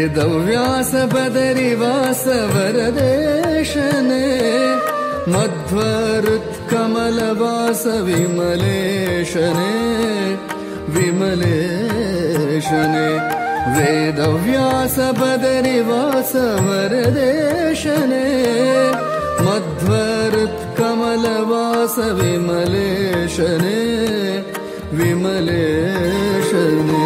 वेदव्यास बदरिवास वरदेशने मध्वरुत्कमलवास विमलेशने विमलेशने वेदव्यास बदरिवास वरदेशने मध्वरुत्कमलवास विमलेशने विमलेशने।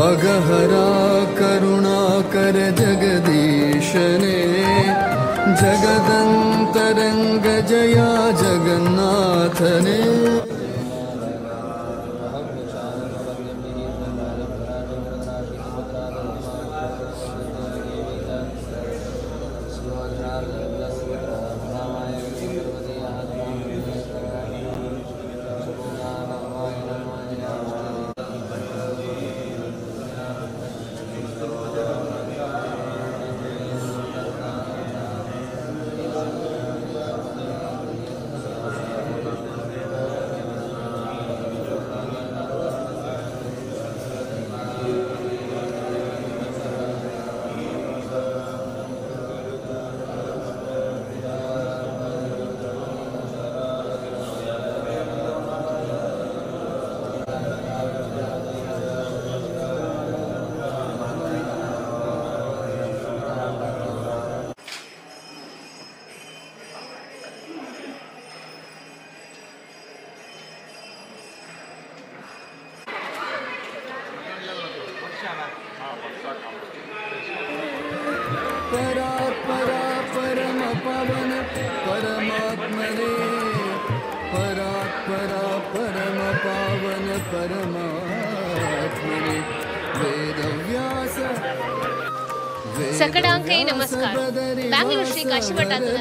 अगहरा करुणाकर जगदीशने जगदंतरंग जया जगन्नाथने। परा परा परम पवन परमात्मने परा परा परम पावन परमात्मने वेदव्यास। सकडांकೈ नमस्कार। बैंगलोर श्री काशीमठांतु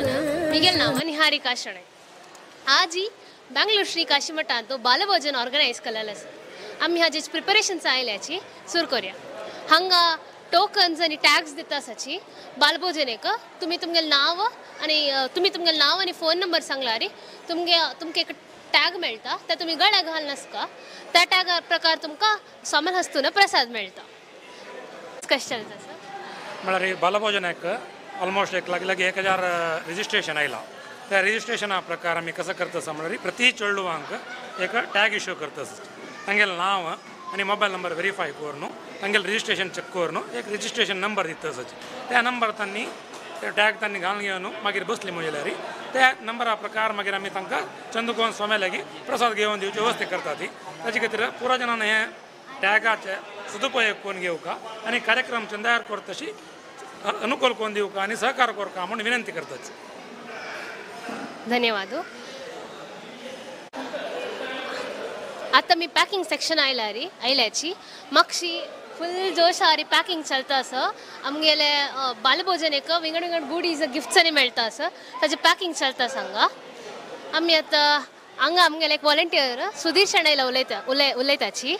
मिगेल नाम निहारिका शणै। आजी बैंगलोर श्री काशीमठांतु बालभोजन ऑर्गनायज केलेलें आसा। आमी हाजे प्रिपरेशन्स आयल्याची सुरू करूया। हांगा टोकन्स आनी टॅग्स दिता आसाची बालभोजनेक तुमी तुमगेलें नांव आनी तुमी तुमगेलें नांव आनी फोन नंबर सांगला रे तुमगे तुमकां एक टॅग मेळटा ते तुमी गळ्या घालून आसता त्या टॅगा प्रकार तुमकां सोमेल हस्तून प्रसाद मेळटा। कशें चलता सर? म्हळ्यार बालभोजनाक ऑलमोस्ट एक लागीं लागीं 1000 रजिस्ट्रेशन आयलां। त्या रजिस्ट्रेशना प्रकार आमी कसो करता आसा म्हळ्यार प्रति चेडवांक एक टॅग इश्यू करता आसा। तांगेलें नांव आनी मोबायल नंबर वेरीफाय करून तांगेलें रजिस्ट्रेशन चॅक करून एक रजिस्ट्रेशन नंबर दिता आसा। त्या नंबर तांणी ते टॅग तांणी घालून घेवन मागीर बसली म्हणल्यार त्या नंबरा प्रकार मागीर आमी तांकां चंदकोन सोम्या लागीं प्रसाद घेवन दिवची वेवस्था करता ती। ताजे खातीर पुरा जाणान हे टॅगाचे सदुपयोग करून घेवका आनी कार्यक्रम चंदार कर तशी अनुकूल करून दिवका आनी सहकार करका म्हूण विनंती करतात। धन्यवाद। आतां मी पॅकिंग सेक्शन आयला रे आयल्याची मागशी फुल जोश आरी पॅकिंग चलता आसा। आमगेले बालभोजन एक विंगड विंगड गुडीज गिफ्ट्स आनी मेळटा आसा ताजें पॅकिंग चलता आसा हांगा। आमी आतां हांगा आमगेले एक वॉलंटियर सुधीर शेणैला उलयता उलयताची।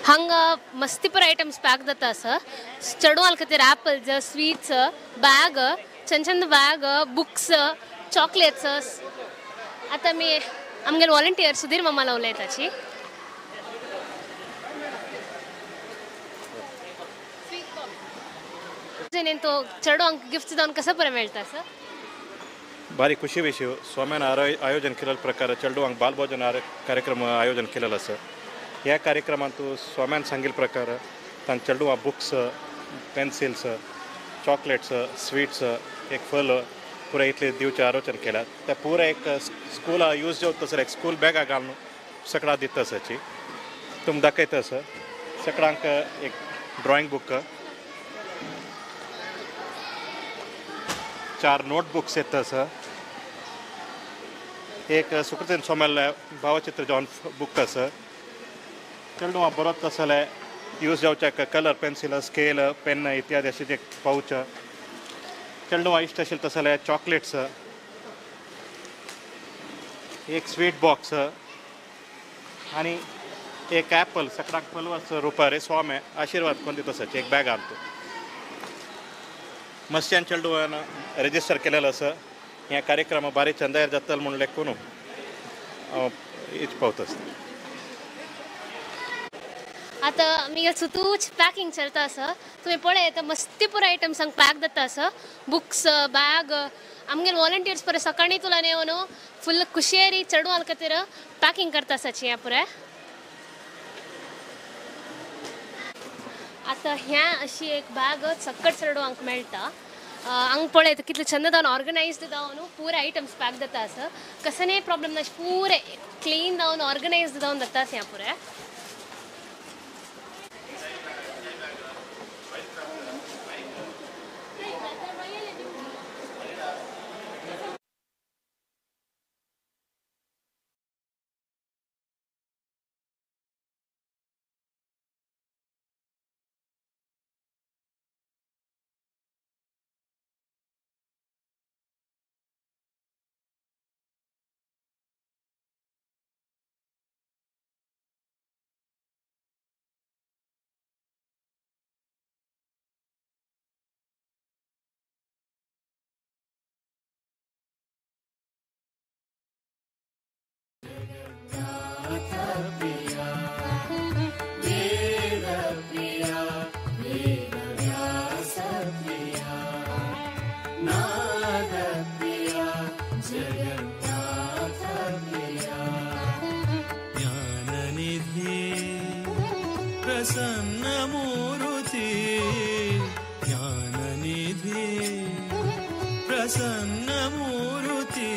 हांगा मस्तीपर आयटम्स पॅक जाता आसा। चेडवां खातीर apples sweets bag Chand Chand bag books chocolates. आतां आमी आमगेले वॉलंटियर सुधीर मामाला उलयताची। तो चेडवांक गिफ्ट जावन कसो बरें मेळटा सर? भारी खुशी विशय स्वाम्यान आयोजन केलेल्या प्रकार चेडवांक बालभोजन कार्यक्रम आयोजन केलेलो आसा। ह्या कार्यक्रमांतु स्वाम्यान सांगिल्ले प्रकार तांकां चेडवां बुक्स पेन्सिल्स चॉकलेट्स स्वीट्स एक फल पुरा इतले दिवचें आयोजन केलां। त्या पुरा एक स्कुला यूज जावता तसो एक स्कूल बॅगा घालून सगळा दिता आसाची तुमकां दाखयता आसा। सगळ्यांक एक ड्रॉइंग बूक 4 नोटबुक्स येता आसा। एक सुकृतीन सोमेल्लें भावचित्र जावन बूक आसा। चेडवां बरोत आसलें यूज जावच्याक कलर पेन्सिल स्केल पेन इत्यादी अशें एक पावच। चेडवां इश्ट आशिल्लें तसलें चॉकलेट्स एक स्वीट बॉक्स आनी एक ॲपल सकडाक पलवास रुपारे स्वामी आशीर्वाद कोण दित एक बॅग आणतो मस्त्यान चेडवान रजिस्टर केलेलं असं ह्या कार्यक्रम बारी चंदायर जातल म्हणून लेखून इच पावत असतं. आता आमी सुतूच पॅकिंग चलता आसा. तुमी पळय मस्ती पुरो आयटम्स हांगा पॅक जाता आसा. बुक्स बॅग आमगे वॉलंटियर्स पुरे सकाळी तुला येवन फुल खुशयेरी चेडवां खातीर पॅकिंग करता आसाची ह्या पुरे. आतां ह्या अशी एक बॅग सक्कट चेडवांक मेळटा. हांगा पळय कितले चंद जावन ऑर्गनायज्ड जावन पुरे आयटम्स पॅक जाता आसा. कसलेय प्रॉब्लम ना, पुरे क्लीन जावन ऑर्गनायज्ड जावन जाता आसा ह्या पुरे. प्रसन्नमूर्ति ज्ञाननिधि प्रसन्नमूर्ति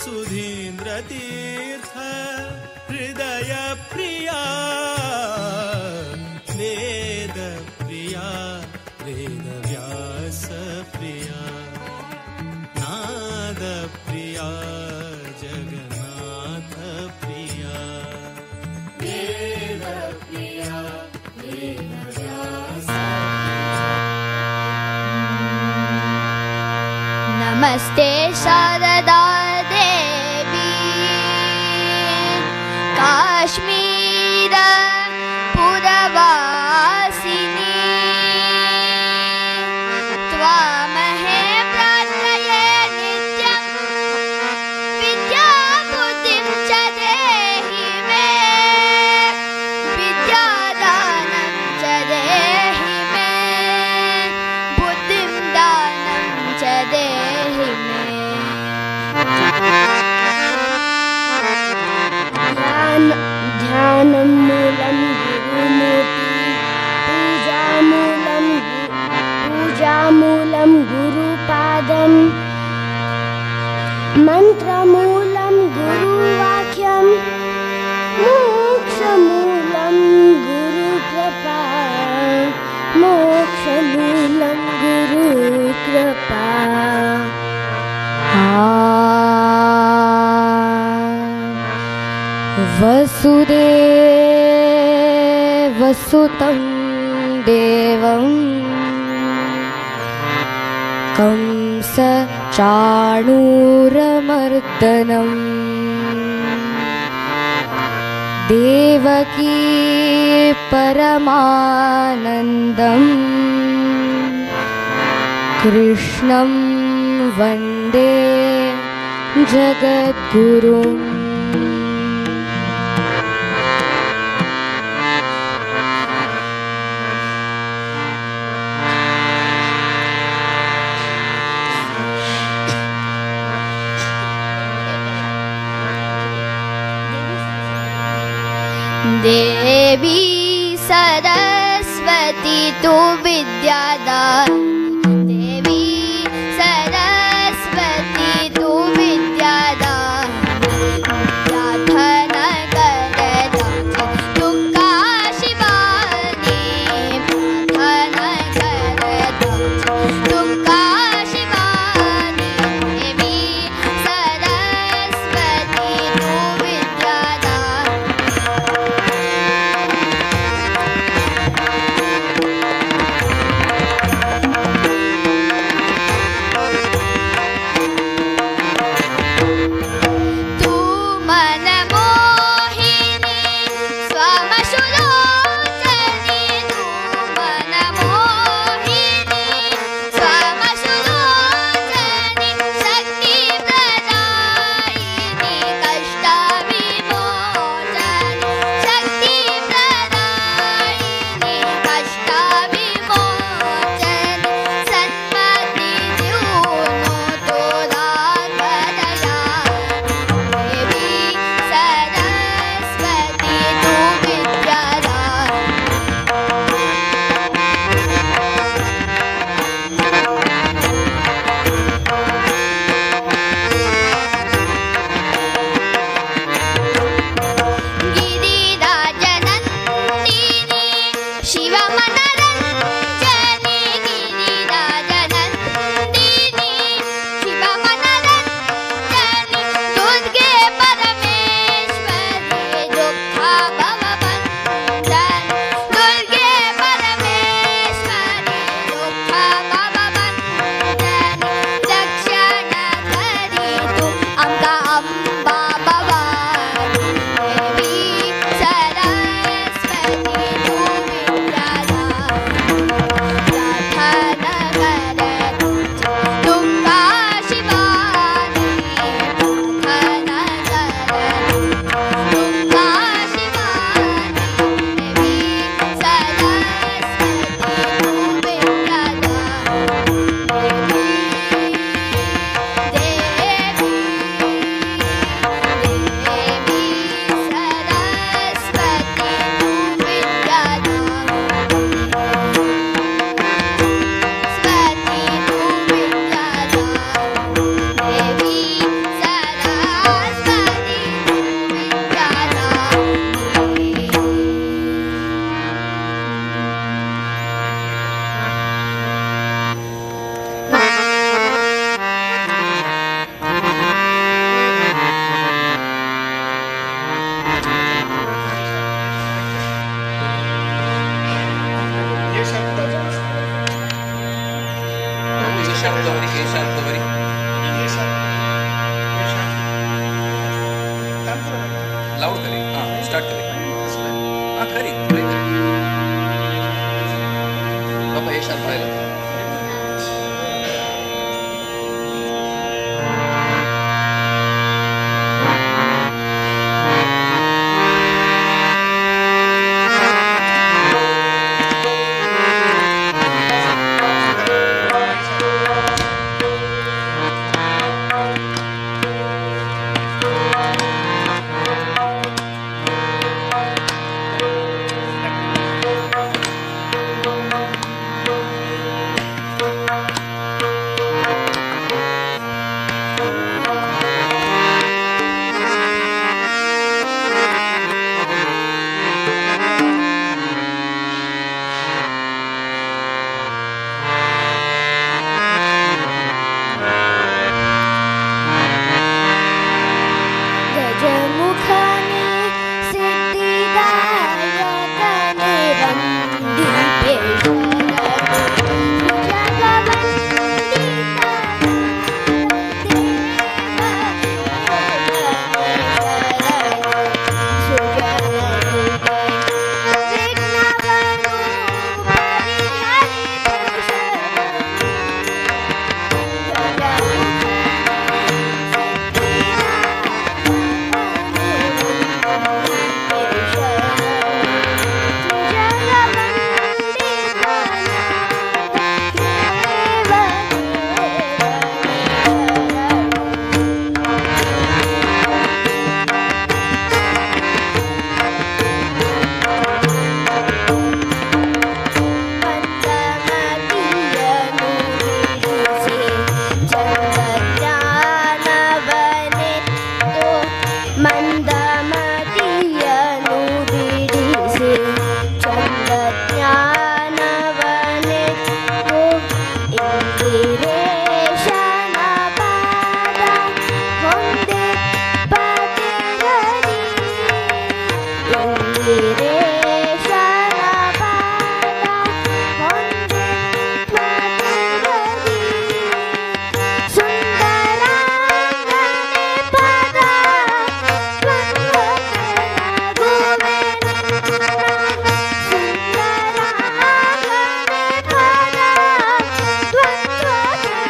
सुधीन्द्रतीर्थ हृदय प्रिया वेद प्रिया वेदव्यास प्रिया नाद प्रिया जगन्नाथ प्रिया वेद प्रिया वेदव्यास. नमस्ते शारदा देवी काश्मीर पुरवासिनी त्वामहे प्रार्थये नित्यं विद्या बुद्धिं च देहि मे विद्यादानं च देहि मे बुद्धिं दानं च देहि मे. ध्यानं मूलं गुरुमूर्ति पूजामूलं गुरुपादं मन्त्रमूलं गुरुवाक्यं मोक्षमूलं गुरुकृपा मोक्षमूलं गुरुकृपा. वसुदेवसुतं देवं कंसचाणूरमर्दनं देवकी परमानन्दं कृष्णं वन्दे जगद्गुरुम्. देवी सरस्वती तू विद्यादानी देवी सरस्वती तू विद्यादानी प्रार्थना करता तुका शिवानी प्रार्थना करता तुका शिवानी देवी सरस्वती तू विद्यादानी. दवरी, हे शांत दवरी. लाऊड करी, हां स्टार्ट करी, हां करी प्ले करी. बाबा हे शांत राहिलं. गजमुखने सिद्धिदायकने वन्दिते ಮಂದಮತಿಯನು ಬಿಡಿಸಿ ಚಂದ ಜ್ಞಾನವನೆತ್ತು ಇಂದಿರೇಶನ ಪಾದ ಹೊಂದಿಪ್ಪತಿರಲಿ, ಇಂದಿರೇಶನ ಪಾದ ಹೊಂದಿಪ್ಪತಿರಲಿ. ಸುಂದರಾಂಗನೆ ಪದ ಸುಂದರಾಂಗನೆ ಪದ ದ್ವಂದ್ವತೆರಗುವೆನು.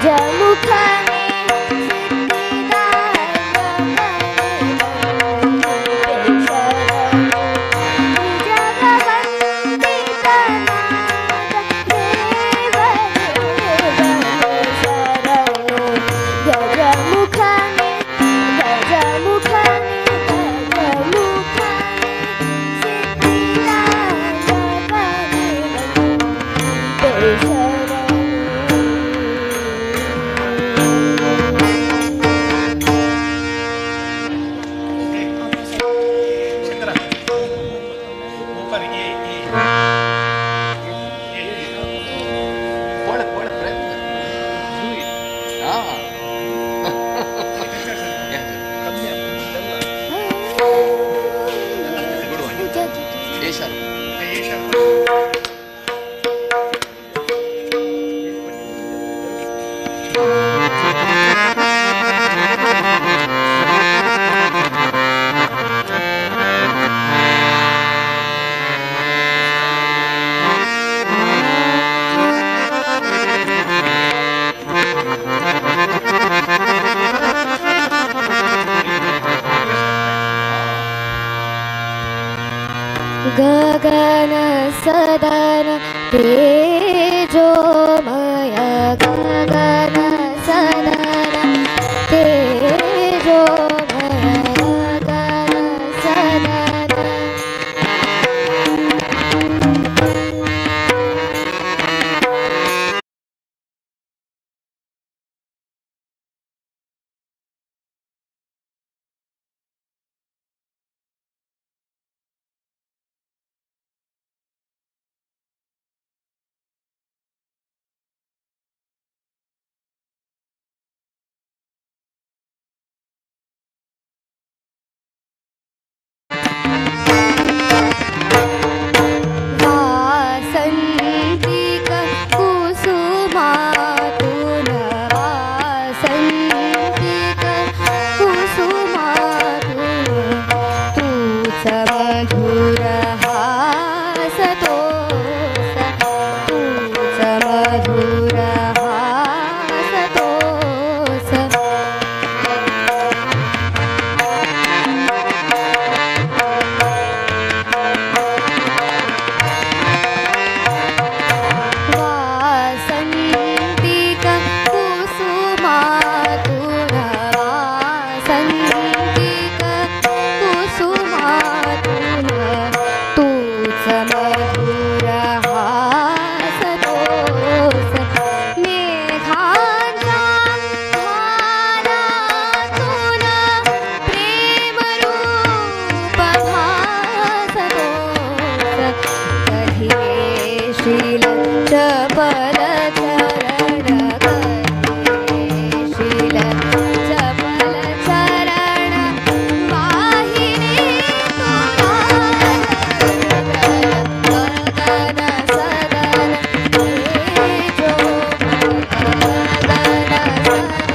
गजमुखने सिद्धिदायकने जगवन्दितनाथ देवदेवने शरणो गजमुखने गजमुखने गजमुखने सिद्धिदायकने शरणो। पळ पळ प्रयत्न कर. हा. Good one. A sharp. गगन सदन तेजोमय गगन सदन तेजोमय गगन सदन वासंतिक कुसुमातुन वासंतिक कुसुमातुन तूच मधुर हासतोस तूच मधुर हासतोस। वासंतिक कुसुमातुन वासंतिक कुसुमातुन तूच मधुर हासतोस मेघांचा धारातून प्रेमरूप भासतोस कधी येशील चपल चरण कधी येशील चपल चरण वाहिनी तुला गगन सदन तेजो गगन सदन।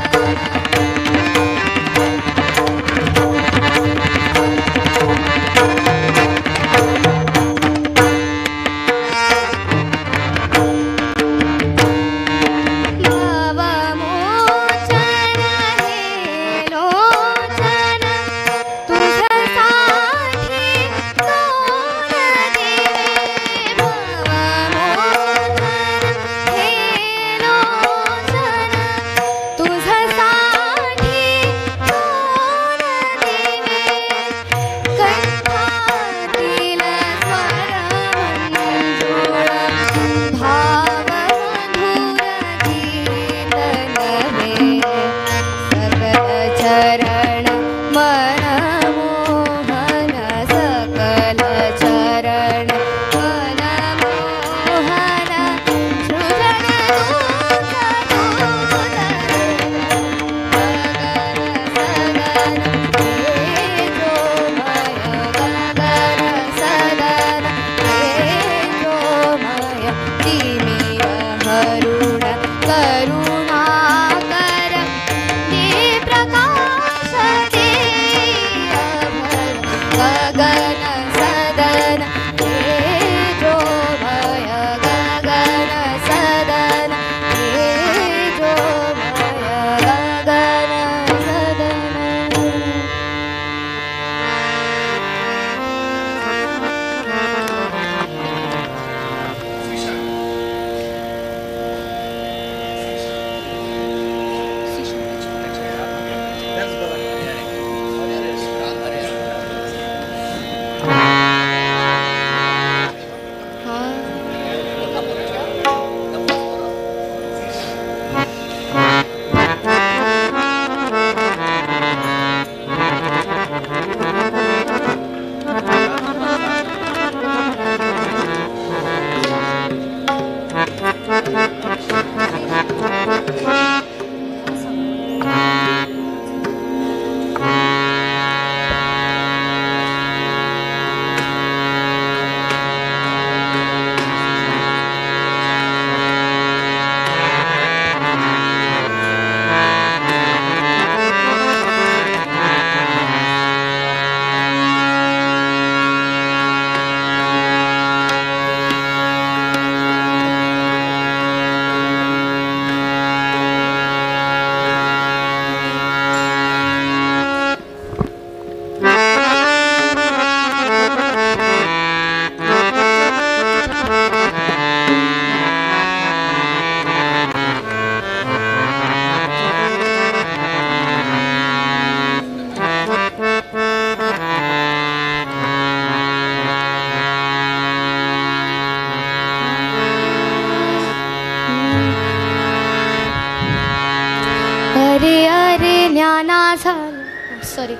सॉरी.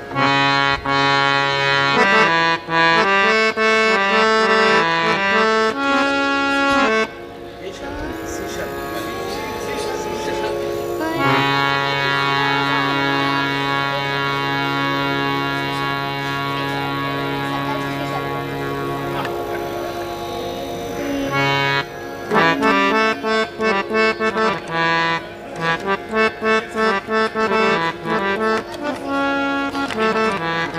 Thank you.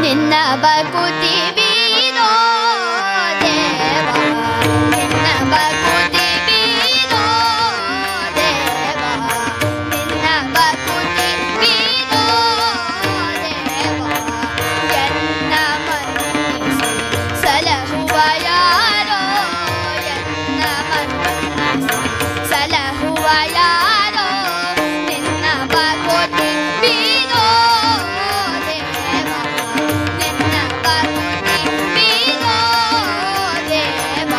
ನಿನ್ನ ಬಕುತಿ ಬೀರೋ ದೇವ ನಿನ್ನ ಬಕುತಿ ಬೀರೋ ದೇವ ನಿನ್ನ ಬಕುತಿ ಬೀರೋ ದೇವ ಎನ್ನ ಮನ್ನಿಸಿ ಸಲಹುವ ಯಾರೋ ಎನ್ನ ಮನ್ನಿಸಿ ಸಲಹುವ ಯಾರೋ ನಿನ್ನ ಬಕುತಿ ಬೀರೋ ದೇವ ನಿನ್ನ ಬಕುತಿ ಬೀರೋ ದೇವ.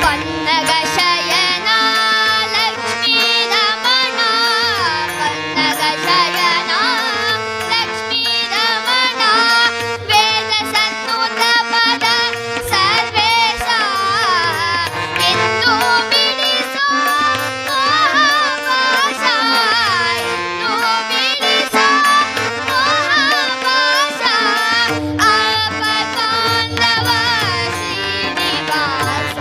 ಪನ್ನಗ ಶಯನ ಲಕ್ಷ್ಮೀ ರಮಣ ಪನ್ನಗ ಶಯನ ಲಕ್ಷ್ಮೀ ರಮಣ ವೇದ ಸನ್ನುತ ಪದ ಸರ್ವೇಶ ಇನ್ನು ಬಿಡಿಸೋ ಮೋಹಪಾಶ ಇನ್ನು ಬಿಡಿಸೋ ಮೋಹಪಾಶ ಆಪಕಾಂಡವ ಶ್ರೀನಿವಾಸ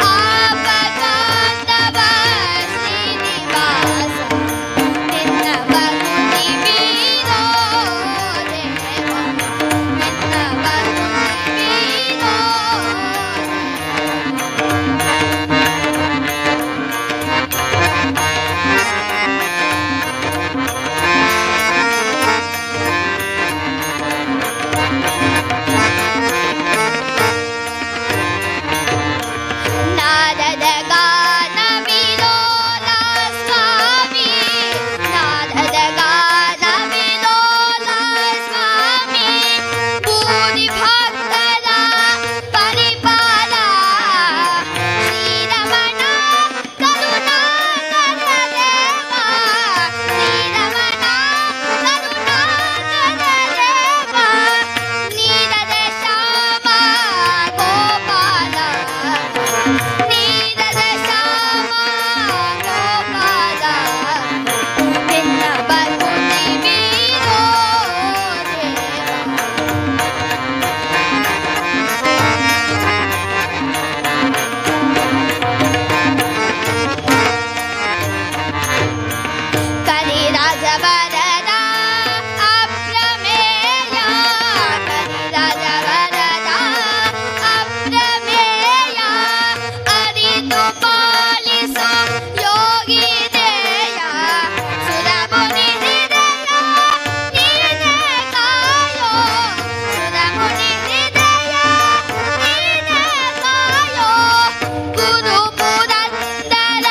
ಆಪಕಾಂಡವ ಶ್ರೀನಿವಾಸ ನಿನ್ನ ಬಕುತಿ ಬೀರೋ ದೇವ ನಿನ್ನ ಬಕುತಿ ಬೀರೋ. ನಾರದ ಗಾನ ವಿಲೋಲ ಸ್ವಾಮಿ ನಾರದ ಗಾನ ವಿಲೋಲ ಸ್ವಾಮಿ ಭೂರಿ ಭಕ್ತರ ಪರಿಪಾಲ ಶ್ರೀರಮಣ ಕರುಣಾಕರ ದೇವ ಶ್ರೀರಮಣ ಕರುಣಾಕರ ದೇವ ನೀರದ ಶ್ಯಾಮ ಗೋಪಾಲ ನೀರದ ಶ್ಯಾಮ ಗೋಪಾಲ ನಿನ್ನ ಬಕುತಿ ಬೀರೋ ದೇವ. ಕರಿರಾಜ ವರದ ಅಪ್ರಮೇಯ ಕರಿರಾಜ ವರದ ಅಪ್ರಮೇಯ ಅರಿತು ಪಾಲಿಸು ಯೋಗಿ ದೇಯ ಸುರಮುನಿ ಹೃದಯ ನೀನೇ ಕಾಯೋ ಸುರಮುನಿ ಹೃದಯ ನೀನೇ ಕಾಯೋ ಗುರು ಪುರಂದರ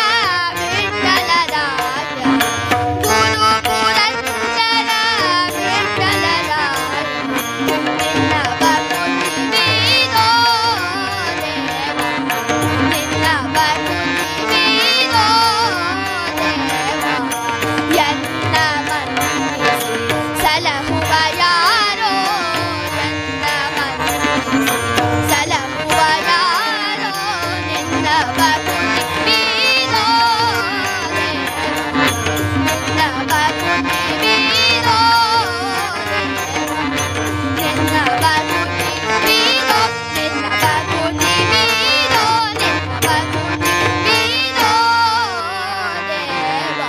ವಿಠಲರಾಯ ಗುರು ಪುರಂದರ ವಿಠಲರಾಯ ನಿನ್ನ ಬಕುತಿ ಬೀರೋ ದೇವ ನಿನ್ನ ಬಕುತಿ ಬೀರೋ ದೇವ ಎನ್ನ ಮನ್ನಿಸಿ ಸಲಹುವ ಯಾರೋ ಎನ್ನ ಮನ್ನಿಸಿ ಸಲಹುವ ಯಾರೋ ನಿನ್ನ ಬಕುತಿ ಬೀರೋ ದೇವ ನಿನ್ನ ಬಕುತಿ ಬೀರೋ ದೇವ ನಿನ್ನ ಬಕುತಿ ಬೀರೋ ನಿನ್ನ ಬಕುತಿ ಬೀರೋ ನಿನ್ನ ಬಕುತಿ ಬೀರೋ ದೇವ.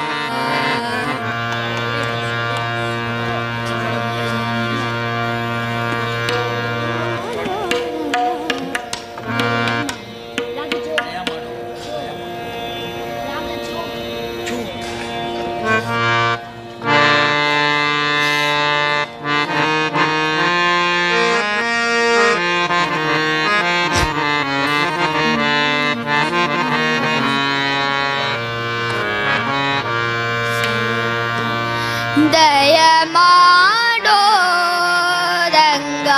ದಯ ಮಾಡೋ ರಂಗ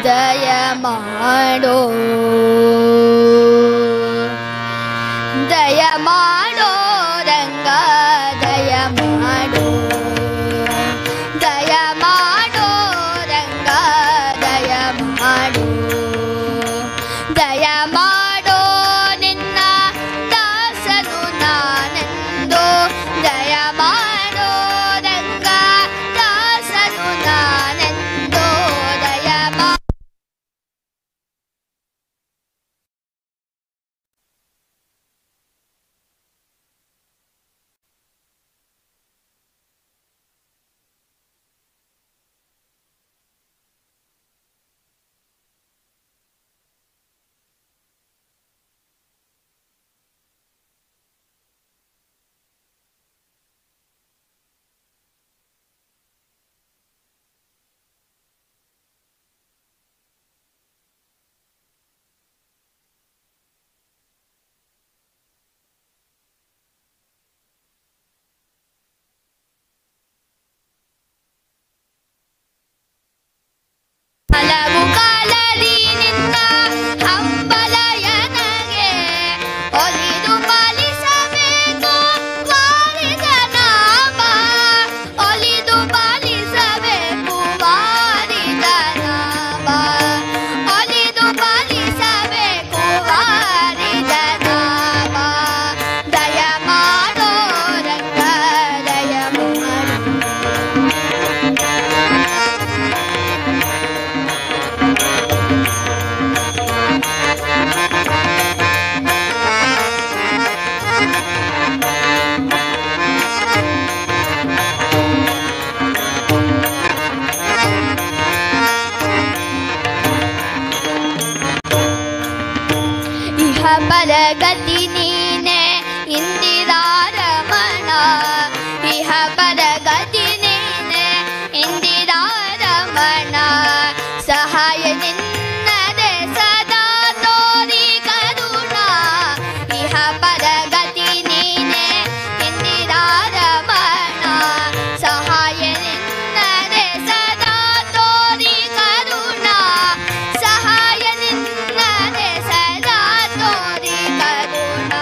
ದಯ ಮಾಡೋ ದಯ ಮಾಡೋ ರಂಗ ದಯ ಮಾಡೋ ದಯ ಮಾಡೋ ರಂಗ ದಯ ಮಾಡೋ ದಯ ಮಾಡೋ ನಿನ್ನ ದಾಸನು ನಾನೆಂದು ದಯ ಮಾಡೋ ರಂಗ ದಾಸನು ನಾನೆಂದು ದಯ ಪರಗತಿ ನೀನೆ ಇಂದಿರಾ ರಮಣ ಇಹ ಪರಗತಿ ನೀನೆ ಇಂದಿರಾ ರಮಣ ಸಹಾಯ ನಿನ್ನದೆ ಸದಾ ತೋರಿ ಕರುಣ ಇಹ ಪರಗತಿ ನೀನೆ ಇಂದಿರಾ ರಮಣ ಸಹಾಯ ನಿನ್ನದೆ ಸದಾ ತೋರಿ ಕರುಣ ಸಹಾಯ ನಿನ್ನದೆ ಸದಾ ತೋರಿ ಕರುಣ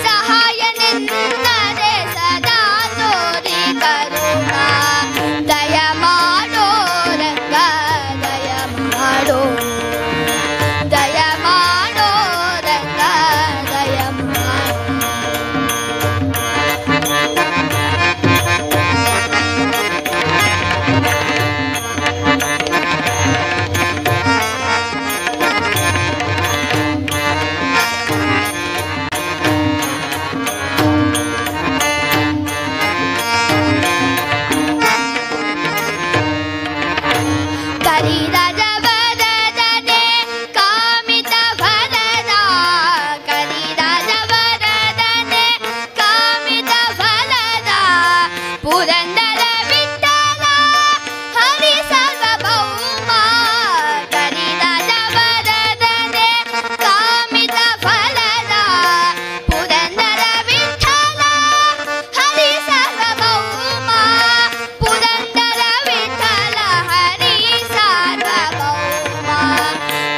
ಸಹಾಯ ನಿನ್ನದೆ ಸದಾ ತೋರಿ ಕರುಣ ದಯ ಮಾಡೋ ರಂಗ ದಯ ಮಾಡೋ ದಯ ಮಾಡೋ ರಂಗ ದಯ ಮಾಡೋ. ಕರಿರಾಜವರದನೆ ಕಾಮಿತ ಫಲದ ಕರಿರಾಜವರದನೆ ಕಾಮಿತ ಫಲದ ಪುರಂದರ ವಿಠಲ ಹರಿ ಸಾರ್ವಭೌಮ ಕರಿರಾಜವರದನೆ ಕಾಮಿತ ಫಲದ ಪುರಂದರ ವಿಠಲ ಹರಿ ಸಾರ್ವಭೌಮ ಪುರಂದರ ವಿಠಲ ಹರಿ ಸಾರ್ವಭೌಮ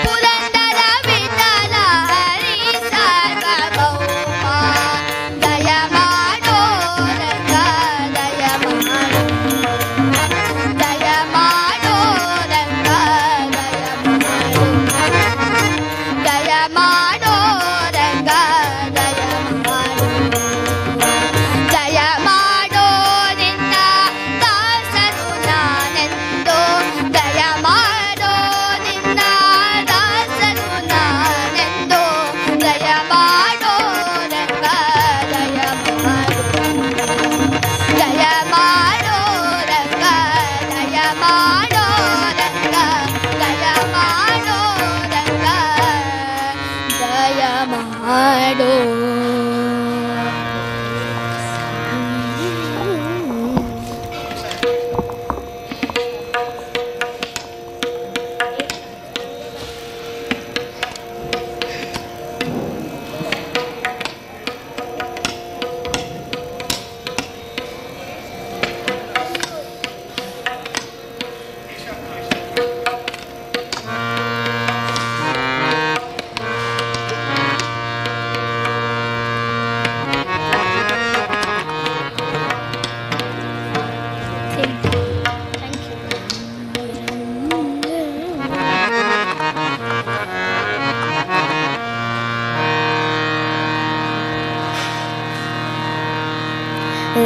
ಪುರಂದರ ವಿಠಲ ಹರಿ ಸಾರ್ವಭೌಮ ದಯ ಮಾಡೋ ರಂಗ ದಯ ಮಾಡೋ ದಯ ಮಾಡೋ ರಂಗ ದಯ ಮಾಡೋ ದಯ ಮಾಡೋ ರಂಗ ದಯ ಮಾಡೋ ದಯ ಮಾಡೋ ನಿನ್ನ ದಾಸನು ನಾನೆಂದು ದಯ ಮಾಡೋ ನಿನ್ನ ದಾಸನು ನಾನೆಂದು ದಯ ಮಾಡೋ ರಂಗ ದಯ ಮಾಡೋ ದಯ ಮಾಡೋ ರಂಗ ದಯ ಮಾಡೋ ರಂಗ ದಯ ಮಾಡೋ ರಂಗ ದಯ ಮಾಡೋ.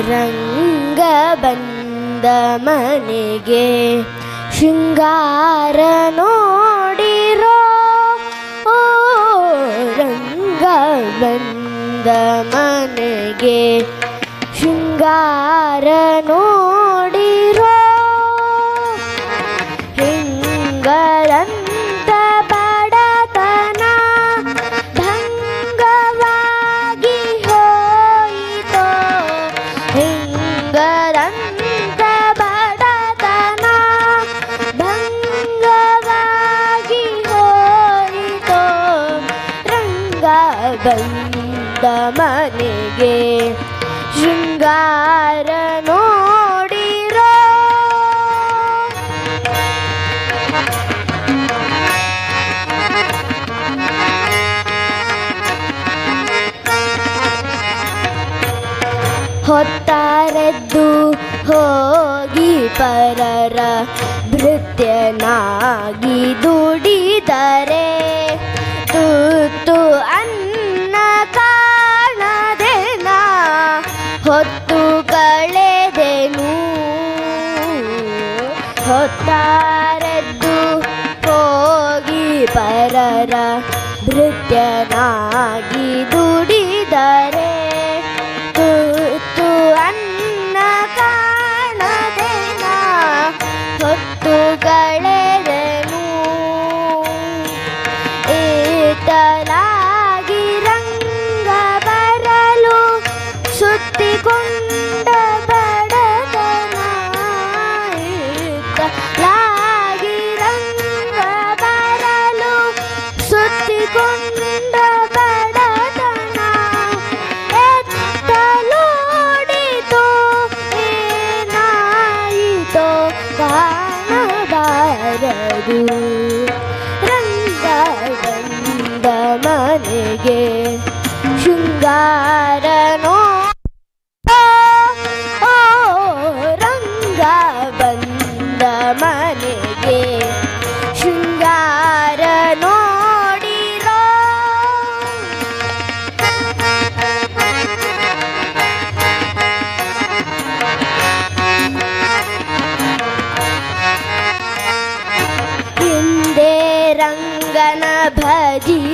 ರಂಗ ಬಂದ ಮನೆಗೆ ಶೃಂಗಾರ ನೋಡಿರೋ ಓ ರಂಗ ಬಂದ ಮನೆಗೆ ಶೃಂಗಾರ ನೋಡಿರೋ ಹಿಂಗಳಂತ ಬಡತನ ಭಂಗವಾಗಿ ಹೋಯಿತೋ ಹಿಂಗಳಂತ ಬಡತನ ಭಂಗವಾಗಿ ಹೋಯಿತೋ ರಂಗ ಬಂದ ಮನೆಗೆ ಶೃಂಗಾರ ನೋಡಿರೋ. ಹೊತ್ತಾರೆದ್ದು ಹೋಗಿ ಪರರ ಭೃತ್ಯನಾಗಿ ದುಡಿದರೆ ತುತ್ತು ಅನ್ನ ಕಾಣದೆನ ಹೊತ್ತು ಕಳೆದೆನು ಹೊತ್ತಾರೆದ್ದು ಹೋಗಿ ಪರರ ಭೃತ್ಯನಾಗಿ ದುಡಿದರೆ ತುತ್ತು ಅನ್ನ ಕಾಣದೆನ ಹೊತ್ತು ಕಳೆದೆನು. ಏತಲಾಗಿ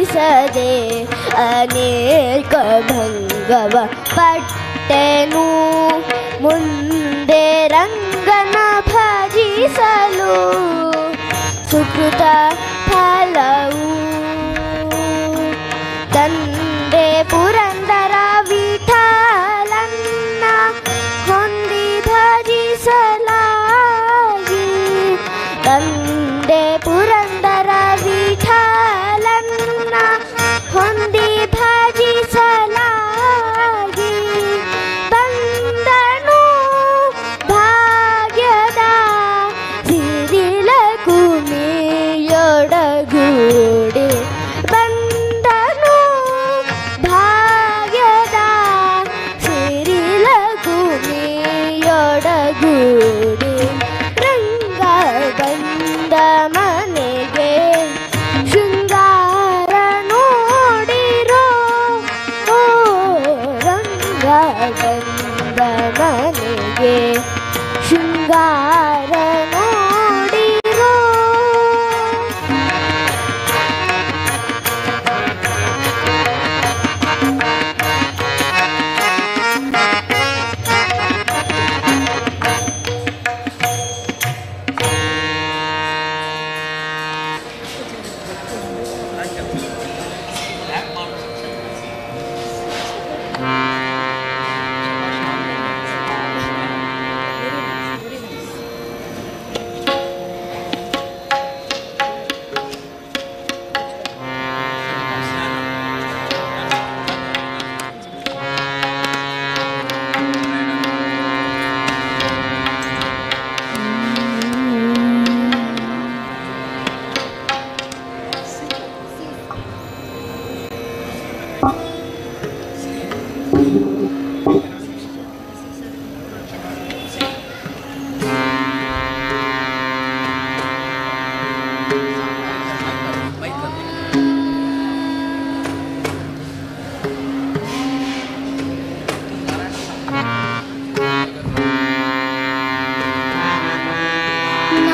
ಭಜಿಸದೆ ಅನೇಕ ಭಂಗವ ಪಟ್ಟೆನು. ಮುಂದೆ ರಂಗನ ಭಜಿಸಲು ಸುಕೃತ ಫಲವು ತಂದೆ ಪುರಂದರ ವಿಠಲನ್ನ ಹೊಂದಿ ಭಜಿಸಲಾಗಿ. ತಂದೆ ಪುರಂದರ ವಿಠಲನ್ನ ಹೊಂದಿ ಭಜಿಸಲಾಗಿ. ಬಂದನು ಭಾಗ್ಯದ ಸಿರಿಲ ಕುಮಿಯೊಡಗೂಡಿ. ಬಂದನು ಭಾಗ್ಯದ ಸಿರಿಲ ಕುಮಿಯೊಡಗೂಡಿ. ರಂಗ ಬಂದ ಮನೆಗೆ ಶೃಂಗಾರ ನೋಡಿರೋ. ಓ ರಂಗ ಬಂದ ಮನೆಗೆ ಶೃಂಗಾರ ನೋಡಿರೋ.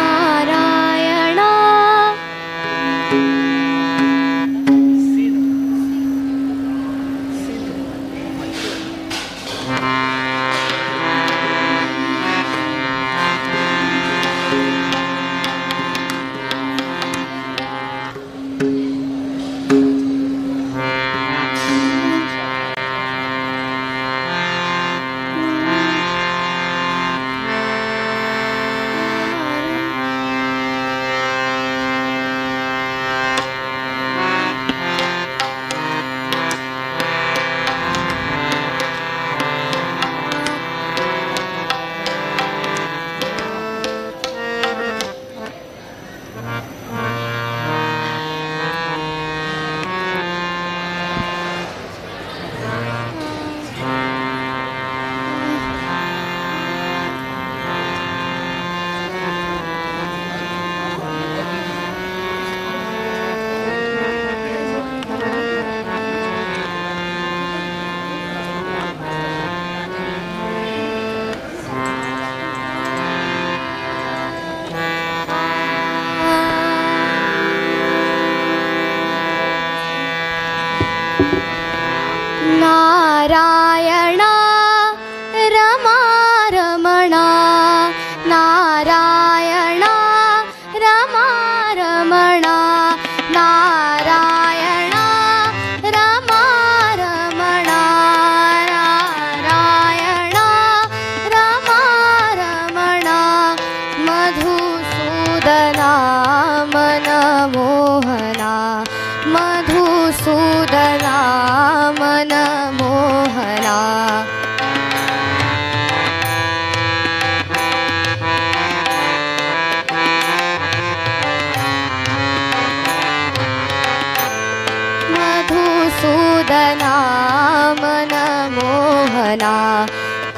ನಾರಾಯಣ ನಾರಾಯಣ ರಮಾ ರಮಣ. ನಾರಾಯಣ ರಮಾ ರಮಣ. ನಾರಾಯಣ ರಮಾ ರಮಣ. ನಾರಾಯಣ ರಮಾ ರಮಣ. ಮಧುಸೂದನ ಮನಮೋಹನ. ಮಧುಸೂದನ ಮನಮೋಹನ. ಮಧುಸೂದನ ಮನಮೋಹನ.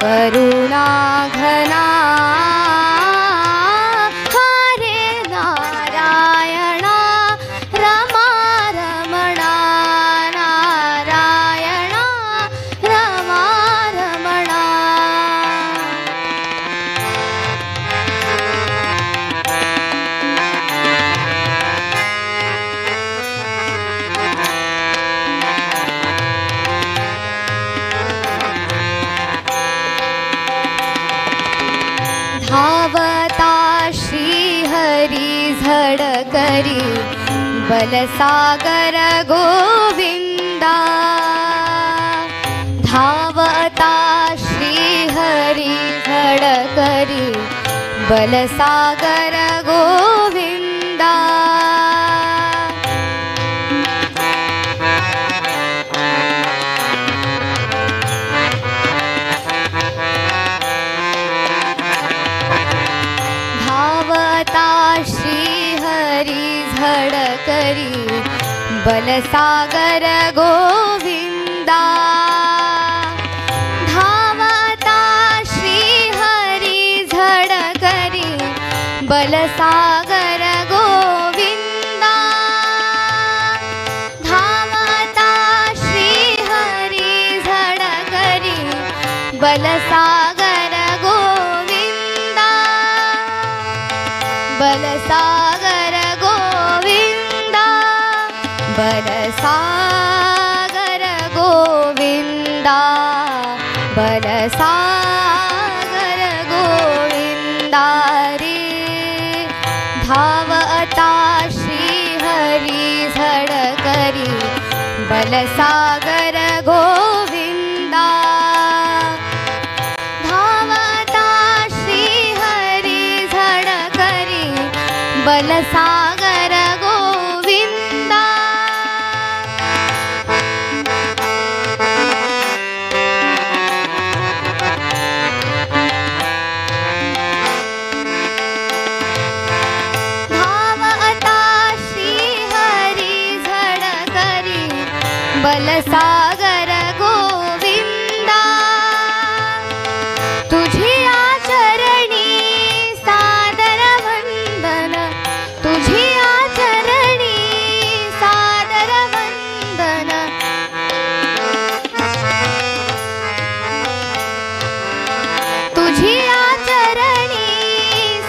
ಕರುಣಾಘನ ಹರೇ ನಾರಾಯಣ ರಮಾ ರಮಣ. ನಾರಾಯಣ ರಮಾ ರಮಣ. धावता श्रीहरी झडकरी बलसागर गोविंदा। धावता श्रीहरी झडकरी बलसागर गोविंदा। धावता श्रीहरी झडकरी बलसागर गोविंदा। धावता श्रीहरी झडकरी बलसागर गोविंदा। धावता श्रीहरी झडकरी बलसागर गोविंदा। बलसागर गोविंदा बलसागर गोविंदा बलसागर गोविंदा रे। धावता श्रीहरी झडकरी बलसागर गोविंदा। धावता श्रीहरी झडकरी बलसागर गोविंदा। धावता श्रीहरी झडकरी बलसागर गोविंदा। तुझिया चरणी सादर वंदन तुझिया चरणी सादर वंदन। तुझिया चरणी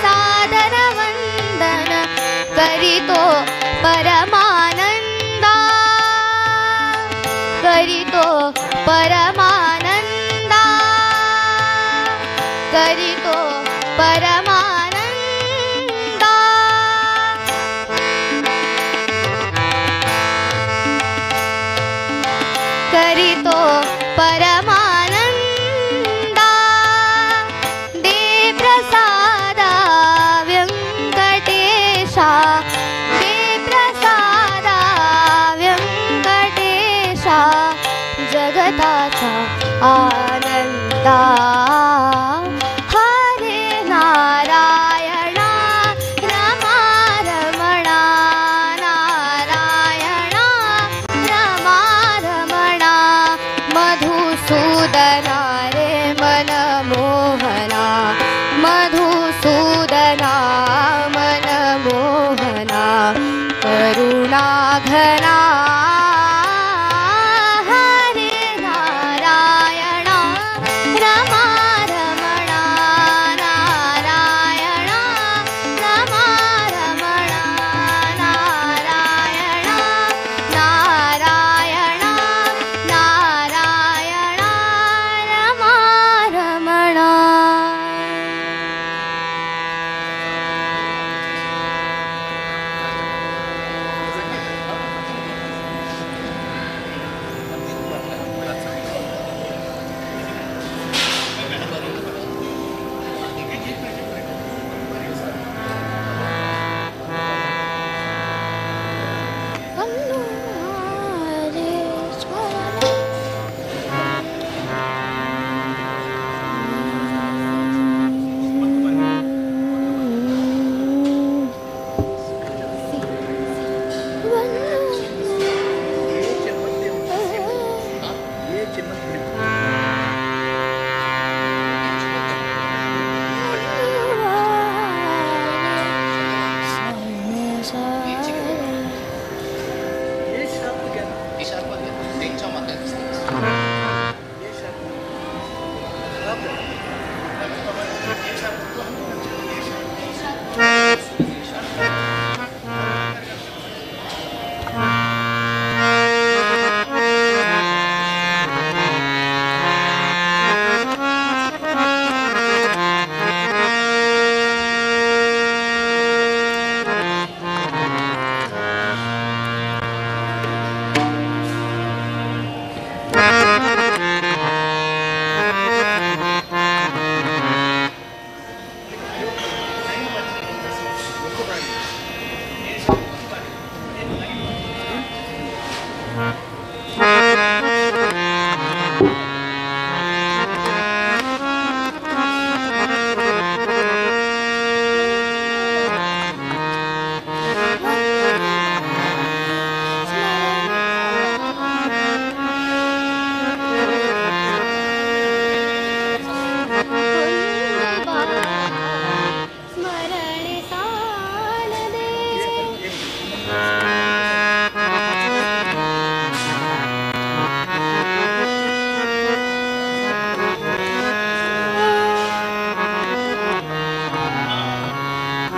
सादर वंदन करितो परमानंदा करितो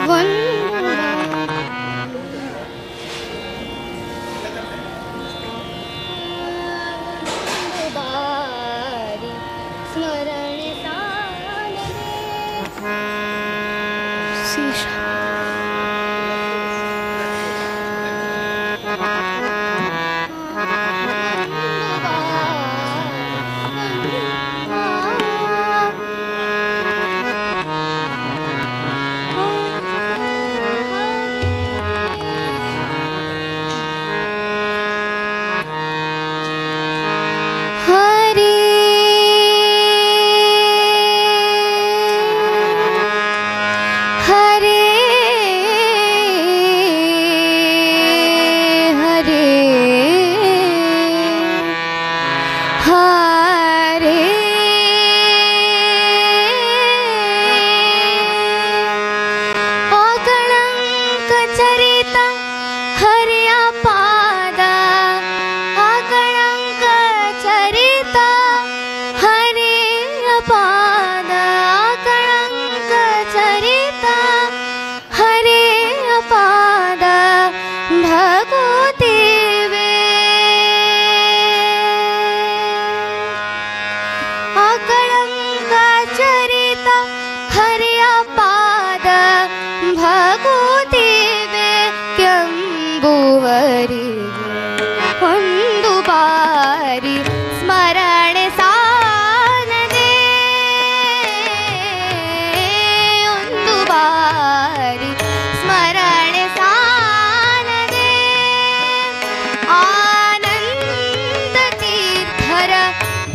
ಒಂದು ಬಾರಿ ಸ್ಮರಣೆ ಸಾಲದೆ. ಹರೇ ಹರೇ ಹರೇ ಹರೇ ಅಕಳಂಕ ಚರಿತ ಹರಿಯ ಪಾದ, ಅಕಳಂಕ ಚರಿತ ಹರಿಯ ಪಾದ, ಅಕಳಂಕ ಚರಿತ ಹರಿಯ ಪಾದ ಭಗೋತಿವೆ. ಅಕಳಂಕ ಚರಿತ ಹರಿಯ ಪಾದ ಭಗೋತಿವೆ ಕೆಂಬುವರಿಗೆ ಒಂದು ಬಾರಿ ಸ್ಮರಣೆ ಸಾಲದೆ, ಒಂದು ಬಾರಿ ಸ್ಮರಣೆ ಸಾಲದೆ. ಆನಂದ ತೀರ್ಥರ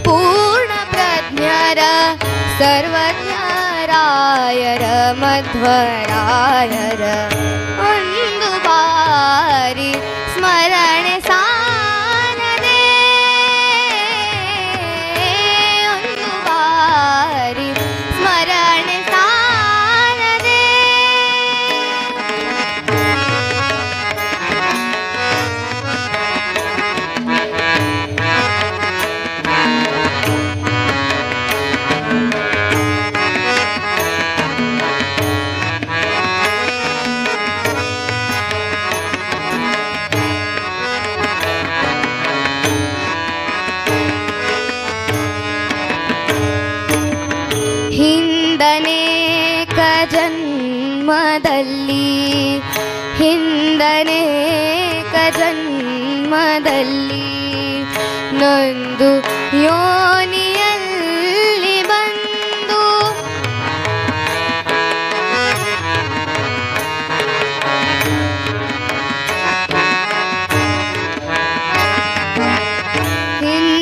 ಪೂರ್ಣ ಪ್ರಜ್ಞರ ಸರ್ವಜ್ಞರಾಯರ ಮಧ್ವರಾಯರ ಒಂದು ಬಾರಿ ಸ್ಮರಣೆ ಸಾಲದೆ, ಒಂದು ಬಾರಿ ಸ್ಮರಣೆ ಸಾಲದೆ. ಹಿಂದನೇಕ ಜನ್ಮದಲ್ಲಿ, ಹಿಂದನೇಕ ಜನ್ಮದಲ್ಲಿ ನೊಂದು ಯೋನಿಯಲ್ಲಿ ಬಂದು,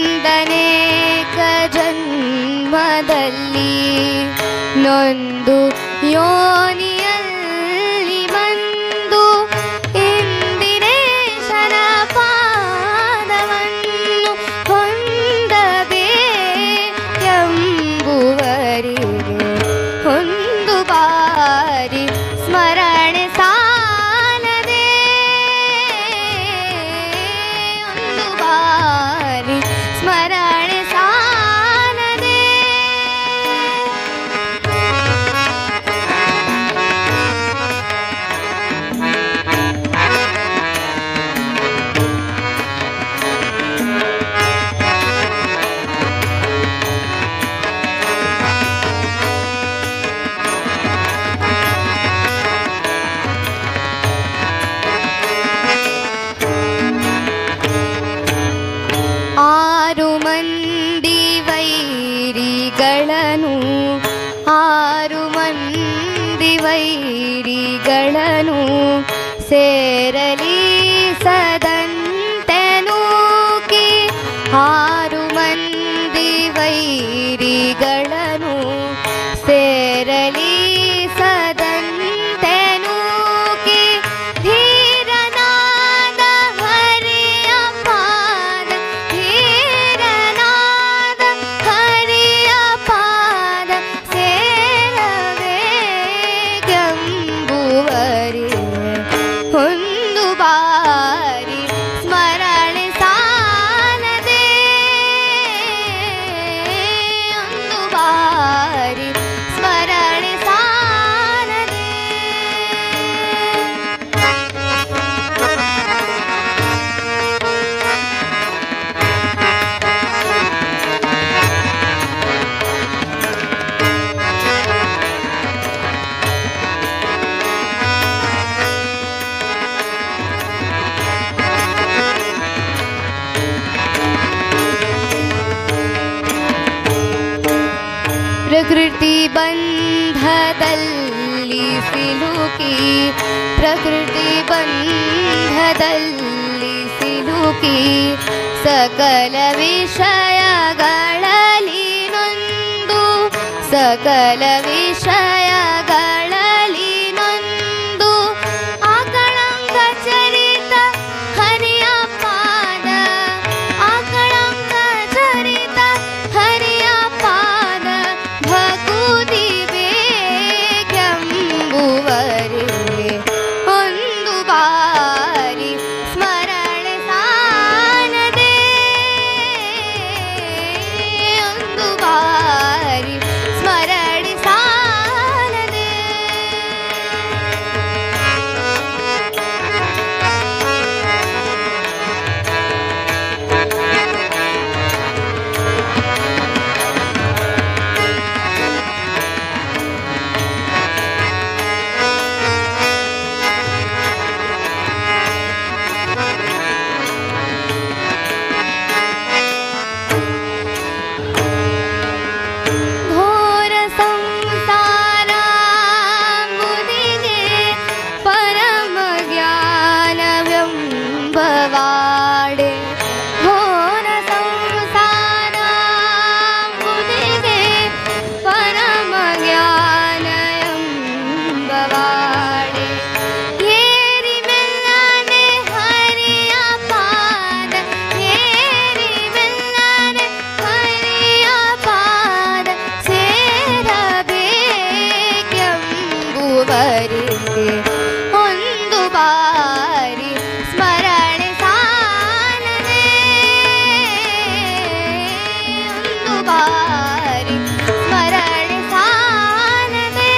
ಹಿಂದನೇಕ ಜನ್ಮದಲ್ಲಿ ನೊಂದು ಯೋನಿಯಲ್ಲಿ ಬಂದು ಇಂದಿರೇಶನ ಪಾದವನ್ನು ಹೊಂದಬೇ ಎಂಬುವರಿಗೆ ಒಂದು ಬಾರಿ ಸ್ಮರಣೆ ಸಾಲದೆ, ಒಂದು ಬಾರಿ ಸ್ಮರಣೆ ಸಾಲದೆ. ಆರು ಮಂದಿ ವೈರಿಗಳನ್ನು, ಆರು ಮಂದಿ ವೈರಿಗಳನ್ನು ಸೇರಲಿ ಸದಂತೆ ನೂಕಿ, ಆರು ಮಂದಿ ವೈರಿಗಳನ್ನು ಸೇರಲಿ ಸದಂತೆ ನೂಕಿ, ಧೀರನಾದ ಹರಿಯ ಪಾದ, ಧೀರನಾದ ಹರಿಯ ಪಾದ ಸೇರಬೇಕೆಂಬುವರಿಗೆ ಒಂದು ಸಿಲುಕಿ ಪ್ರಕೃತಿ ಬಂಧದಲ್ಲಿ ಸಿಲುಕಿ ಸಕಲ ವಿಷಯಗಳಲ್ಲಿ ನೊಂದು ಸಕಲ ವಿಷಯಗಳಲ್ಲಿ ನೊಂದು ಆಕಳಂಕ ಚರಿತ ಹರಿಯ ಪಾದ ಆಕಳಂಕ ಚರಿತ ಹರಿಯ ಪಾದ ಭಕುತಿ ಬೇಕೆಂಬುವರಿಗೆ ಒಂದು ಬಾರಿ ಸ್ಮರಣೆ ಸಾಲದೆ ಒಂದು ಬಾರಿ ಸ್ಮರಣೆ ಸಾಲದೆ. ಘೋರ ಸಂಸಾರ ಮುದಿಗೆ ಪರಮ ಜ್ಞಾನವೆಂಬವಾಡೆ ಘೋರ ಸಂಸಾರ ಮುದಿಗೆ ಪರಮ ಜ್ಞಾನವೆಂಬವಾಡೆ ಏರಿ ಮೆಲ್ಲನೆ ಹರಿಯ ಪಾದ ಏರಿ ಮೆಲ್ಲನೆ ಹರಿಯ ಪಾದ ಸೇರಬೇಕೆಂಬುವರಿಗೆ ಒಂದು ಬಾರಿ ಸ್ಮರಣೆ ಸಾಲದೆ ಒಂದು ಬಾರಿ ಸ್ಮರಣೆ ಸಾಲದೆ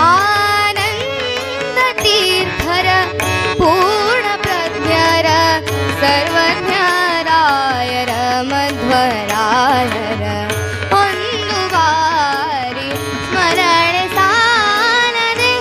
ಆನಂದ ತೀರ್ಥರ ಪೂರ್ಣ ಪ್ರಜ್ಞರ ಸರ್ವಜ್ಞರಾಯರ ಮಧ್ವರಾಯರ ಒಂದು ಬಾರಿ ಸ್ಮರಣೆ ಸಾಲದೆ.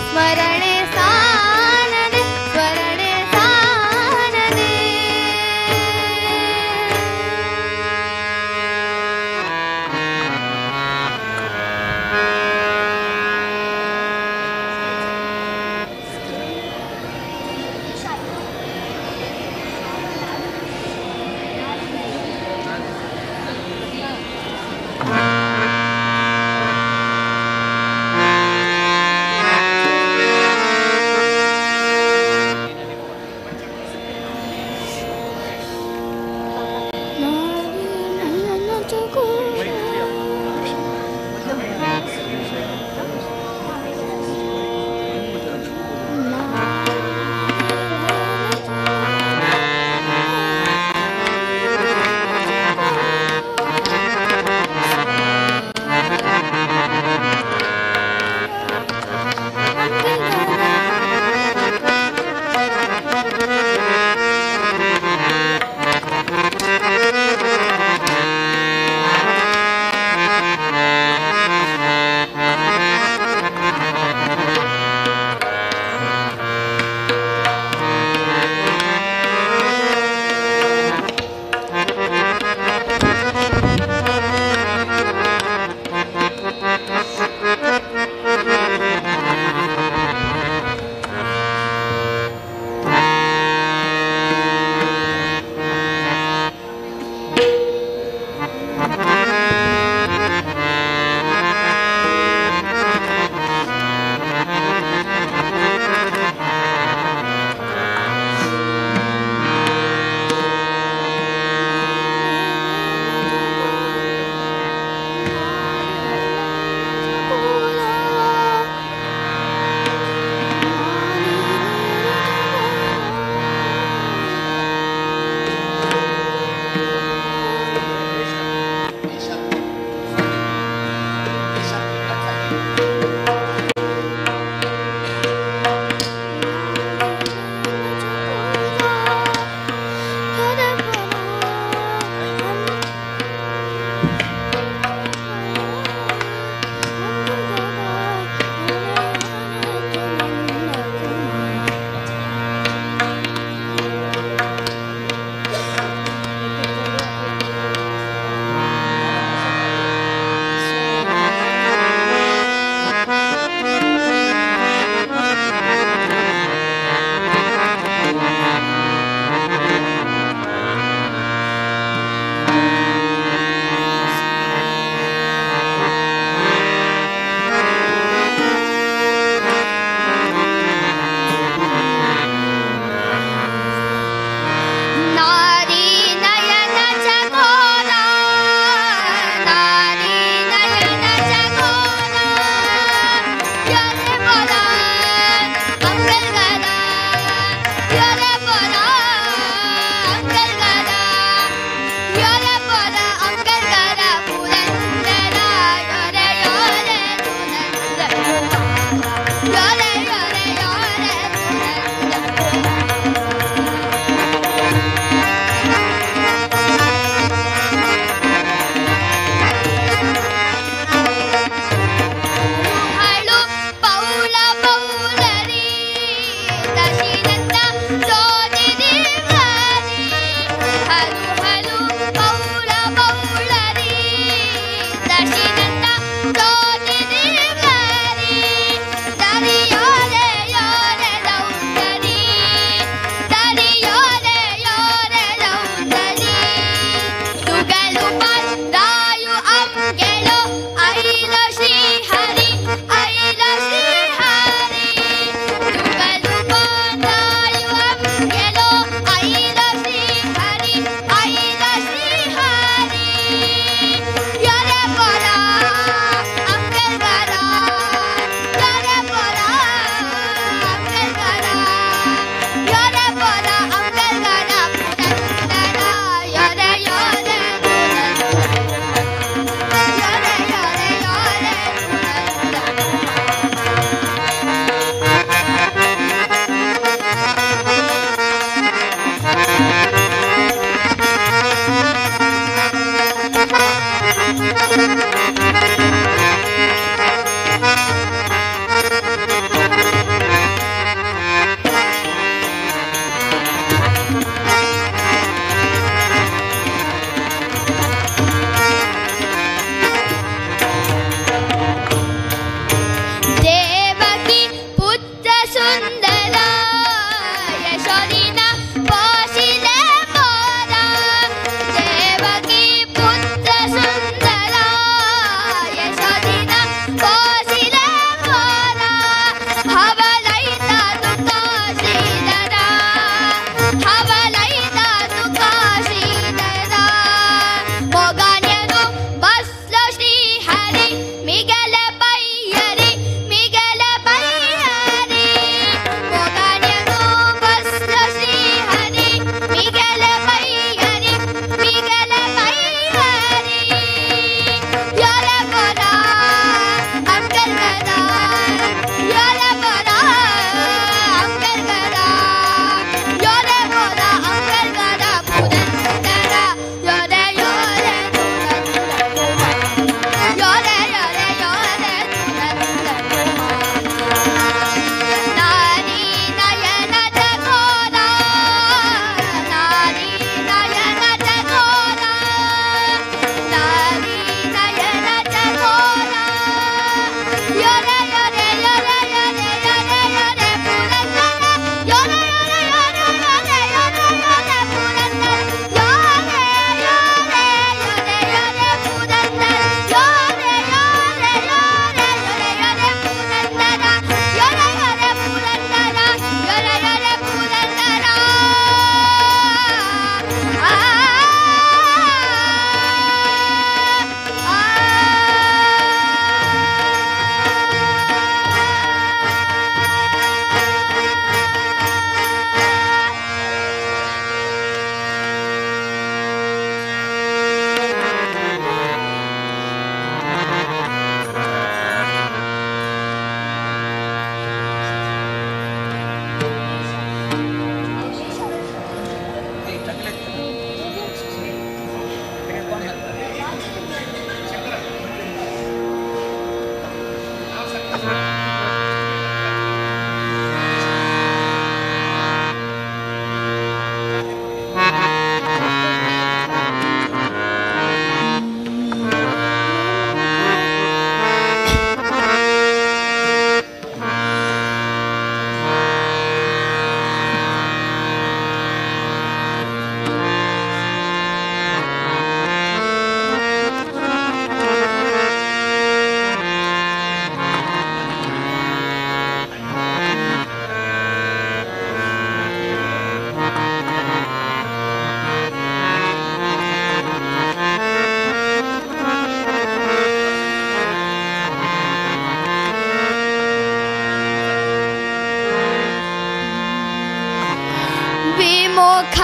मुख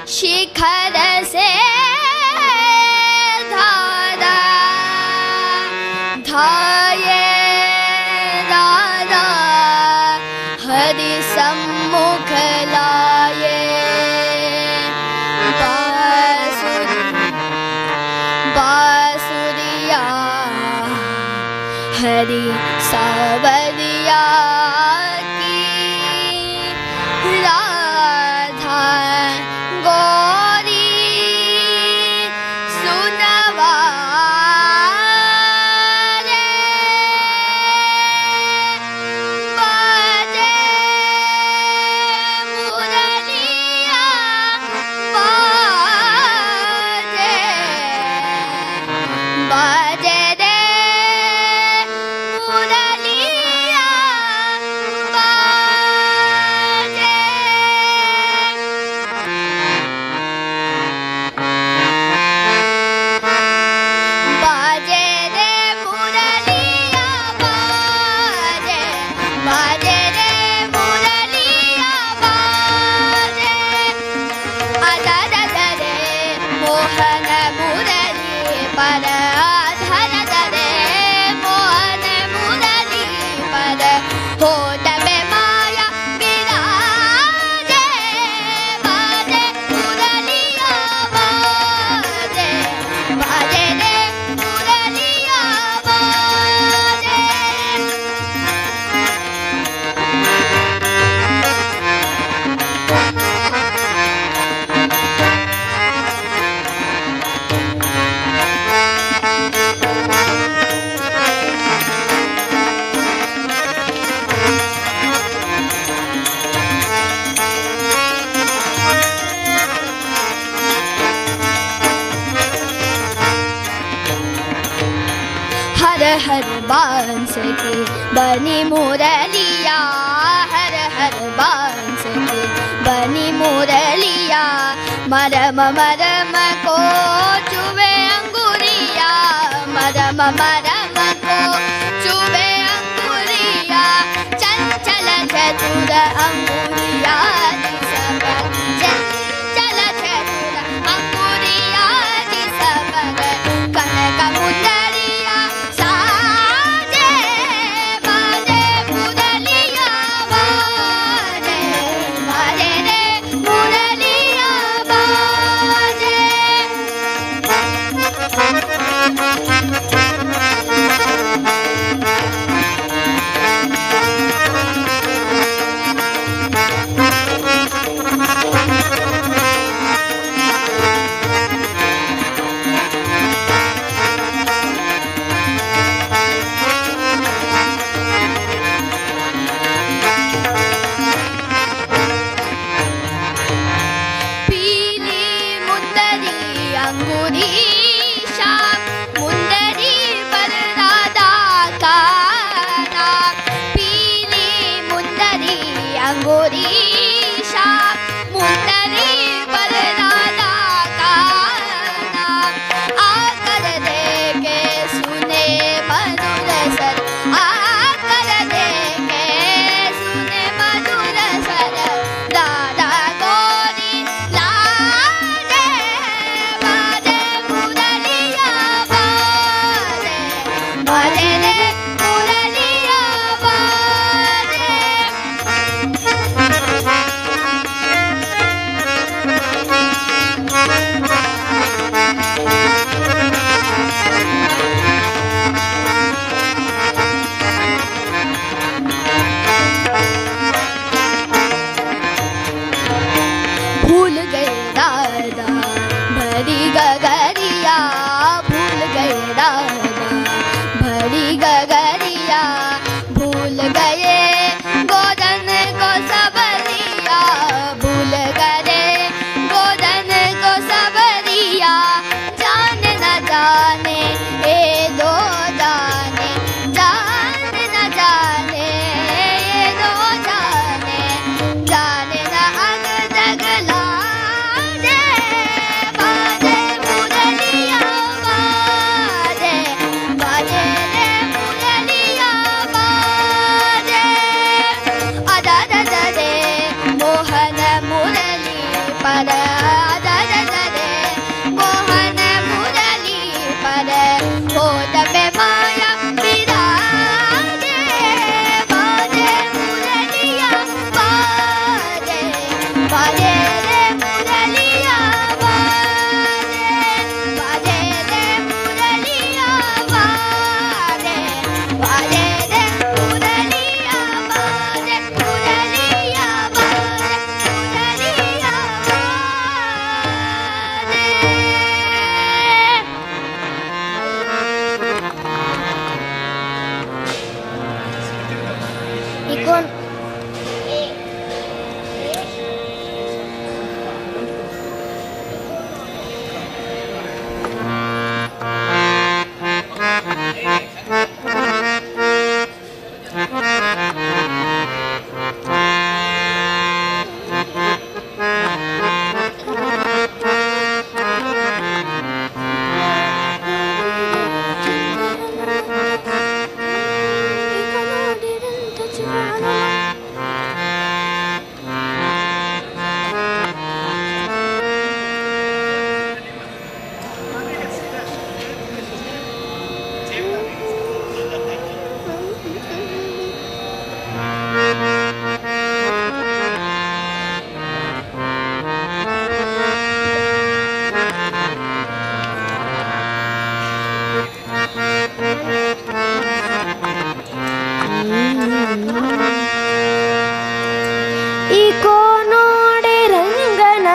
शिखर से धारा धाये दादा हरि सम्मुख लाये। बासुरिया हरि सावरिया की राधा गौरी सुनवा रे बाजे मुरलिया बाजे बाजे रे मुरलिया बाजे। बाजे रे मुरलिया बाजे बाजे रे मुरलिया बाजे। अधर धरे मोहन मुरली पर अधर धरे मोहन मुरली पर होत में माया विराजे। बाजे मुरलिया बाजे बाजे रे मुरलिया बाजे। हर हर बांस की बनी मुरलिया हर हर बांस की बनी मुरलिया। मरम मरम को चुवे अंगुरिया मरम मरम को चुवे अंगुरिया। चंचल चतुर अंगुरिया सब चंचल चतुर अंगुरिया सब कनक मुंदरिया साजे। बाजे मुरलिया बाजे बाजे रे मुरलिया बाजे। पीली मुंदरी अंगूरी श्याम मुंदरी पर राधा का नाम। पीली मुंदरी अंगूरी श्याम मुंदरी पर राधा का नाम। आकर देखे सुने मधुर सर आकर देखे सुने मधुर सर दादा गौरी लाजे। बाजे मुरलिया बाजे बाजे रे मुरलिया बाजे।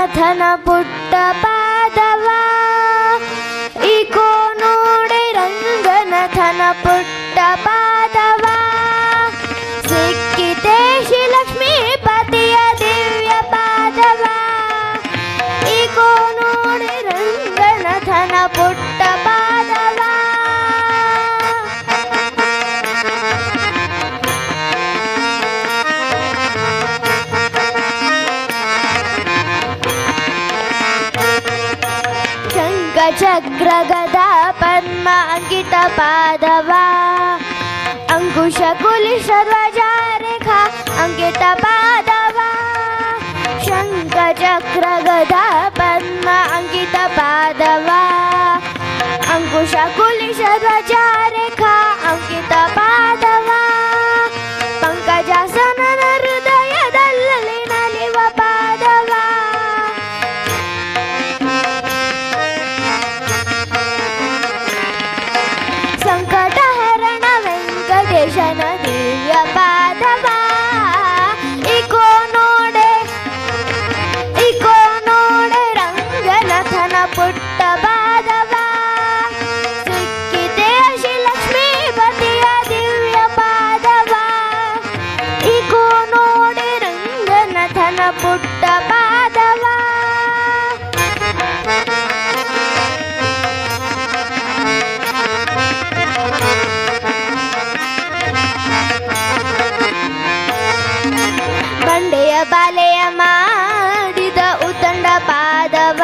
ರಂಗನಾಥನ ಪುಟ್ಟ ಪಾದವ, ಇಕೋ ನೋಡೆ ರಂಗನಾಥನ ಪುಟ್ಟ ಪಾದವ, ಸಿಕ್ಕಿತೆ ಶ್ರೀ ಲಕ್ಷ್ಮೀಪತಿಯ ದಿವ್ಯ ಪಾದವ, ಇಕೋ ನೋಡೆ ರಂಗನಾಥನ ಪುಟ್ಟ ಪಾದವ. ಚಕ್ರ ಗದಾ ಪದ್ಮ ಅಂಕಿತ ಪಾದವ, ಅಂಕುಶ ಕುಲಿಶ ಧ್ವಜ ರೇಖಾ ಅಂಕಿತ ಪಾದವ, ಶಂಖ ಚಕ್ರ ಗದಾ ಪದ್ಮ ಅಂಕಿತ ಪಾದವ, ಅಂಕುಶ ಕುಲಿಶ ಧ್ವಜ ರೇಖಾ ಅಂಕಿತ ಪಾದವ, ಪಂಕಜಾಸನನ ಹೃದಯದಲ್ಲಿ ನಲಿವ ಪಾದವ. ಸಂಕಟಹರಣ ವೆಂಕಟೇಶನ ದಿವ್ಯ ಪಾದವ, ಇಕೋ ನೋಡೆ ಇಕೋ ನೋಡೆ ರಂಗನಾಥನ ಪುಟ್ಟ ಪಾದವ, ಸಿಕ್ಕಿತೆ ಶ್ರೀ ಲಕ್ಷ್ಮೀಪತಿಯ ದಿವ್ಯ ಪಾದವ, ಇಕೋ ನೋಡೆ ರಂಗನಾಥನ ಪುಟ್ಟ ಪಾದವ. ಬಂಡೆಯ ಬಾಲೆಯ ಮಾಡಿದ ಉತ್ತಂಡ ಪಾದವ,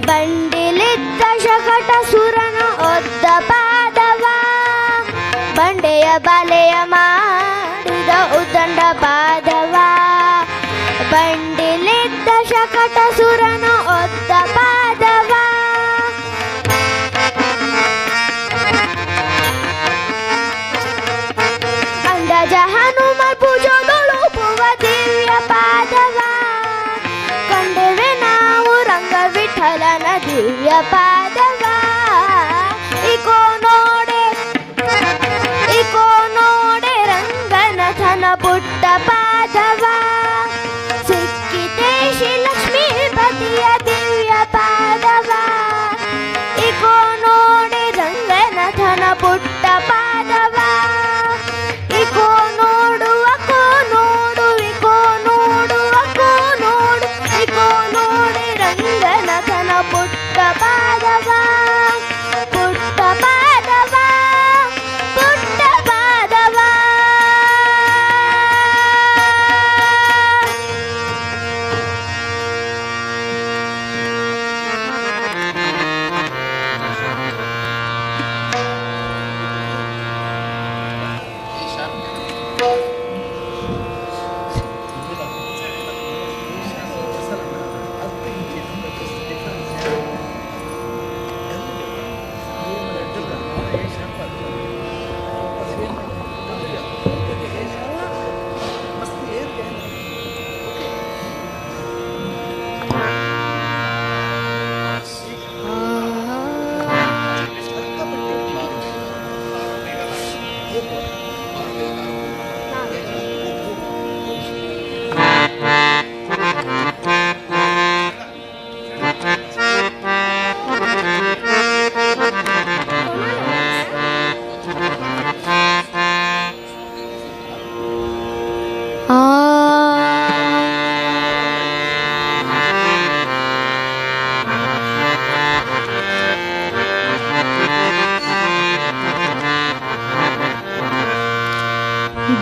ಬಂಡಿಲಿದ್ದ ಶಕಟ ಸುರನ ಒದ್ದ ಪಾದವ, ಬಂಡೆಯ ಬಾಲೆಯ ಮಾಡಿದ ಉತ್ತಂಡ ಪಾದವ, ಬಂಡಿಲಿದ್ದ ಶಕಟ ಸುರನ ಒದ್ದ ಪಾದವ. ಅಂಡಜ ಹನುಮ ಪೂಜೋದೊಳುಪುವ ದಿವ್ಯ ಪಾದವ, ಕಂಡೆವೆ ನಾವು ರಂಗ ವಿಠಲನ ದಿವ್ಯ ಪಾದವ, ಇಕೋ ನೋಡೆ ಇಕೋ ನೋಡೆ ರಂಗನಾಥನ ಪುಟ್ಟ ಪಾದವ, ಸಿಕ್ಕಿತೆ ಶ್ರೀ ಲಕ್ಷ್ಮೀಪತಿಯ ದಿವ್ಯ ಪಾದವ, ಇಕೋ ನೋಡೆ ರಂಗನಾಥನ ಪುಟ್ಟ ಪಾದವ, ಇಕೋ ನೋಡುವ ಕೋ ನೋಡು ಇಕೋ ನೋಡುವ ಕೋ ನೋಡು ಇಕೋ ನೋಡೆ ರಂಗನಾಥನ ಪುಟ್ಟ ಪಾದವ, ಪುಟ್ಟ ಪಾದವ, ಪುಟ್ಟ ಪಾದವ.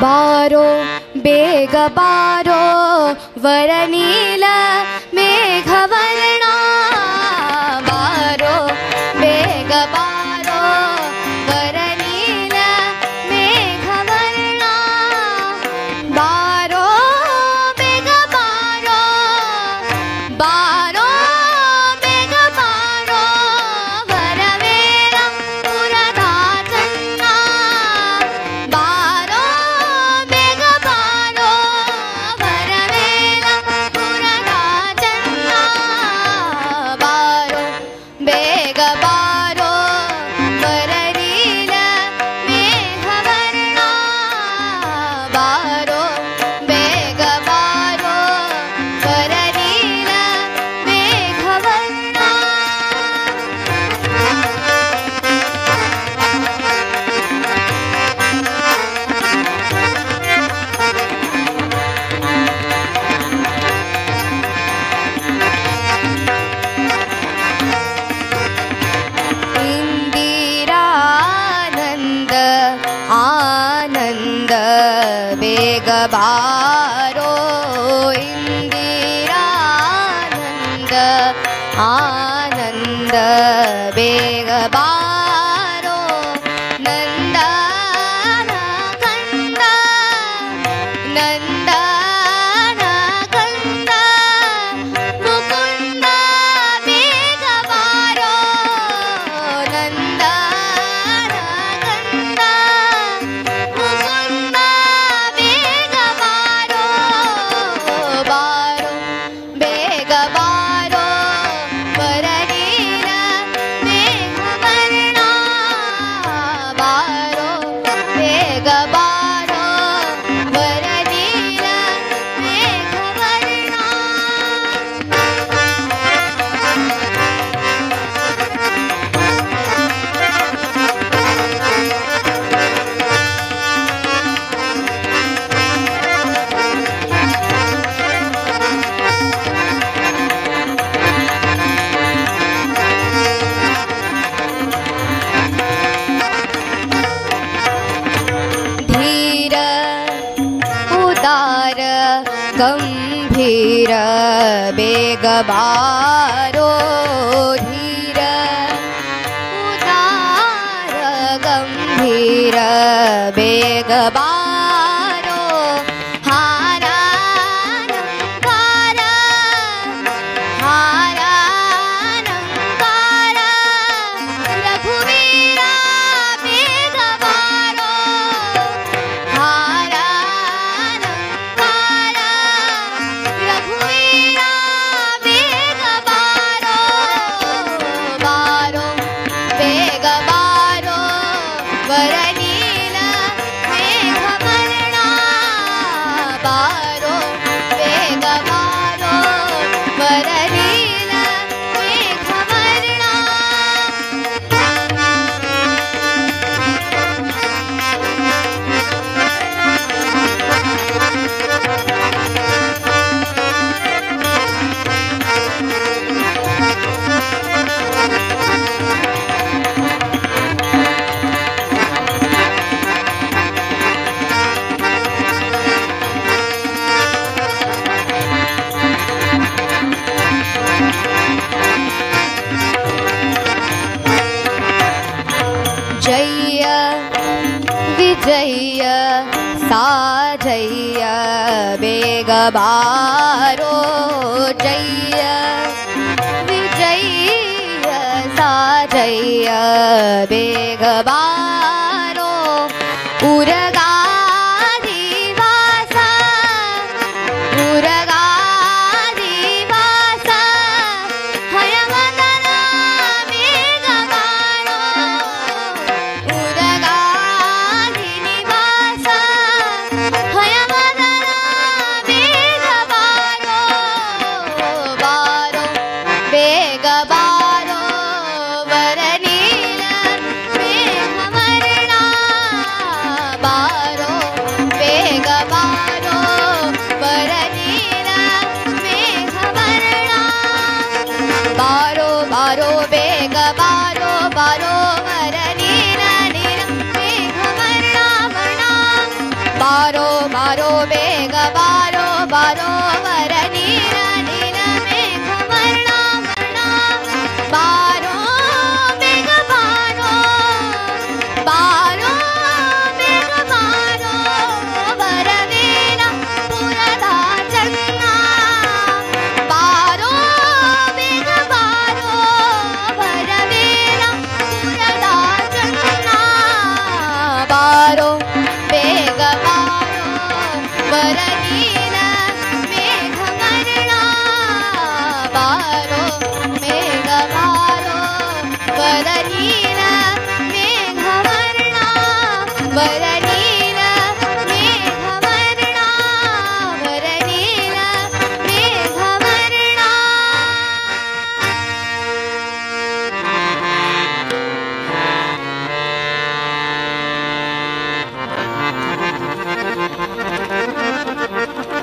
ಬಾರೋ ಬೇಗ ಬಾರೋ ವರನೀಲ ಮೇಘವರ್ಣ, ಬಾರೋ ಬೇಗ ಬಾರೋ ವರನೀಲ ಮೇಘವರ್ಣ, ಬಾರೋ ಬೇಗ ಬಾರೋ, ಬಾರೋ ಬೇಗ ಬಾರೋ ವರವೇರ ಪುರದಾಚನ್ನ, ಬಾರೋ ಬೇಗ ಬಾರೋ ವರವೇರ ಪುರದಾಚನ್ನ. बारो इंदिरानंद आनंद बेग बारो नंदन कंद नंदन कंद मुकुंद बेग बारो नंदन कंद मुकुंद बेग बारो बारो बेग बारो वरनील मेघवर्णा बारो बेग बारो वरनील मेघवर्णा। धीर उदार गंभीर बेग बारो धीर उदार गंभीर बेग बारो हारानंकार हारानंकार रघुवीरा बेग बारो हारानंकार रघुवीरा बेग बारो बारो बेग बारो वरनील मेघवर्णा बारो बेग बारो वरनील मेघवर्णा। जय विजय साजय बेग बारो जय विजय साजय बेग बारो उरगादिवासा उरगादिवासा हयवदना बेग बारो उरगादिनिवास हयवदना बेग बारो बारो बेग बारो वरनील मेघवर्णा बारो बेग बारो वरनील मेघवर्णा बारो बारो बेग बारो बारो वरनील नील मेघवर्णा वर्णा बारो बारो बेग बारो बारो वरनील नील मेघवर्णा वर्णा बारो बेग बारो बारो बेग बारो वरवीर पुरदा चन्ना बारो बेग बारो वरवीर पुरदा चन्ना बारो बेग बारो वरनील मेघवर्णा बारो मेघ बारो वरनील मेघवर्णा वरनील मेघवर्णा वरनील मेघवर्णा। Thank you.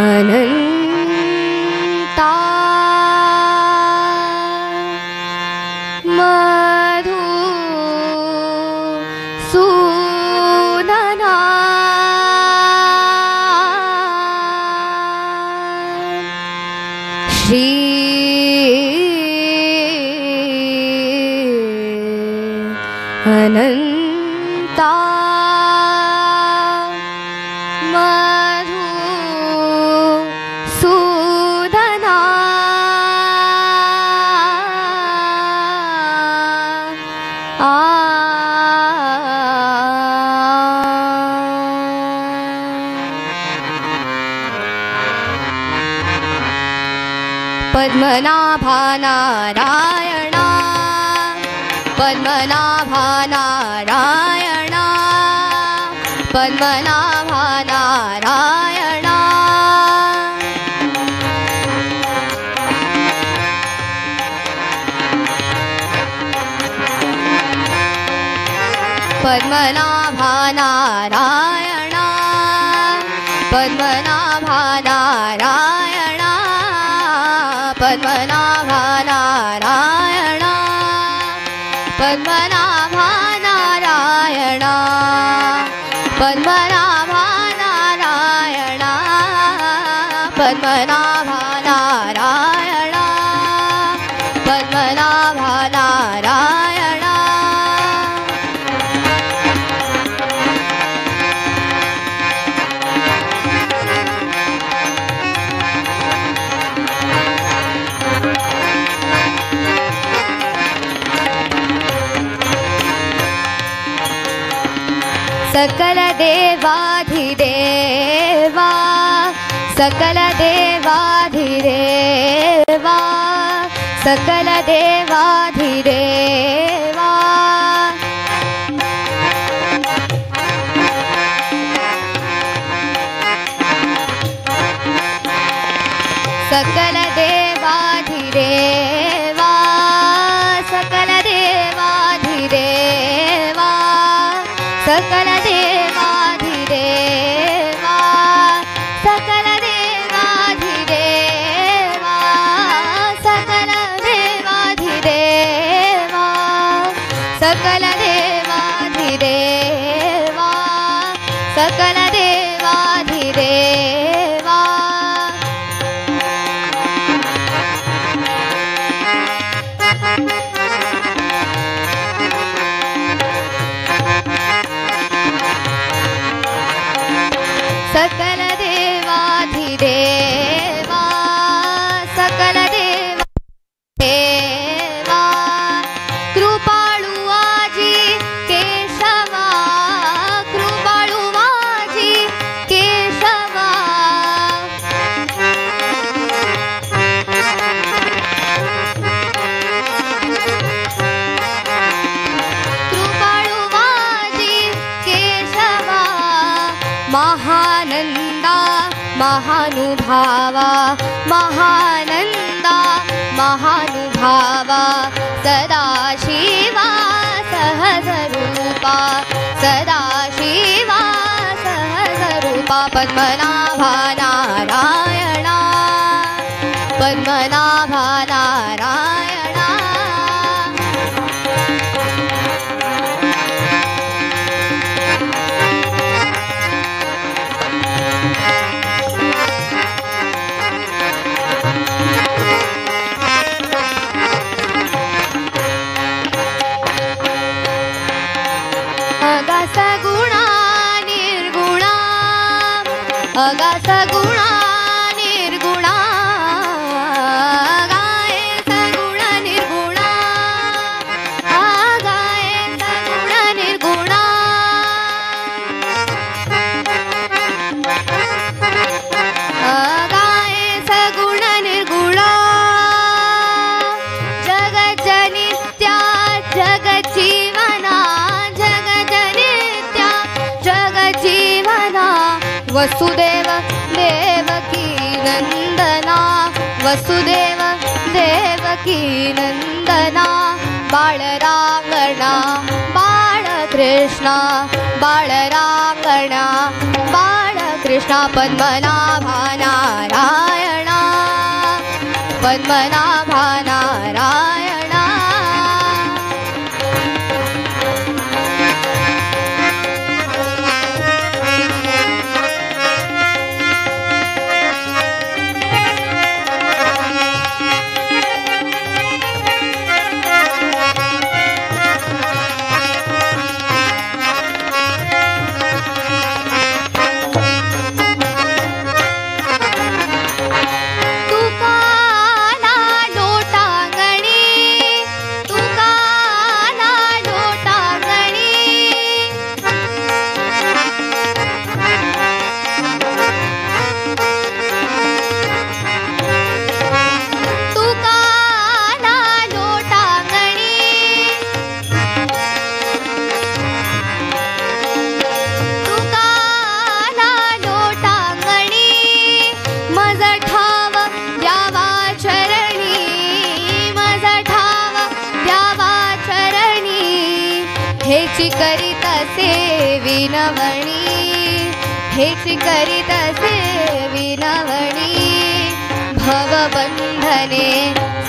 अनंता मधुसूदना श्री अनंता मधुसूदना आ पद्मनाभा नारायणा पद्मनाभा नारायणा पद्मनाभा नारायणा पद्मनाभा नारायणा पद्मनाभा नारायणा पद्मनाभा नारायणा पद्मनाभा नारायणा पद्मनाभा नारायणा पद्मनाभा नारायणा पद्मनाभा नारायणा सकल देवाधिदेवा सकल देवाधिदेवा सकल देवाधिदेवा सकल देवाधिदेवा सकल देवाधिदेवा सकल देवाधिदेवा सकल देवाधिदेवा सकल देवाधिदेवा सकल देवाधिदेवा सकल देवाधिदेवा सकल देवाधिदेवा सकल देवा कृपाळुआजी केशवा कृपाळुआजी केशवा कृपाळुआजी केशवा महानंदा महानुभावा महानंदा महानुभावा सदाशिवा सहजरूपा सदाशिवा सहजरूपा पद्मनाभा नारायणा पद्मनाभा नारायणा अगा सगुणा निर्गुणा अगा सगुणा निर्गुणा गाय सगुण निर्गुणा गाय सगुण निर्गुणा गाय सगुण निर्गुणा जगज्जनित्या जगज्जीवना जगजनित्या जगज्जीवना वसुदेव देवकी नंदना वसुदेव देवकी नंदना बाळरांगणा बाळकृष्णा बाळरांगणा बाळकृष्णा। कृष्ण पद्मनाभा नारायण पद्मनाभा नारायण। करितसे विनवणी हेची करितसे विनवणी भवबंधने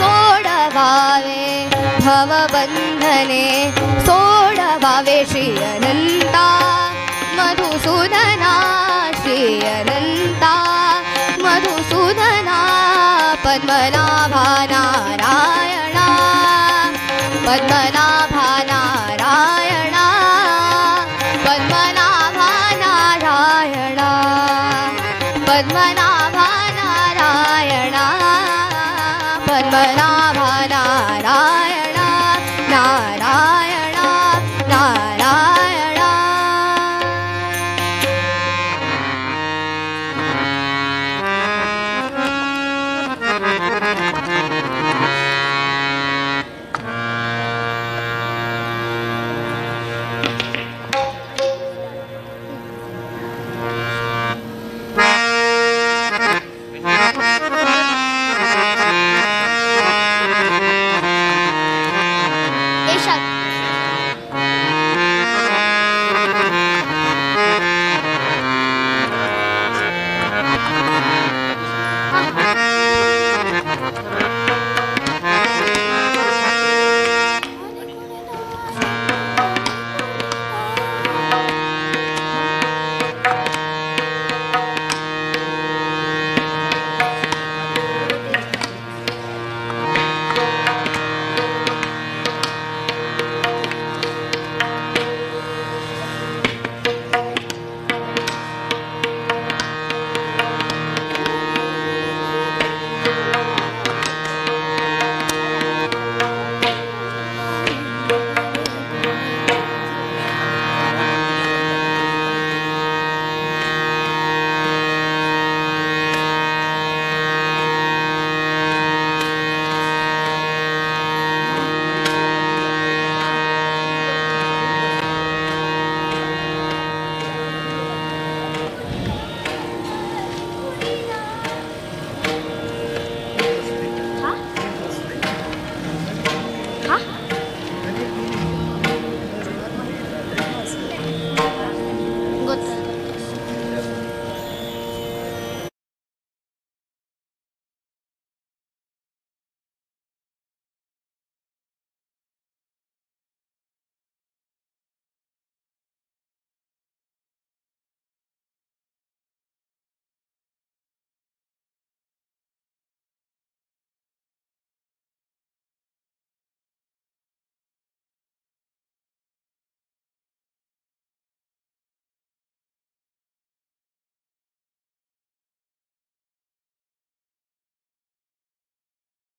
सोडवावे भवबंधने सोडवावे श्री अनंता मधुसूदना श्री अनंता मधुसूदना पद्मनाभा नारायण पद्मनाभा नारायण पद्मनाभा नारायण पद्मनाभा नारायण पद्मनाभा नारायण नारायण नारायण।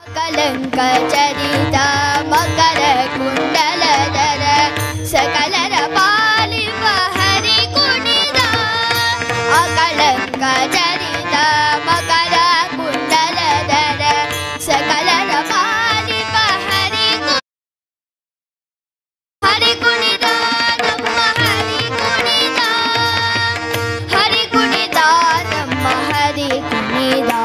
कलंक चरित मकर कुंडलधर सकलर पालिप हरि कुणिदा अकलंक चरित मकर कुंडलधर सकलर पालिप हरि हरि कुणिदा नम हरि कुणिदा हरि कुणिदा नम हरि कुणिदा।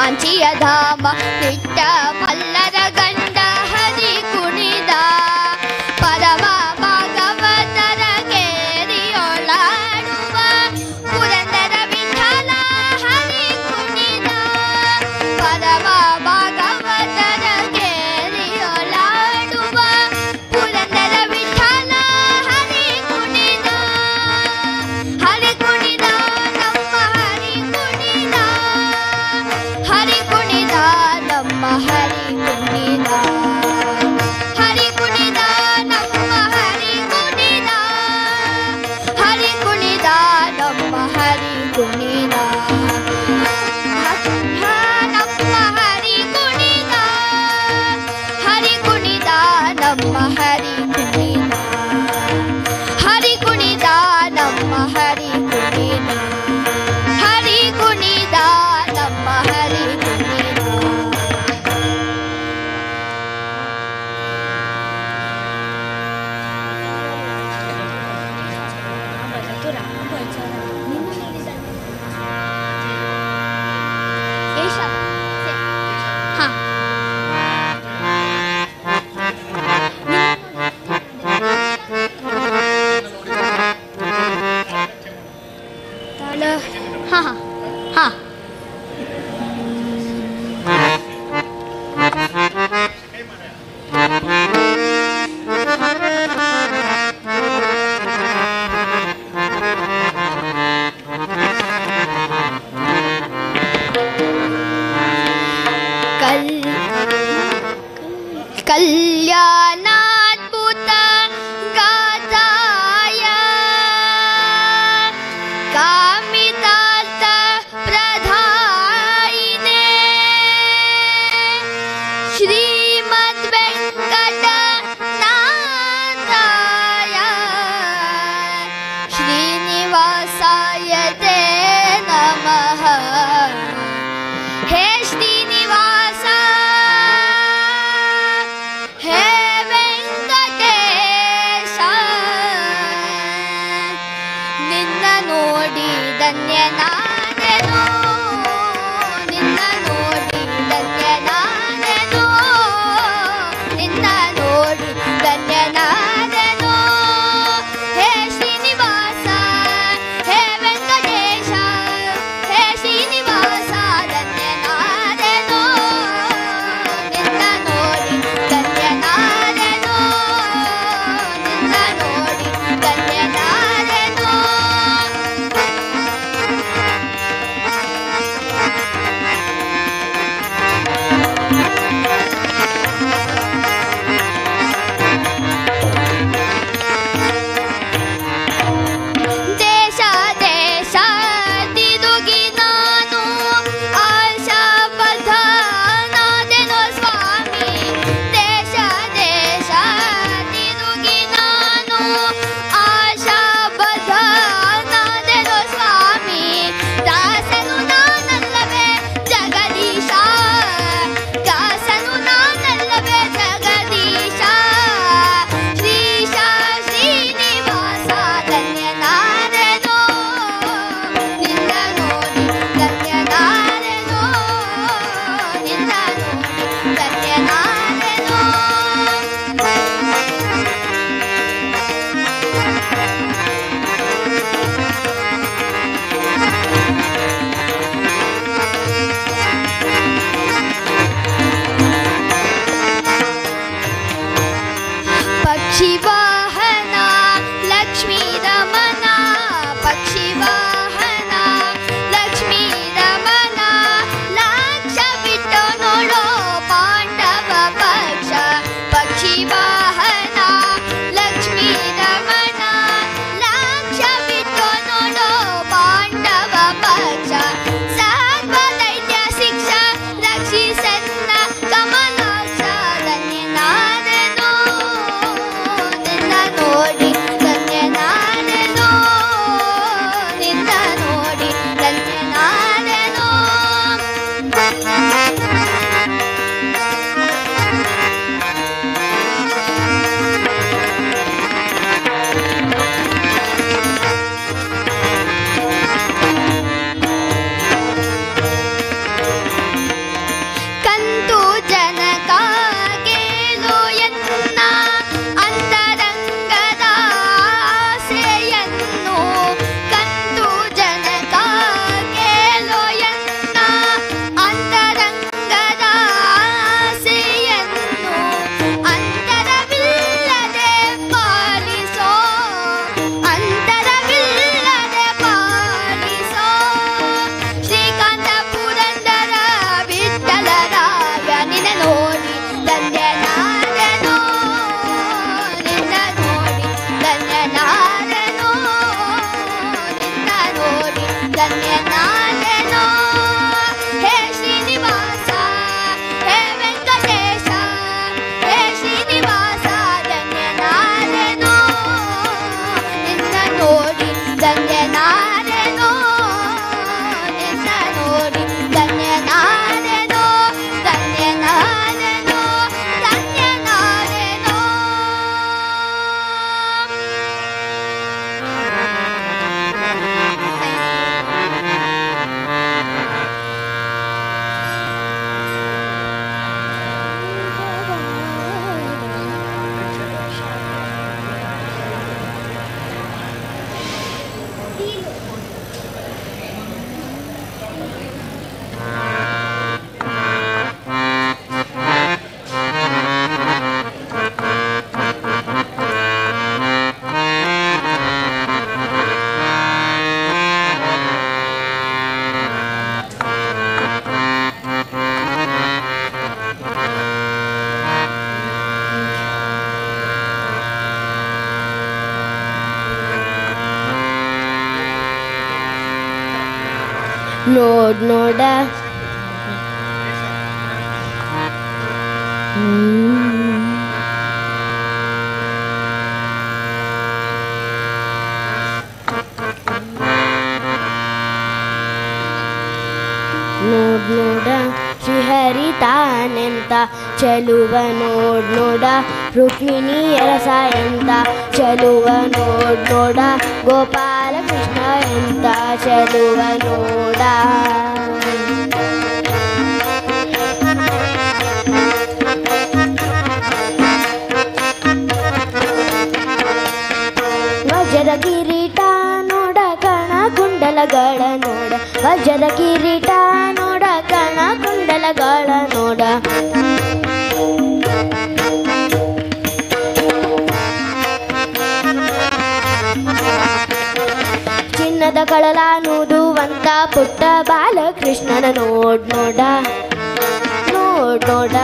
ಕಾಂಚಿಯ ಧಾಮ ನಿಟ್ಟ ಮಲ್ಲರ ಗಂಡ ಹರಿ ಕುಣಿದ ಪರಮ ಭಾಗವತರ ಕೇರಿಯೊಳಾಡುವ ಪುರಂದರ ವಿಠಲ ಹರಿ ಕುಣಿದ ಪರಮ ಭಾಗವತರ ಕೇರಿಯೊಳಾಡುವ ಪುರಂದರ ವಿಠಲ ಹರಿ ಕುಣಿದ ಹರಿ ಕುಣಿದ ನಮ್ಮ ಹರಿ ಕುಣಿದ ಹರಿ ಕುಣಿದ ನಮ್ಮ ಹರಿ ಕುಣಿದ ಹರಿ ಕುಣಿದ ನಮ್ಮ ಹರಿ ಕುಣಿದ ಹರಿ ಕುಣಿದ ನಮ್ಮ ಹರಿ ಕುಣಿದ ನಮ್ಮ ಹರಿ ಕುಣಿದ ಹರಿ ಕುಣಿದ ನಮ್ಮ ಹರಿ ಕುಣಿದ ಹರಿ ಕುಣಿದ ನಮ್ಮ ಹರಿ ಕುಣಿದ ಹರಿ ಕುಣಿದ ನಮ್ಮ ಹರಿ ಕುಣಿದ. ಕಲ್ಯಾಣಾದ್ಭುತ ಗಾತಾಯ ಕಾಮಿತಾರ್ಥ ಪ್ರಧಾಯಿನೇ ಶ್ರೀಮದ್ ವೆಂಕಟನಾಥಾಯ ಶ್ರೀನಿವಾಸಾಯ ತೇ ನಮಃ. ಹೇ ಶ್ರೀನಿವಾಸ ಹೇ ವೆಂಕಟೇಶ ನಿನ್ನ ನೋಡಿ ಧನ್ಯನಾದೆನು ನಿನ್ನ ನೋಡಿ ಧನ್ಯನಾದೆನು ನಿನ್ನ ನೋಡಿ ಧನ್ಯನಾದೆನು. ಹೇ ಶ್ರೀನಿವಾಸ ಹೇ ವೆಂಕಟೇಶ ಹೇ ಶ್ರೀನಿವಾಸ ಧನ್ಯನಾದೆನು ನಿನ್ನ ನೋಡಿ ಧನ್ಯನಾದೆನು ನಿನ್ನ ನೋಡಿ ಧನ್ಯನಾದೆನು. ಧನ್ಯನಾದೆನೋ. ಹೇ ಶ್ರೀನಿವಾಸ, ಹೇ ವೆಂಕಟೇಶ, ಹೇ ಶ್ರೀನಿವಾಸ ಧನ್ಯನಾದೆನೋ, ನಿನ್ನ ನೋಡಿ ಧನ್ಯನಾದೆನೋ, ನಿನ್ನ ನೋಡಿ ಧನ್ಯನಾದೆನೋ, ಧನ್ಯನಾದೆನೋ, ಧನ್ಯನಾದೆನೋ. ನೋಡ್ ನೋಡ ನೋಡ್ ನೋಡ ಶ್ರೀಹರಿ ತಾನೆಂತ ಚೆಲುವ, ನೋಡ್ ನೋಡ ರುಕ್ಮಿಣಿಯ ರಸ ಎಂತ ಚೆಲುವ, ನೋಡ್ ನೋಡ ಗೋಪಾಲ ಕೃಷ್ಣ ಎಂತ ಚೆಲುವ ನೋಡ. ವಜ್ರದ ಕಿರೀಟ ನೋಡ ಕಣ ಕುಂಡಲಗಳ ನೋಡ, ವಜ್ರದ ಕಿರೀಟ ನೋಡ ಕಣ ಕುಂಡಲಗಳ ನೋಡ. ಚಿನ್ನದ ಕಳಲ ನೂದುವಂತ ಪುಟ್ಟ ಬಾಲಕೃಷ್ಣನ ನೋಡ್ ನೋಡ, ನೋಡ್ ನೋಡ,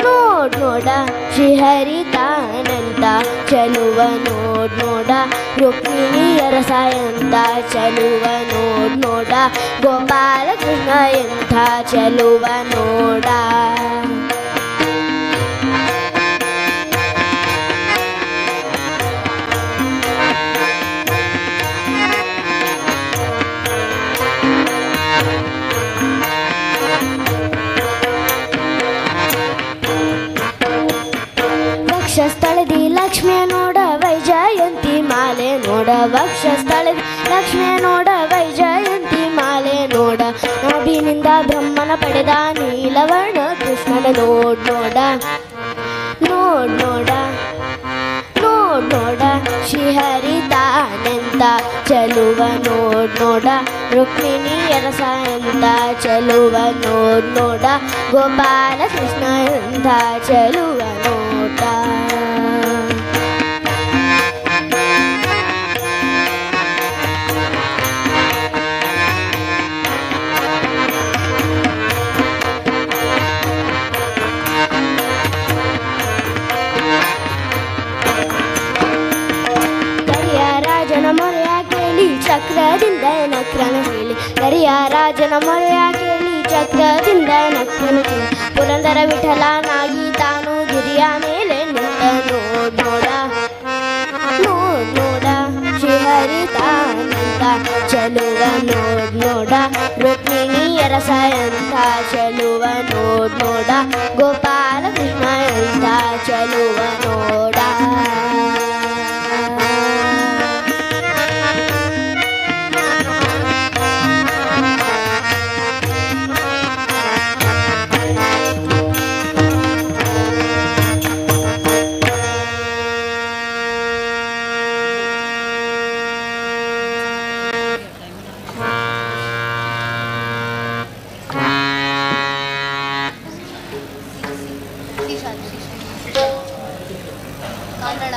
ನೋಡ್ ನೋಡ ಶ್ರೀಹರಿ ತಾನಂತ ಚೆಲುವ, ನೋಡ್ ನೋಡ ರುಕ್ಮಿಣಿಯ ರಸ ಎಂತ ಚೆಲುವ, ನೋಡ್ ನೋಡ ಗೋಪಾಲ ಕೃಷ್ಣ ಎಂಥ ಚೆಲುವ ನೋಡ. ವಕ್ಷಸ್ಥಳದಿ ಲಕ್ಷ್ಮಿಯ ನೋಡ ವೈಜಯಂತಿ ಮಾಲೆ ನೋಡ, ವಕ್ಷಸ್ಥಳದಿ ಲಕ್ಷ್ಮಿಯ ನೋಡ ವೈಜಯಂತಿ ಮಾಲೆ ನೋಡ. ನಾಭಿನಿಂದ ಬ್ರಹ್ಮನ ಪಡೆದ ನೀಲವರ್ಣ ಕೃಷ್ಣನ ನೋಡ್ ನೋಡ, ನೋಡ್ ನೋಡ, ನೋಡ್ ನೋಡ ಶ್ರೀಹರಿ ತಾನೆಂತ ಚೆಲುವ, ನೋಡ್ ನೋಡ ರುಕ್ಮಿಣಿಯ ರಸ ಎಂತ ಚೆಲುವ, ನೋಡ್ ನೋಡ ಗೋಪಾಲ ಕೃಷ್ಣ ಎಂತ ಚೆಲುವ ನೋಡ. ಕರಿಯ ರಾಜನ ಮೊರೆಯ ಕೇಳಿ ಚಕ್ರದಿಂದ ನಕ್ರನ ಹೇಳಿ, ಕರಿಯ ರಾಜನ ಮೊರೆಯ ಕೇಳಿ ಚಕ್ರದಿಂದ ನಕ್ರನ ಹೇಳಿ. ಪುರಂದರ ವಿಠಲನಾಗಿ ತಾನು ಗಿರಿಯ ಮೇಲೆ ನಿಂತ ನೋಡ್ ನೋಡ, ನೋಡ್ ನೋಡ ಶ್ರೀಹರಿ ತಾನಂತ ಚೆಲುವ, ನೋಡ್ ನೋಡ ರುಕ್ಮಿಣಿಯ ರಸ ಎಂತ ಚೆಲುವ, ನೋಡ್ ನೋಡ ಗೋಪಾಲ ಕೃಷ್ಣ ಎಂತ ಚೆಲುವ ನೋಡ. ಕನ್ನಡ.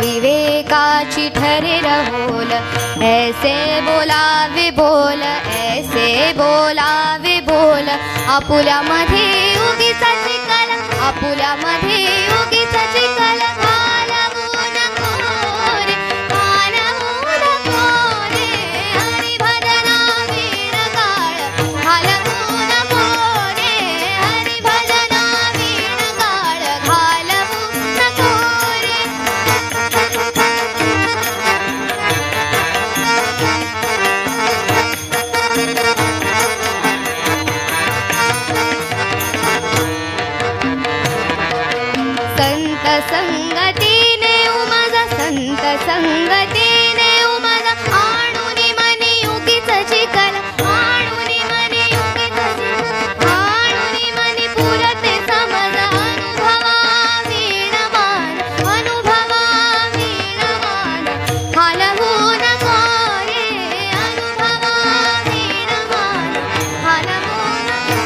विवेकाची ठरे रहोल, ऐसे बोलावे बोल, ऐसे बोलावे बोल, आपुल्यामध्ये उगीचाची कला, आपुल्यामध्ये उगीचाची कला, घालवू नको रे, घालवू नको रे, हरी भजना वीण काळ, घालवू नको रे, हरी भजना वीण काळ, घालवू नको रे. संत संगतीने उमजा, संत संगतीने उमजा, आणून मनी उगीचची कला, आणून मनी उगीचची, आणून मनी पुरते समज, अनुभवा वीणमान, अनुभवा वीणमान, घालवू नको रे, अनुभवा वीणमान, घालवू नको.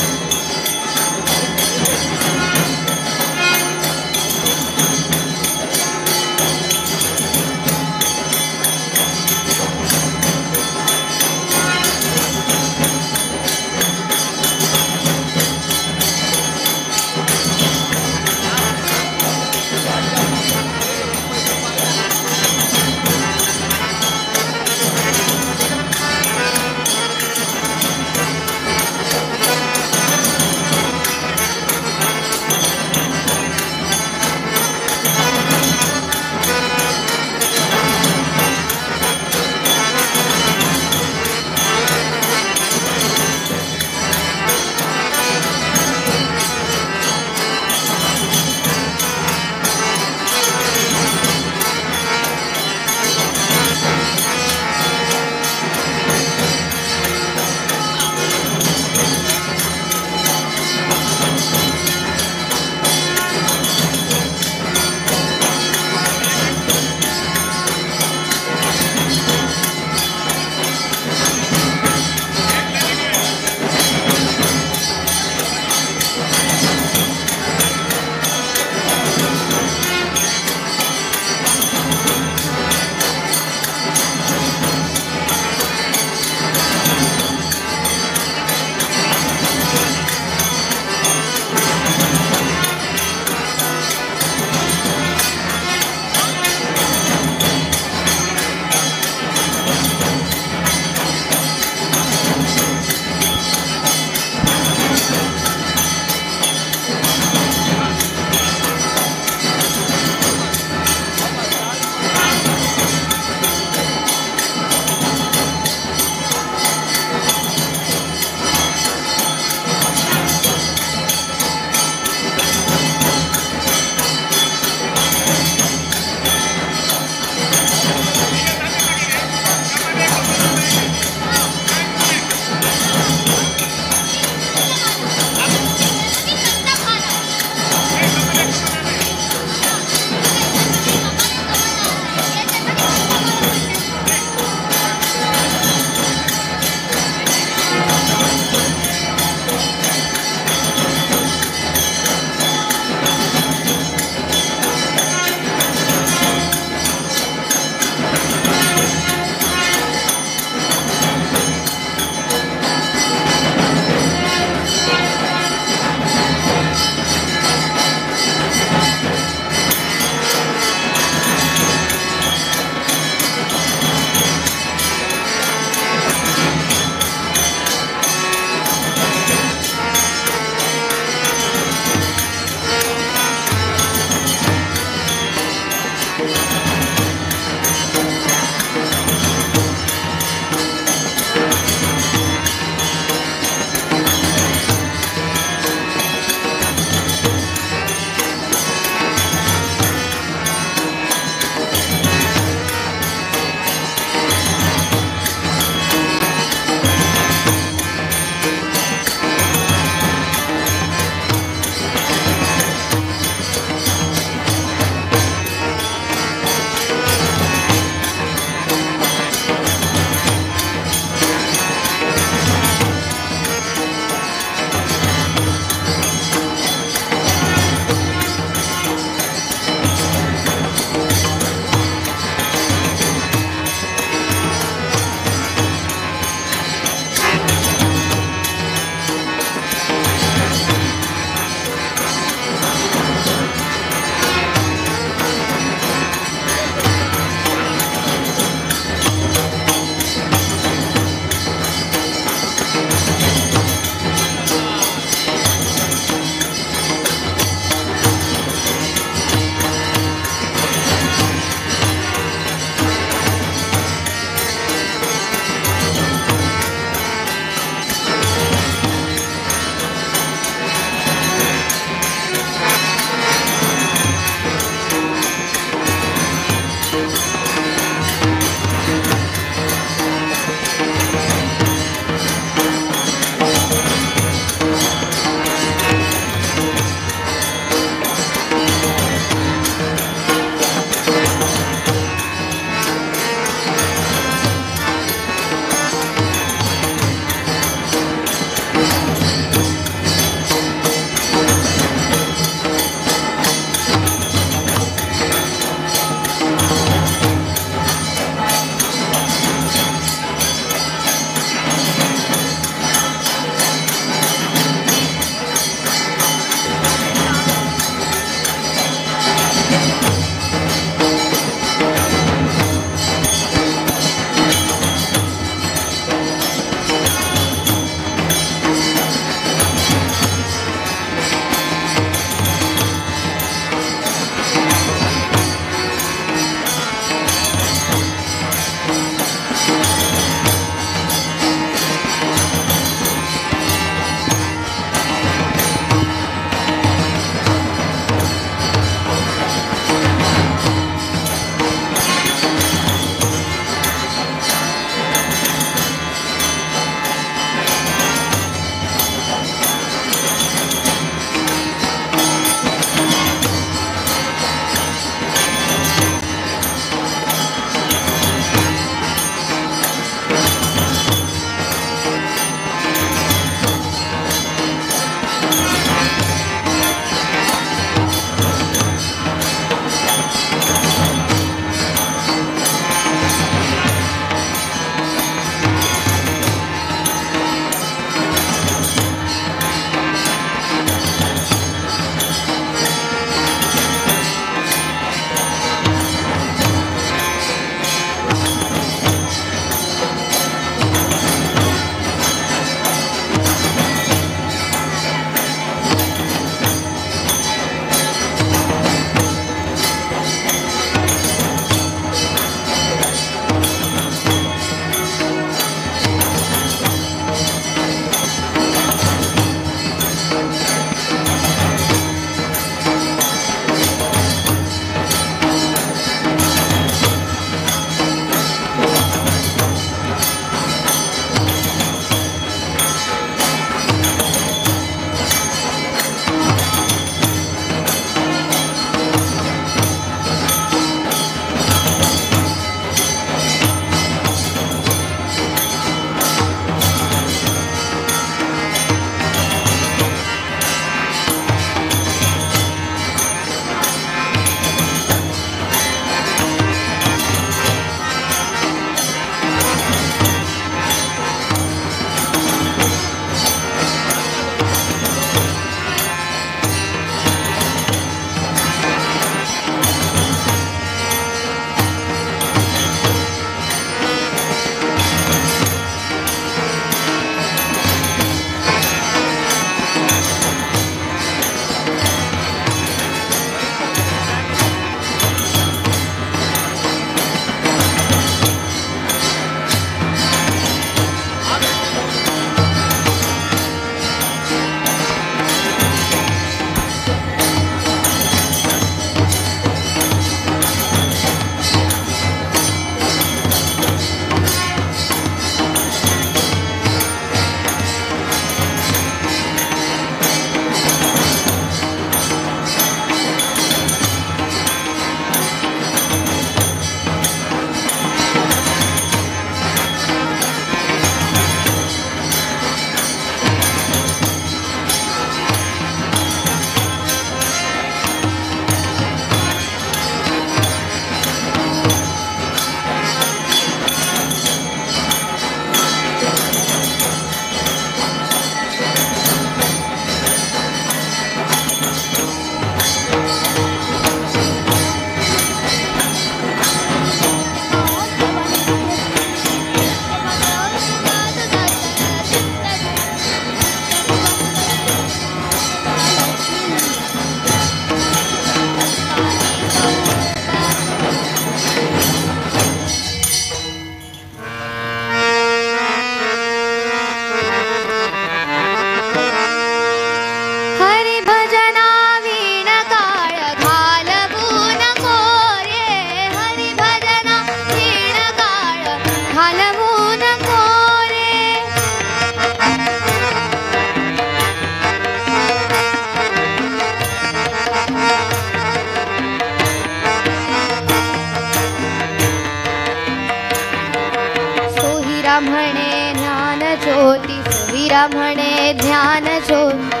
सोहिरा म्हणे ज्ञान ज्योती सोहिरा म्हणे ज्ञान ज्योती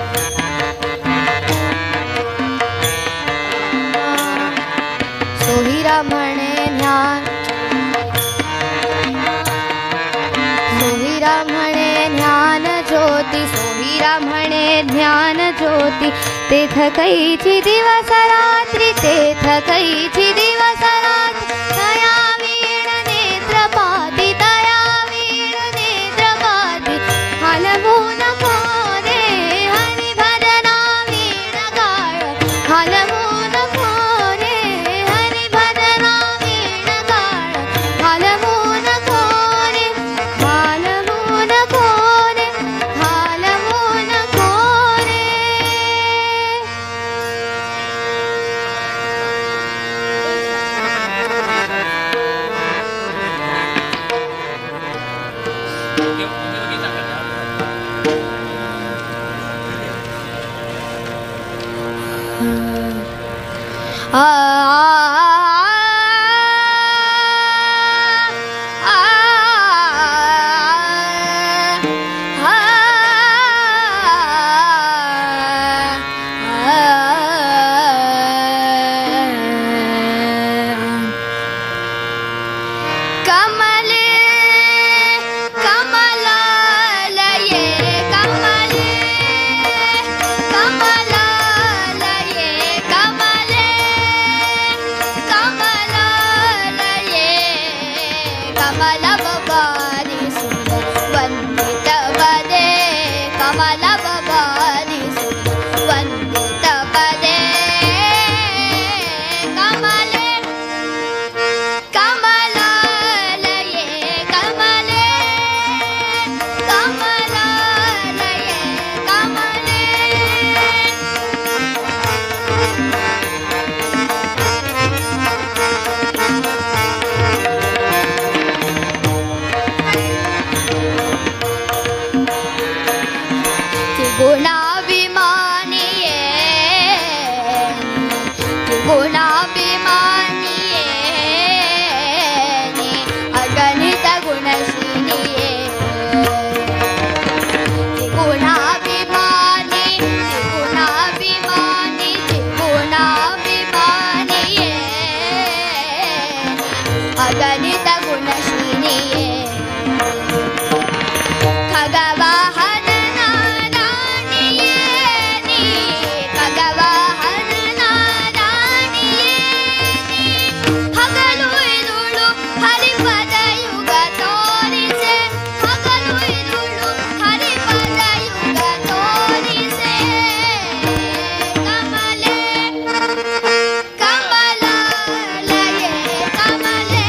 सोहिरा म्हणे ज्ञान सोहिरा म्हणे ज्ञान ज्योती सोहिरा म्हणे ज्ञान ज्योती तेथ कैची दिवस रात्री तेथ कैची दिवस रात्री तया वीण नेत्रपाती तया वीण नेत्रपाती हलवू नको रे हरि भजना वीण काळ हलवू नको रे हरि भजना वीण काळ हलवू नको रे हलवू नको रे हलवू नको रे. आ आ आ कमले कमलालये कमले कमलालये कमले कमलालये कमलभवानि सुर वन्दित पदे कमलभवानि सुर वन्दित पदे कमले कमलालये कमले कमलालये कमले. त्रिगुणाभिमानिये त्रिगुणाभिमानिये अगणित गुणशीलिये त्रिगुणाभिमानि त्रिगुणाभिमानि त्रिगुणाभिमानिये अगणित गुणशीलिये खगवाहन नारायणिये खगवाहन नारायणिये ಹಗಲು ಇರುಳು ಹರಿಪದ ಯುಗ ತೋರಿಸೆ ಹಗಲು ಇರುಳು ಹರಿಪದ ಯುಗ ತೋರಿಸೆ ಕಮಲೆ ಕಮಲಾಲಯೇ ಕಮಲೆ.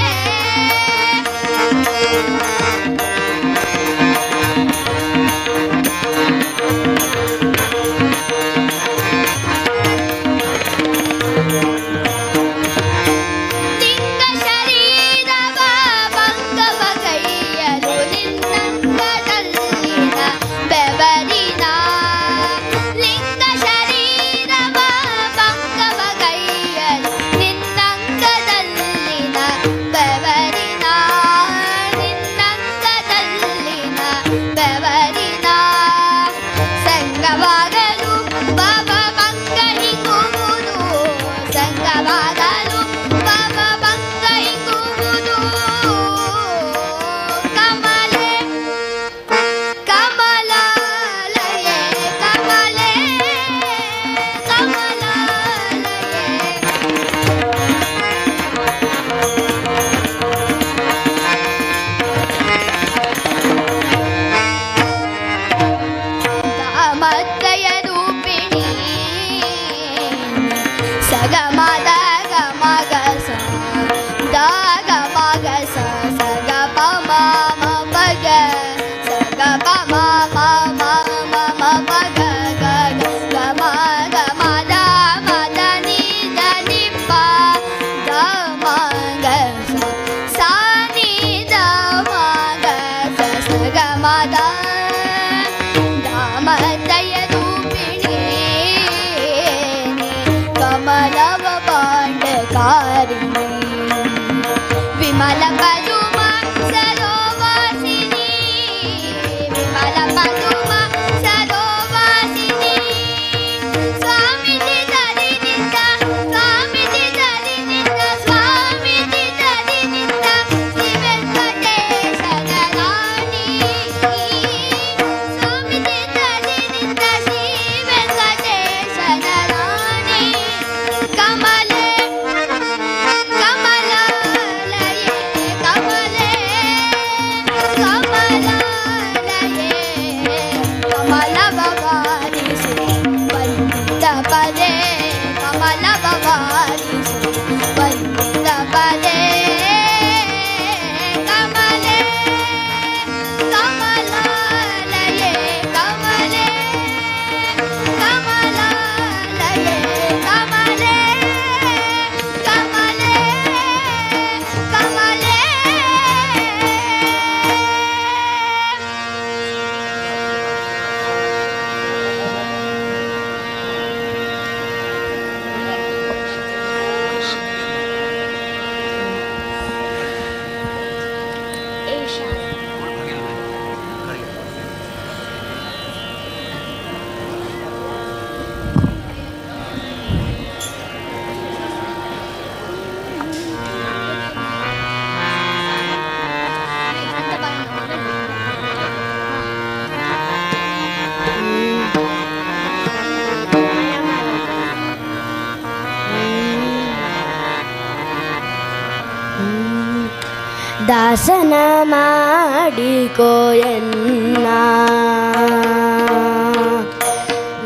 ದಾಸನ ಮಾಡಿಕೋ ಎನ್ನ,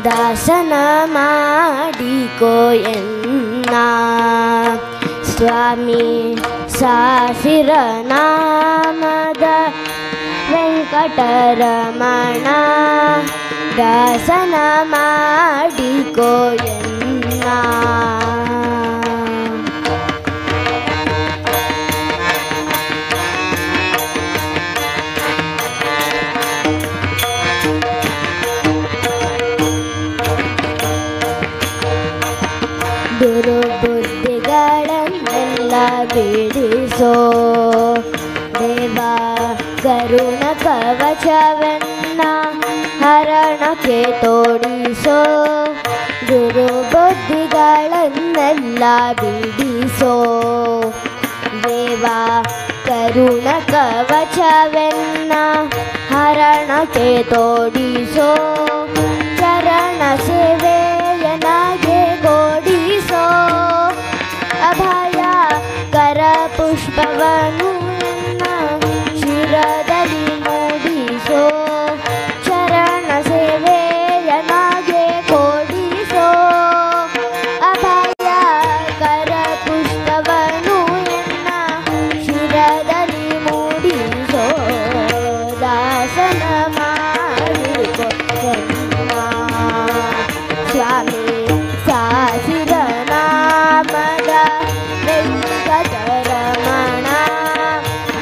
ದಾಸನ ಮಾಡಿಕೋ ಎನ್ನ. ಸ್ವಾಮಿ ಸಾಸಿರ ನಾಮದ ವೆಂಕಟರಮಣ, ದಾಸನ ಮಾಡಿಕೋ ಎನ್ನ. ದುರ್ಬುದ್ಧಿಗಳನ್ನೆಲ್ಲ ಬಿಡಿಸೋ ದೇವ, ಕರುಣ ಕವಚವನ್ನ ಹರಣಕ್ಕೆ ತೋಡಿಸೋ. ದುರ್ಬುದ್ಧಿಗಳನ್ನೆಲ್ಲ ಬಿಡಿಸೋ ದೇವ, ಕರುಣ ಕವಚವನ್ನ ಹರಣಕ್ಕೆ ತೋಡಿಸೋ. ಚರಣ ಸೇವೆಯನಾಗೆ ಗೋಡಿಸೋ, ಅಭಯ ಕರ ಪುಷ್ಪವನು ನನ್ನ ಶಿರದಲ್ಲಿ ಮೂಡಿಸೋ. ಚರಣ ಸೇವೆಯನಾಗೆ ಕೊಡಿಸೋ, ಅಭಯ ಕರ ಪುಷ್ಪವನು ಎನ್ನ ಶಿರದಲ್ಲಿ ಮೂಡಿಸೋ. ದಾಸನ ಮಾಡಿಕೋ ಎನ್ನ, ಸ್ವಾಮಿ ಸಾಸಿರ ನಾಮದ ವೆಂಕಟರಮಣ,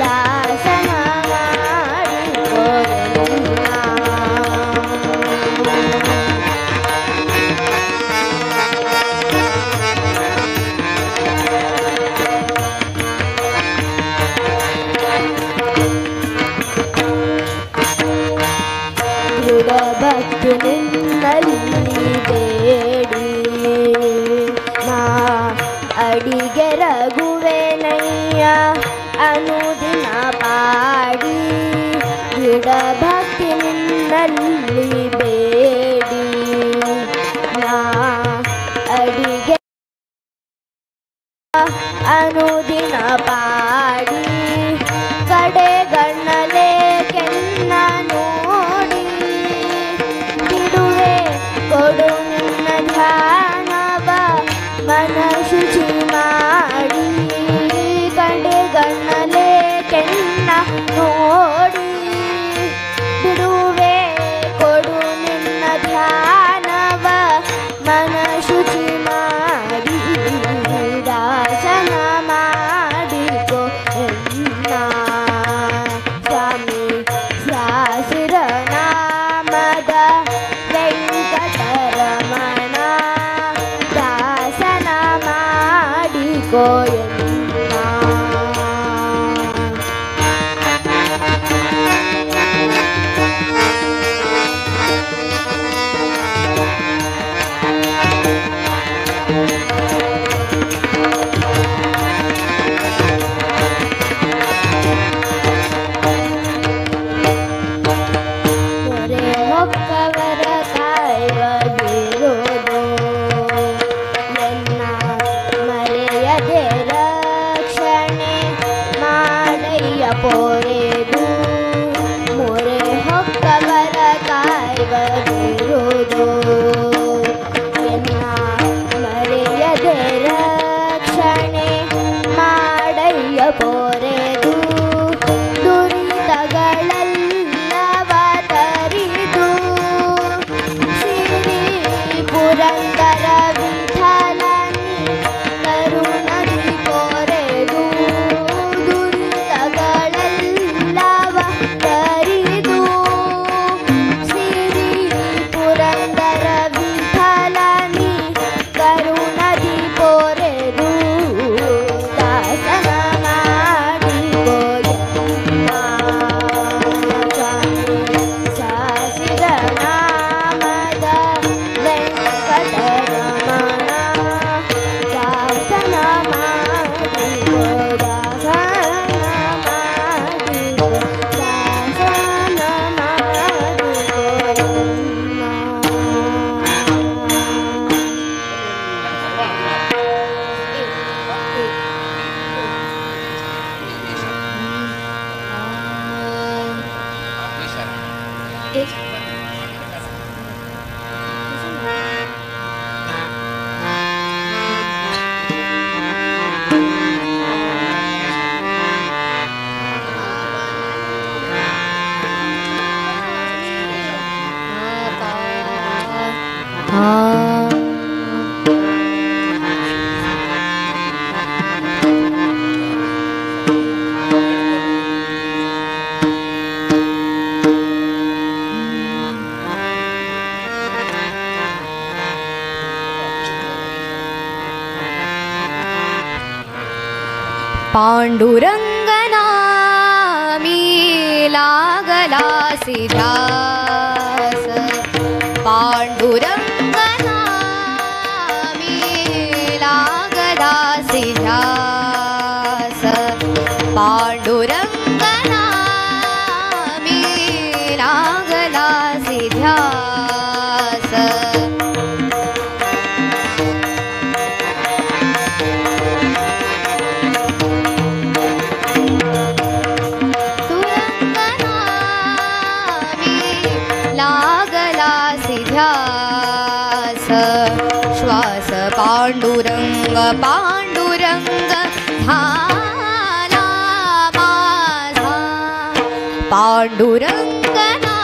ದಾಸನ ಮಾಡಿಕೋ ಎನ್ನ. ದೃಢ ಭಕ್ತಿ ನಿನ್ನಲ್ಲಿ ಬೇಡಿ ನಾ ಅಡಿಗೆ ರಘುವೆನಯ್ಯ ಅನುದಿನ ಪಾಡಿ. ದೃಢ ಭಕ್ತಿ ನಿನ್ನಲ್ಲಿ ಬೇಡಿ ನಾ ಅಡಿಗೆ ಅನುದಿನ ಪಾಡಿ. ಕಡೆಗಣ್ಣಲೆ ಕೆನ್ನ ನೋಡಿ ಬಿಡುವೆ ಕೊಡು ನಿನ್ನ ಧ್ಯಾನವ ಮನ ಶುಚಿ ಮಾಡಿ. ಕಡೆಗಣ್ಣಲೆ ಕೆನ್ನ ನೋಡಿ ಬಿಡುವೆ ಕೊಡು ನಿನ್ನ ಧ್ಯಾನವ ಮನ ಶುಚಿ ಮಾಡಿ. ದಾಸನ ಮಾಡಿಕೋ ಎನ್ನ, ಸ್ವಾಮಿ ಸಾಸಿರ ನಾಮದ ವೆಂಕಟರಮಣ, ದಾಸನ ಮಾಡಿಕೋ ಎನ್ನ. ಮೊರೆ ಹೊಕ್ಕವರ ಕಾಯುವ ಬಿರುದು ಎನ್ನ ಮರೆಯದೆ ರಕ್ಷಣೆ ಮಾಡಯ್ಯ ಪೊರೆದು. ಮೊರೆ ಹೊಕ್ಕವರ ಕಾಯುವ ಬಿರುದು ಎನ್ನ ಮರೆಯದೆ ರಕ್ಷಣೆ ಮಾಡಯ್ಯ ಪೊರೆದು. ದುರಿತಗಳೆಲ್ಲವ ತರಿದು ಸಿರಿ ಪುರಂದರ ವಿಠಲನಿ ಕರುಣದಿ ಪೊರೆದು. ದುರಿತಗಳೆಲ್ಲವ एक पांडुरंगना मी लागला ध्यास, पांडुरंगना मी लागला ध्यास, पांडुरंगना मी लागला ध्यास. श्वास पांडुरंग पांडुरंग झाला माझा, पांडुरंगना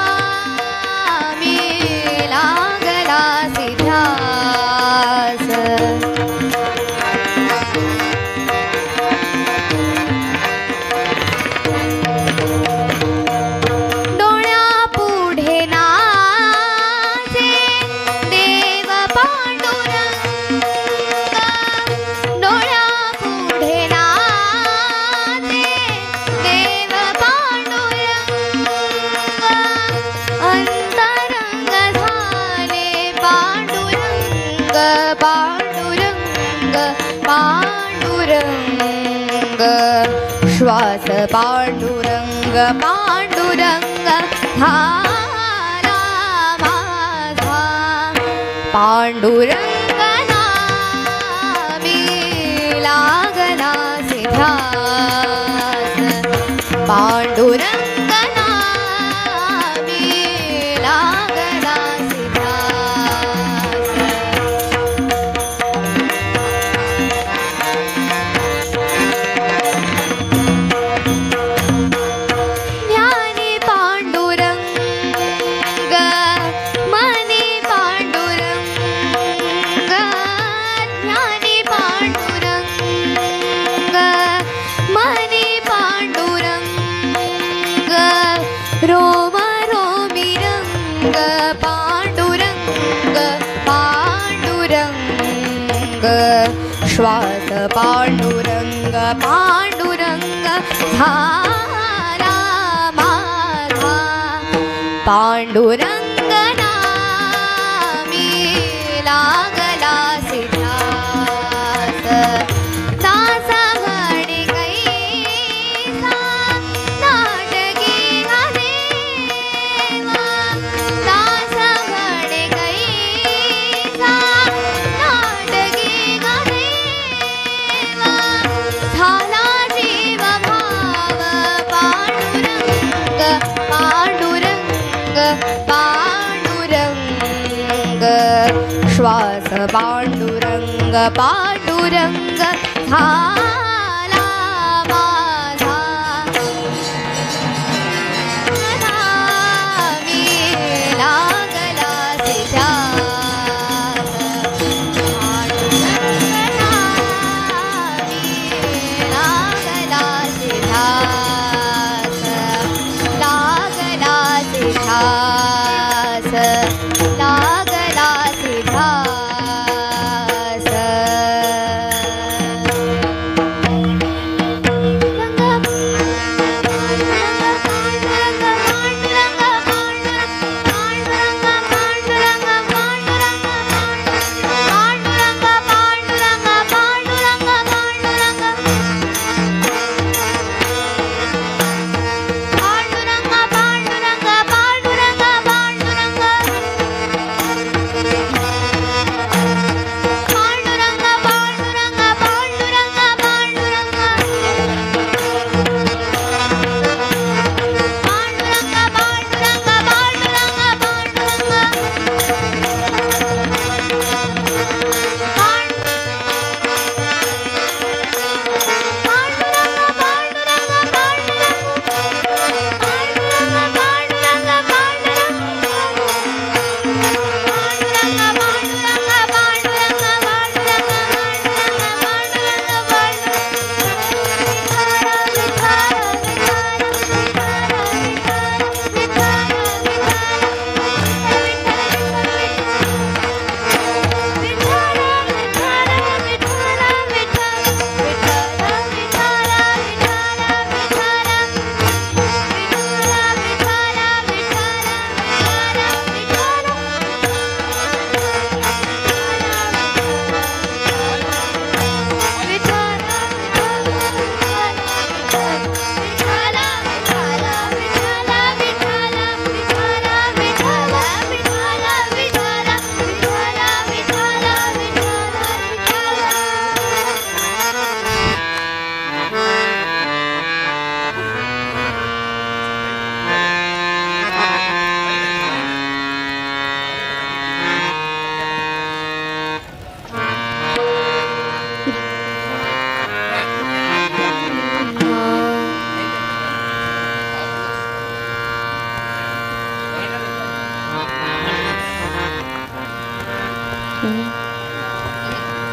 मी लागला ध्यास. डोळ्यापुढे नाचे देव पांडुरंग, डोळ्यापुढे नाचे देव पांडुरंग, अंतरंग झाले पांडुरंग पांडुरंग पांडुरंग, श्वास पांडुरंग पांडुरंग झाला माझा, पांडुरंगना मी लागला ध्यास, पांडुरंगना मी लागला ध्यास. ज्ञानी पांडुरंग मनी पांडुरंग, ज्ञानी पांडुरंग मनी पांडुरंग, रोम रोमी रंग पांडुरंग पांडुरंग, श्वास पांडुरंग पांडुरंग झाला माझा, पांडुरंगना मी लागला ध्यास. दासा म्हणे कैसा नाटकी हा देवा, दासा म्हणे कैसा नाटकी हा देवा, झाला जीव भाव पांडुरंग पांडुरंग पांडुरंग, श्वास पांडुरंग पांडुरंग झाला माझा, मी लागला ध्यास, पांडुरंगना मी लागला ध्यास, लागला ध्यास, लागला ध्यास.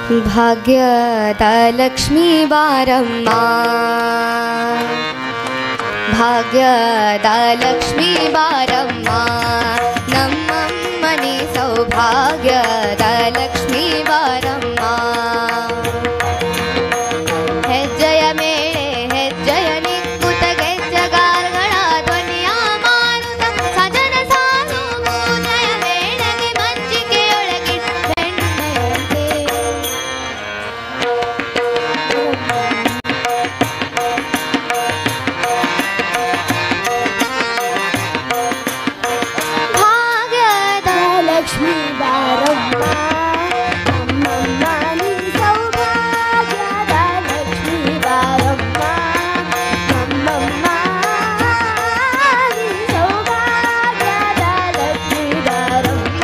ಭಾಗ್ಯದ ಲಕ್ಷ್ಮೀ ಬಾರಮ್ಮ, ಭಾಗ್ಯದ ಲಕ್ಷ್ಮೀ ಬಾರಮ್ಮ, ನಮ್ಮಮ್ಮನಿ ಸೌಭಾಗ್ಯದ ಲಕ್ಷ್ಮೀ ಬಾರಮ್ಮ. ಹೆಜ್ಜೆಯ ಮೇಲೆ ಹೆಜ್ಜೆಯ ನಿಕ್ಕುತ ಗೆಜ್ಜೆಗಾರ್ಗಳ ಧ್ವನಿಯ ಮಾರುತ ಸಜನ ಸಾಲು ಪೂಜೆಯ ಮೇಳಗೆ ಮಜ್ಜಿಗೆಯೊಳಗೆ ಬೆಣ್ಣೆಯಂತೆ. ಭಾಗ್ಯದ ಲಕ್ಷ್ಮೀ ಬಾರಮ್ಮ, ನಮ್ಮಮ್ಮ ನೀ ಸೌಭಾಗ್ಯದ ಲಕ್ಷ್ಮೀ ಬಾರಮ್ಮ, ನಮ್ಮಮ್ಮ ನೀ ಸೌಭಾಗ್ಯದ ಲಕ್ಷ್ಮೀ ಬಾರಮ್ಮ.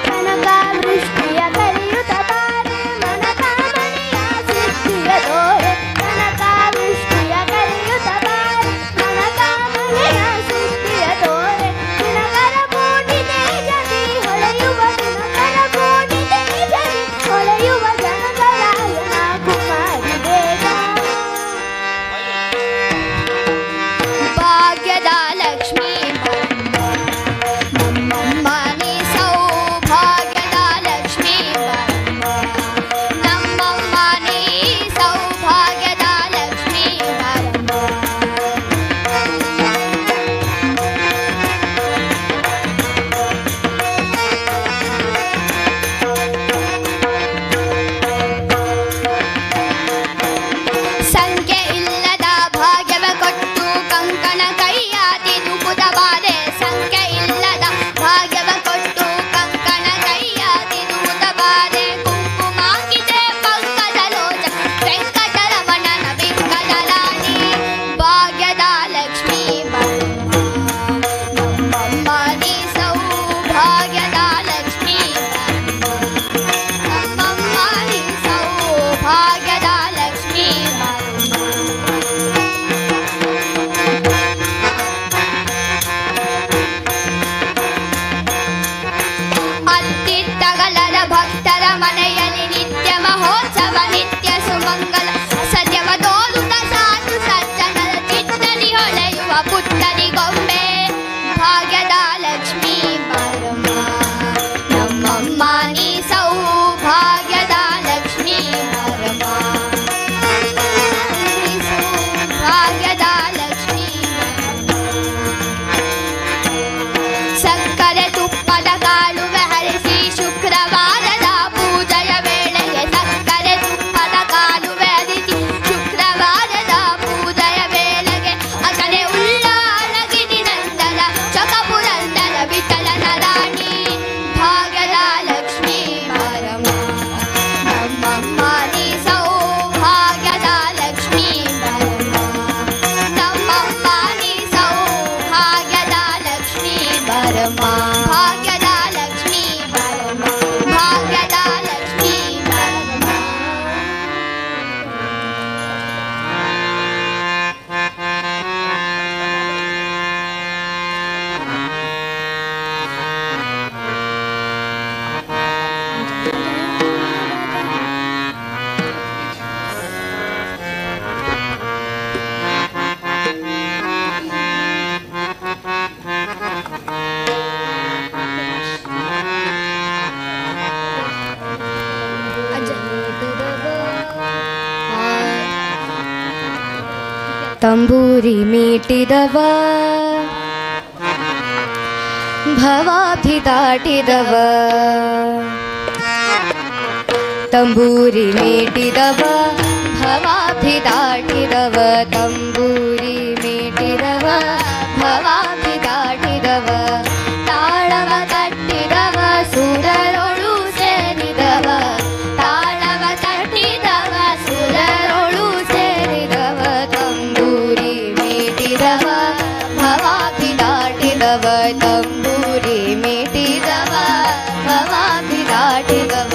ಕನಕವೃಷ್ಟಿಯ ಕಲಿಯುತ ತಾರೆ, ಮನಕಾಮನೆಯ ಸಿದ್ಧಿಯ ದೋರೆ. ಕನಕವೃಷ್ಟಿಯ ಕಲಿಯುತ ತಾರೆ, ಮನಕಾಮನೆಯ ಸಿದ್ಧಿಯ ದೋರೆ. ದಿನಕರ ಕೋಟಿ ತೇಜದಿ ಹೊಳೆಯುವ, ದಿನಕರ ಕೋಟಿ ತೇಜದಿ ಹೊಳೆಯುವ ಜನಕರಾಯನ ಕುಮಾರಿ ಬೇಗ. ಭಾಗ್ಯದ ಲಕ್ಷ್ಮೀ ಬಾರಮ್ಮ, ನಮ್ಮಮ್ಮ ನೀ ಸೌಭಾಗ್ಯದ ಲಕ್ಷ್ಮೀ ಬಾರಮ್ಮ, ನಮ್ಮಮ್ಮ ನೀ ಸೌಭಾಗ್ಯದ ಲಕ್ಷ್ಮೀ ಬಾರಮ್ಮ. ಸಂಖ್ಯೆ ಇಲ್ಲದ ಭಾಗ್ಯವ ಕೊಟ್ಟು ಕಂಕಣ ಕೈಯ ತಿರುಕುತ ಬಾರೆ. ಸಂಖ್ಯೆ ಇಲ್ಲದ ಭಾಗ್ಯವ ಕೊಟ್ಟು ಕಂಕಣ ಕೈಯ ತಿರುಕುತ ಬಾರೆ. ಕುಂಕುಮಾಕಿದೆ ಪಂಕಜ ಲೋಚ ವೆಂಕಟರಮಣನ ಬಿಂಕದ ರಾಣಿ. ಭಾಗ್ಯದ ಲಕ್ಷ್ಮೀ ಬಾರಮ್ಮ, ನಮ್ಮಮ್ಮ ನೀ ಸೌಭಾಗ್ಯದ ಲಕ್ಷ್ಮೀ ಬಾರಮ್ಮ, ನಮ್ಮಮ್ಮ ನೀ ಸೌಭಾಗ್ಯದ ಲಕ್ಷ್ಮೀ ಬಾರಮ್ಮ. ಅತ್ತಿತ್ತಗಲರ ಭಕ್ತರ ಮನೆಯಲ್ಲಿ ನಿತ್ಯ ಮಹೋತ್ಸವ ನಿತ್ಯ ಸುಮಂಗಲ ಸತ್ಯವ ತೋರುತ ಸಾಧು ಸಜ್ಜನರ ಚಿತ್ತಲಿ ಹೊಳೆಯುವ ಪುತ್ತರಿ ಗೊಂಬೆ. ಭಾಗ್ಯದ ಲಕ್ಷ್ಮೀ ಬಾರಮ್ಮ, ನಮ್ಮಮ್ಮ ನೀ ಸೌಭಾಗ್ಯದ ಲಕ್ಷ್ಮೀ ಬಾರಮ್ಮ, ನೀ ಸೌಭಾಗ್ಯದ ಲಕ್ಷ್ಮೀ ಬಾರಮ್ಮ. ಸಕ್ಕರೆ ತುಪ್ಪದ ಕಾಲುವೆ ಹರಿಸಿ ಶುಕ್ರವಾರದ ಪೂಜೆಯ ವೇಳೆಗೆ. ಸಕ್ಕರೆ ತುಪ್ಪದ ಕಾಲುವೆ ಹರಿಸಿ ಶುಕ್ರವಾರದ ಪೂಜೆಯ ವೇಳೆಗೆ. ಅಕಡೆ ಉಳ್ಳಾಲಗಿರಿ ನಂದನ ಚಕಪುರಂದರ ವಿಠಲನ ರಾಣಿ. ಭಾಗ್ಯದ ಲಕ್ಷ್ಮೀ ಬಾರಮ್ಮ, ನಮ್ಮಮ್ಮ ನೀ ಸೌಭಾಗ್ಯದ ಲಕ್ಷ್ಮೀ ಬಾರಮ್ಮ, ನಮ್ಮಮ್ಮ ನೀ ಸೌಭಾಗ್ಯದ ಲಕ್ಷ್ಮೀ ಬಾರಮ್ಮ. ಭಾಗ್ಯದ ಲಕ್ಷ್ಮೀ ಬಾರಮ್ಮ, ಭಾಗ್ಯದ ಲಕ್ಷ್ಮೀ ಬಾರಮ್ಮ. ತಂಬೂರಿ ಮೀಟಿದವ ಭವಾಬ್ಧಿ ದಾಟಿದವ, ತಂಬೂರಿ ಮೀಟಿದವ ಭವಾಬ್ಧಿ ದಾಟಿದವ, ತಂಬೂರಿ ಮೀಟಿದವ ಭವಾಬ್ಧಿ ದಾಟಿದವ. ತಾಳವ ತಟ್ಟಿದವ ಸುರರೊಳು ಸೇರಿದವ, ತಾಳವ ತಟ್ಟಿದವ ಸುರರೊಳು ಸೇರಿದವ. ತಂಬೂರಿ ಮೀಟಿದವ ಭವಾಬ್ಧಿ ದಾಟಿದವ, ತಂಬೂರಿ ಮೀಟಿದವ ಭವಾಬ್ಧಿ ದಾಟಿದವ.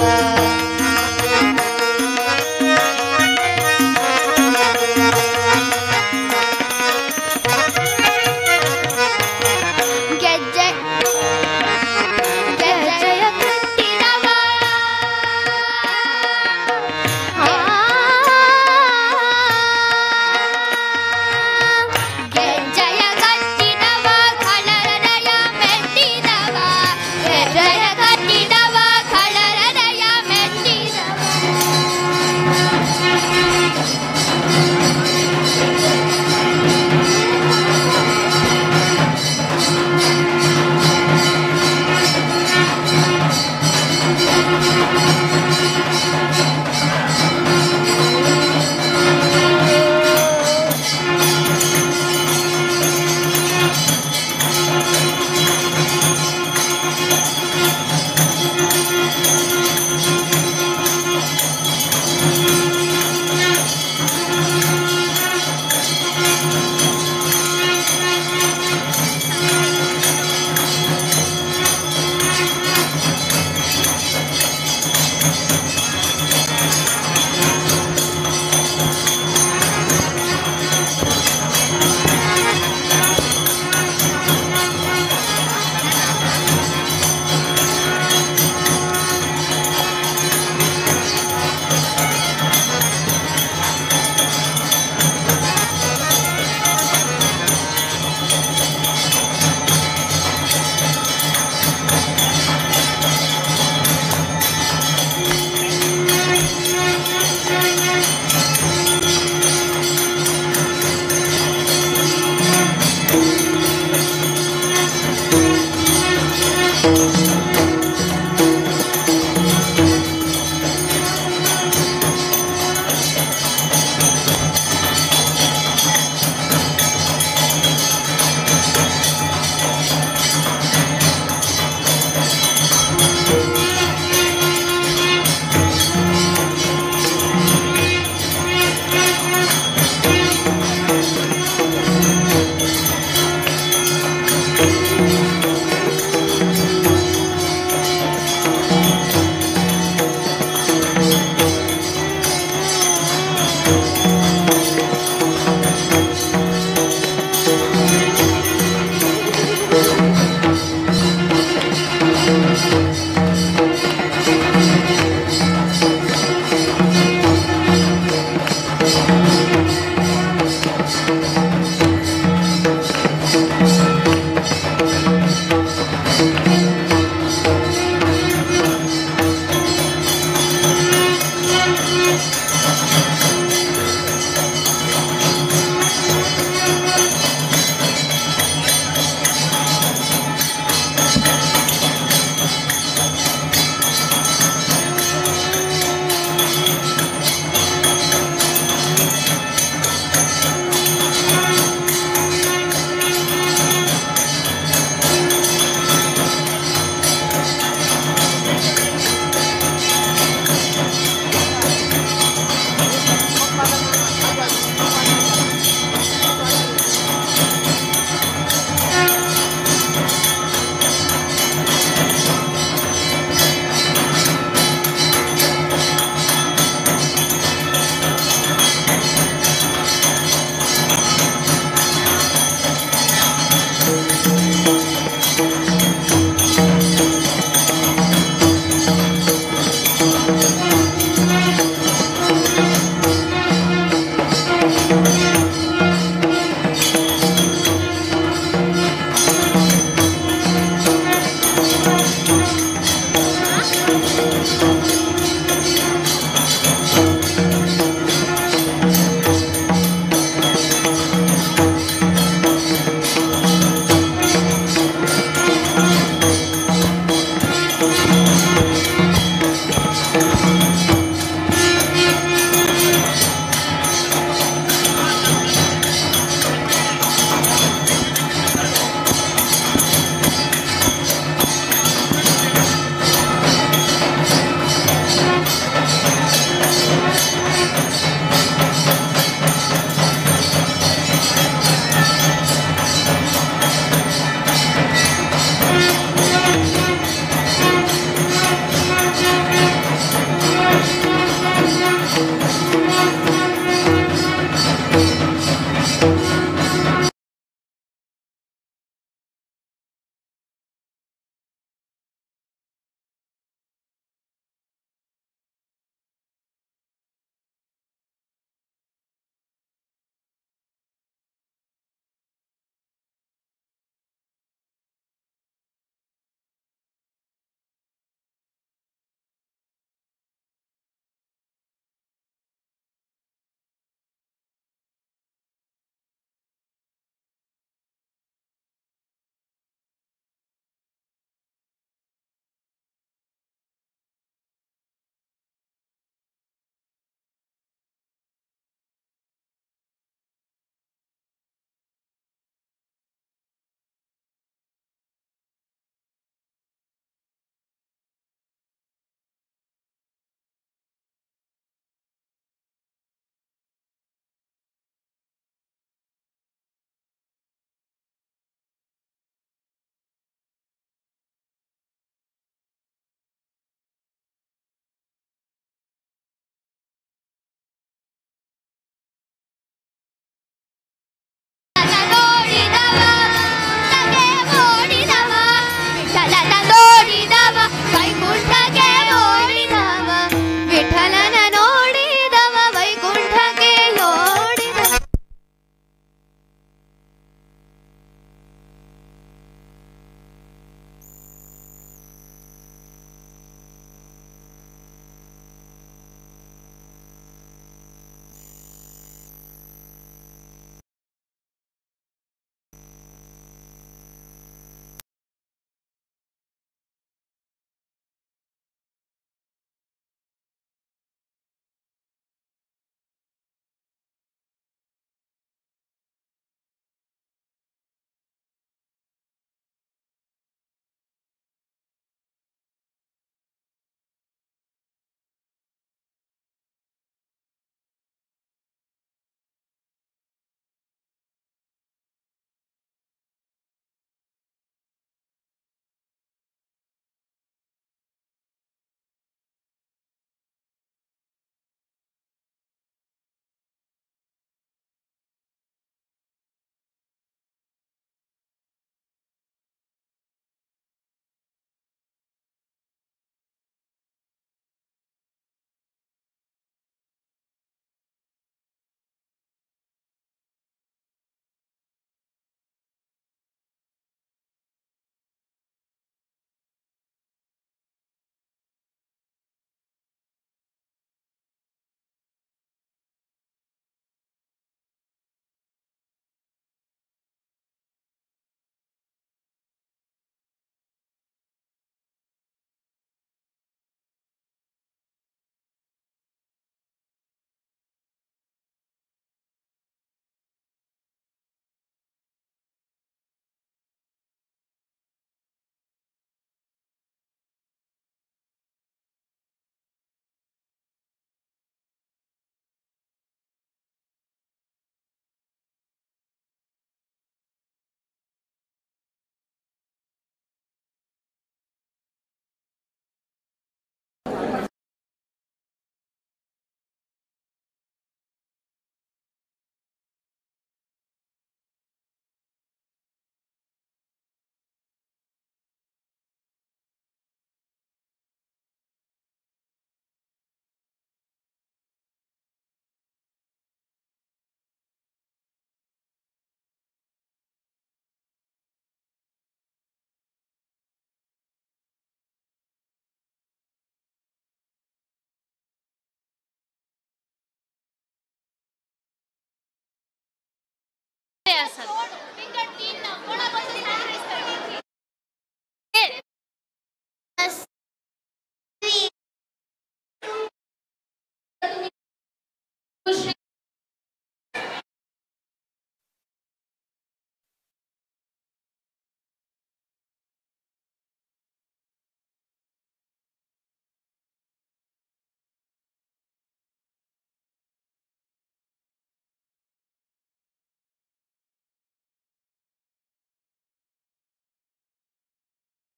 आसात.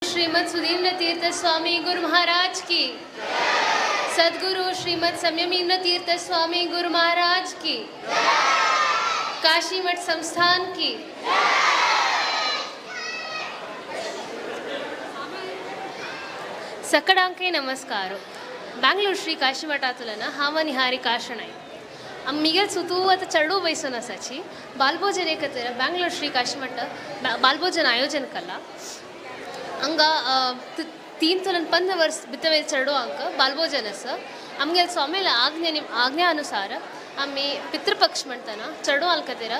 श्रीमद सुधीन्द्र तीर्थ स्वामी गुरु महाराज की, सद्गुरु श्रीमद संयमीन्द्र तीर्थ स्वामी गुरु महाराज की, काशी मठ संस्थान की। सकडांके नमस्कार. बैंगलोर श्री काशी मठातुलन हांव निहारिका शणै. आमगेल सुतू आतां चेडू बैसून आसाची बालभोजन खातीर बैंगलोर श्री काशी मठ बालभोजन आयोजन केलां. हांगा 3 to 15 वर्स भितर चेडवांक बालभोजन आसा. आमगेल स्वामीला आज्ञा अनुसार आमी पितृपक्ष म्हणटना चेडवां खातीर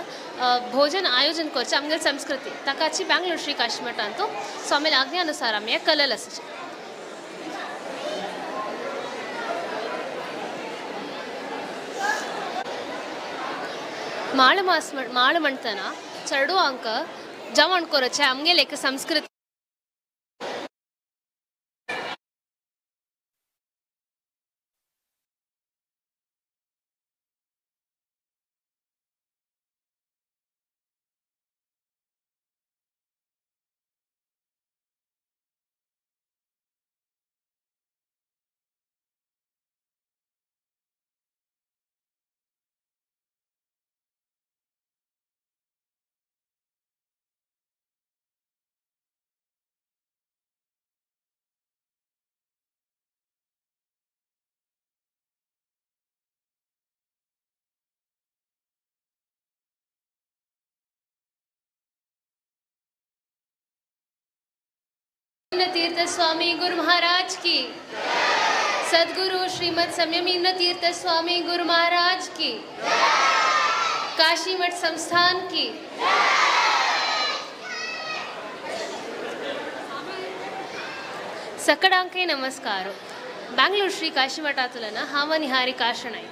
भोजन आयोजन करचें आमगेल संस्कृती ताकाची बैंगलोर श्री काशी मठांत स्वामीला आज्ञा अनुसार आमी हें केलेलें आसा. माळ मास माळ म्हणटना चेडवांक जेवण करचें आमगेल एक संस्कृती. तीर्थ स्वामी गुरु महाराज की, सद्गुरु श्रीमद संयमीन्द्र तीर्थ स्वामी गुरु महाराज की, काशी मठ संस्थान की। सकडांके नमस्कार. बैंगलोर श्री काशी मठातुलन हांव निहारिका शणै.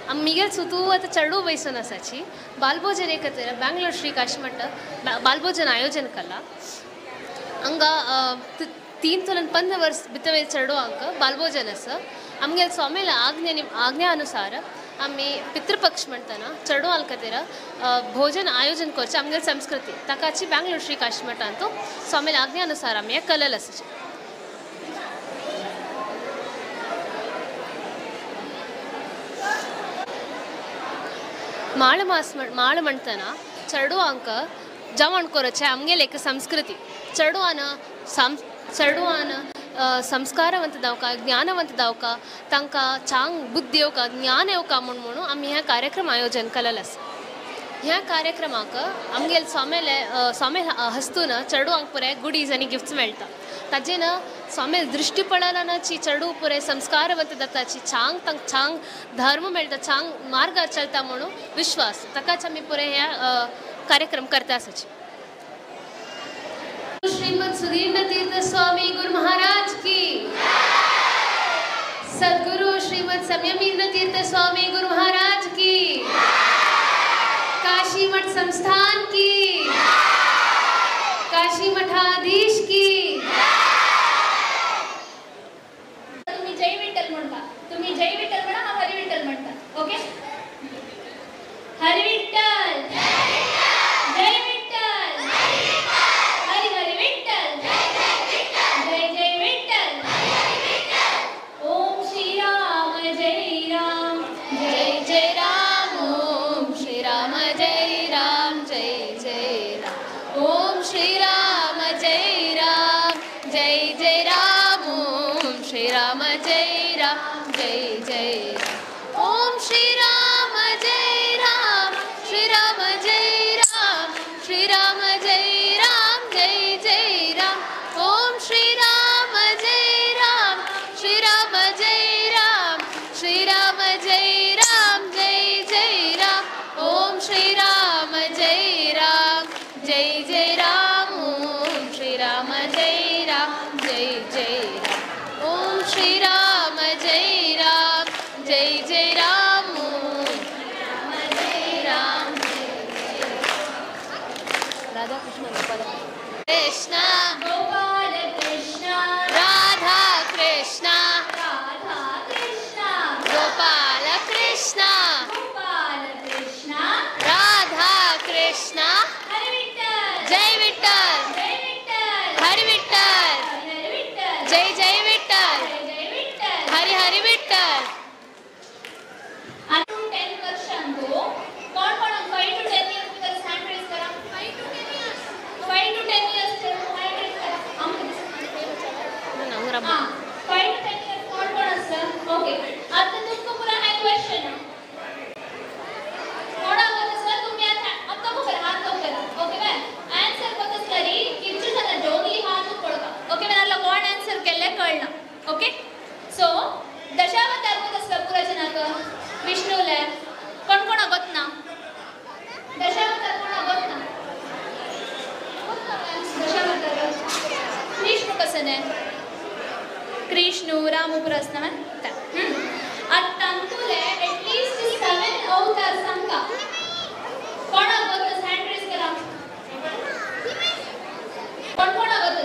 आमगेल सुतू आतां चेडू बैसून आसाची बालभोजन खातीर बैंगलोर श्री काशी मठ बालभोजन आयोजन केलां. हांगा 3 to 15 वर्स भितर चेडवांक बालभोजन आसा. आमगेल स्वामीला आज्ञा अनुसार आमी पितृपक्ष म्हणटना चेडवां खातीर भोजन आयोजन करचें आमगेल संस्कृती ताकाची बैंगलोर श्री काशी मठांत स्वामीला आज्ञा अनुसार आमी हें केलेलें आसा. माळ मास माळ म्हणटना चेडवांक जेवण करचें आमगेल एक संस्कृती. चेडवान चेडवान संस्कारवंत जावका, ज्ञानवंत जावका, तांकां चांग बुद्धी येवका, ज्ञान येवका म्हूण म्हणून आमी हे कार्यक्रम आयोजन केलेलें आसा. ह्या कार्यक्रमाक आमगेल स्वामेले स्वामे हस्तून चेडवांक पुराय गुडीज आनी गिफ्ट्स मेळटा. ताजेन स्वामेल दृश्टी पडलानाची चेडू पुराय संस्कारवंत जाताची चांग तांकां चांग धर्म मेळटा, चांग मार्गार चलता म्हणून विश्वास ताकाच आमी पुराय ह्या कार्यक्रम करता आसाची. श्रीमद सुधीन्द्र तीर्थ स्वामी गुरु महाराज की, सद्गुरु श्रीमद संयमीन्द्र तीर्थ स्वामी गुरु महाराज की, काशी मठ संस्थान की, काशी मठाधीश की। तुम्ही जय विठ्ठल म्हणता, तुम्ही जय विठ्ठल म्हणा, हा हरी विठ्ठल म्हणता. ओके, हरी विठ्ठल, जय विठ्ठल, हरी हरी विठ्ठल, जय जय विठ्ठल, ओम श्री राम जय राम, जय जय राम, ओम श्री राम जय राम, जय जय राम, ओम श्री राम जय राम, जय जय राम, ओम श्री राम जय राम, जय जय राम, ओम श्री राम जय राम, श्री राम जय राम, श्री राम जय राम, जय जय राम, ओम श्री राम जय राम, श्री राम जय राम, श्री राम जय राम, जय जय राम, ओम श्री राम जय Ram. Krishna Gopal Krishna Radha Krishna Radha Krishna Gopal Krishna Gopal Krishna Radha Krishna Hari Vitthal Jai Vitthal Jai Vitthal Hari Vitthal Hari Vitthal Jai Jai Vitthal Jai Jai Vitthal Hari Hari Vitthal. आता 10 वर्षांतो कोण कोण 5 to 10 years भितर hand rays करा. 5 to 10 years 5 to 10 years hand raise करा. हां 5 to 10 years कोण कोण आसा? ओके आता तुमकां पुरा हा क्वेश्चन कोणा गोत तुम्ही आता आता करा हात करा. ओके बाय आन्सर गोत तरी किच्चू जाना जोगली हात पडका. ओके मला कोण आन्सर केले कळना. ओके सो दशावतार गोत आसला पुरा जनाक विष्णूले कोण कोण गोत ना दशावतार कोण गोत ना दशावतार कृष्ण कसं ने कृष्ण राम प्रश्न आता तांतुले एटलीस्ट 7 अवतार सांगा. कोण गोत हँड रेज करा. कोण कोण गोत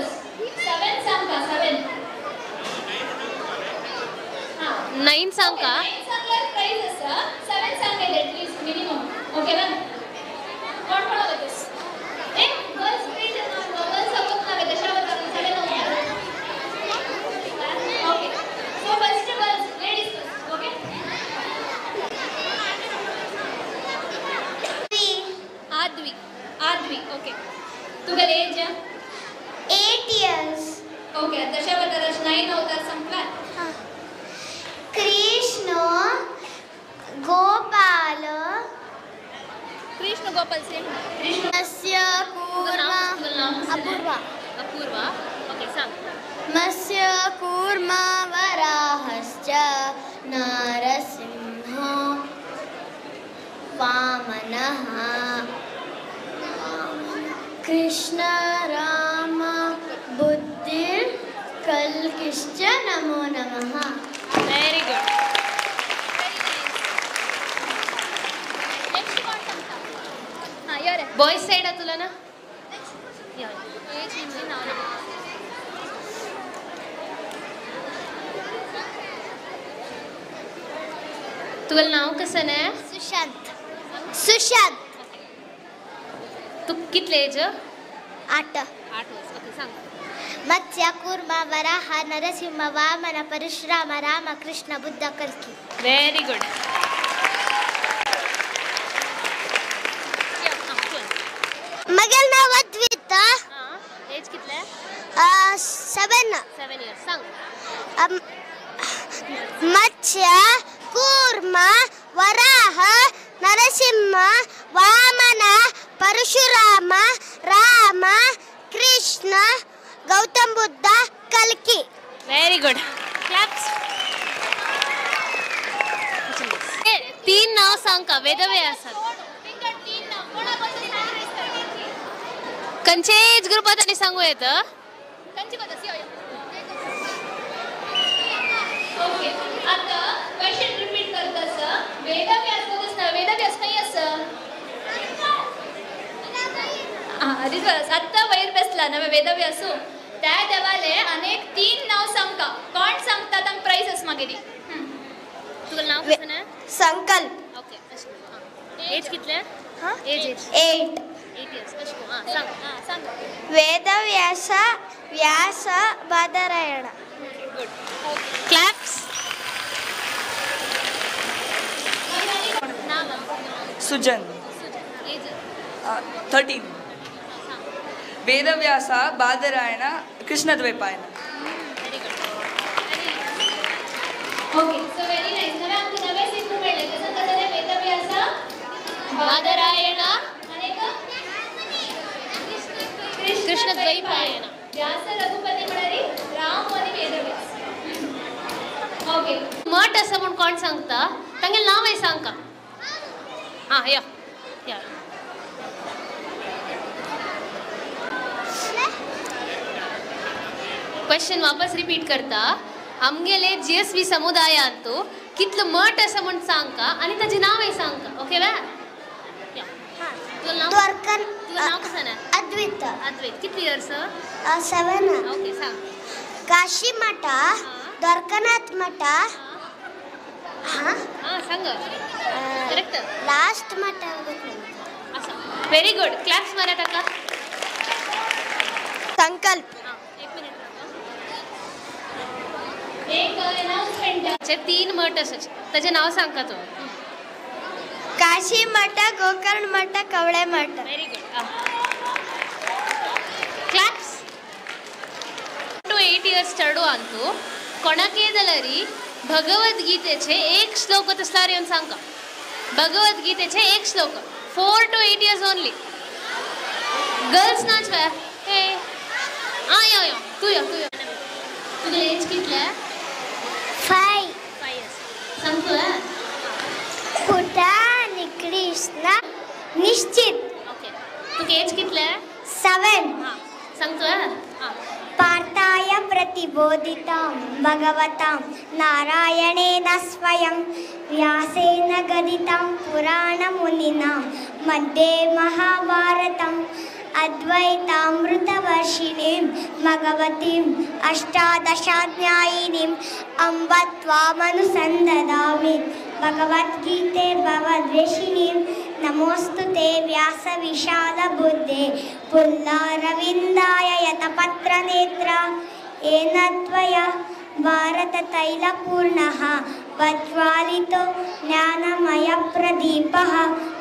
7 सांगा. 7 हां 9 सांगा. 9 सांगल्यार प्राइस आसा 7 सांगायचे एटलीस्ट मिनिमम. ओके मॅम कोण कोण गोत ए गर्ल्स प्लीज गर्ल्स गोत ना दशावतार 7 अवतार. Okay so first girls ladies first. Okay Aadvi Aadvi. Okay तुगेले as 8 years. Okay Dashavatar 9 अवतार संपला. कृष्ण गोपाल कृष्ण गोपाल सेम कृष्ण मत्स्य कूर्म अपूर्वा अपूर्वा. ओके सांग. मत्स्य कूर्म वराहश्च नरसिंह वामनः कृष्ण राम बुद्धिर कल्किश्च नमो नमः. Very good. Next कोण सांगता? हां यो रे बॉयज साइड तुला ना तुगेलें नांव कसं ने? सुशांत. सुशांत. तू कितले एज? 8. 8 वर्स. ओके सांग. मत्स्य कूर्म वराह नरसिंह वामन परशुराम राम कृष्ण बुद्ध कल्की. Very good. मगेल नाव अद्वित. एज कितले? 7. 7 इयर्स. सांग. मत्स्य कूर्म Varaha Narasimha Vaman Parshuram Ram Krishna Gautam Buddha कल्की. Very good. Claps. 3 नाव सांग का वेदव्यास. कंचे एज ग्रुपात आनी सांगू येतं? ओके आता क्वेश्चन रिपीट करता. वेदव्यास गोतस ना वेदव्यास खंय आसा? हां हरिद्वार. आत्ता वयर बेसला ना वेदव्यासू त्या देवाले अनेक 3 नाव सांगता. कोण सांगता तांकां प्राइस आसा मागीर. तुगेलें नाव कसं ना? संकल्प. ओके एज कितले? As as 8. 8 years. अशें हां सांग. हां सांग. Vedavyasa Vyasa Badarayana. Good. Claps. Sujan. 13. Vedavyasa Badarayana Krishna Dvaipayana. Very good. Okay so very nice. नवे आमकां नवे शिकूंक मेळ्ळें. कसं कसं वेदव्यास बादरायण अनेक कृष्ण द्वैपायन व्यास रघुपती म्हळ्यार राम आनी वेदव्यास. ओके मठ आसा म्हूण कोण सांगता तांगेलें नांवय सांगका. हां या या क्वेश्चन वापस रिपीट करता. आमगेले जीएसवी समुदायांतु कितलो मठ आसा म्हूण सांगका आनी ताजें नांवय सांगका. ओके वा? तुझं नाव? द्वारकन. तुझं नाव कसं ना? अद्वैत. अद्वैत, किती इयर्स? 7. ओके, सांग. काशी मठा, द्वारकानाथ मठा. हा हां, सांग. करेक्ट. लास्ट मठा. असं. व्हेरी गुड, क्लॅप्स मारा ताका. संकल्प. एक मिनिट, एक अनाउन्समेंट. 3 मठ असाचे, ताजें नाव सांग का तूं? काशी मठ, गोकर्ण मठ, कवळे मठ. Very good, claps. To 8 years चेडवांतू कोणाकय जाल्यार भगवद्गीतेचे एक श्लोक तसल्यार येवन सांगका. भगवद्गीतेचे एक श्लोक. 4 to 8 years only. Girls नाच वे. हे आ यो यो, तूं यो, तूं यो. तुगेलें एज कितले? 5. 5 इयर्स. सांग तूं. पुता आनी कृष्ण निश्चित. ओके, तुका एज कितले? 7. हां, सांग तूं. हां. पार्थाय प्रतिबोधितां भगवतां नारायणेन स्वयं व्यासेन गदितां पुराणमुनिना मध्ये महाभारतम् अद्वैतामृतवर्षिणीं भगवतीम् अष्टादशाध्यायिनीम् अम्ब त्वामनुसन्ददामि. भगवद्गीते भवद्वेषिणीं नमोऽस्तु ते व्यासविशालबुद्धे पुल्लारविन्दाय यतपत्रनेत्र येन त्वया भारततैलपूर्णः प्रज्वालितो ज्ञानमयप्रदीपः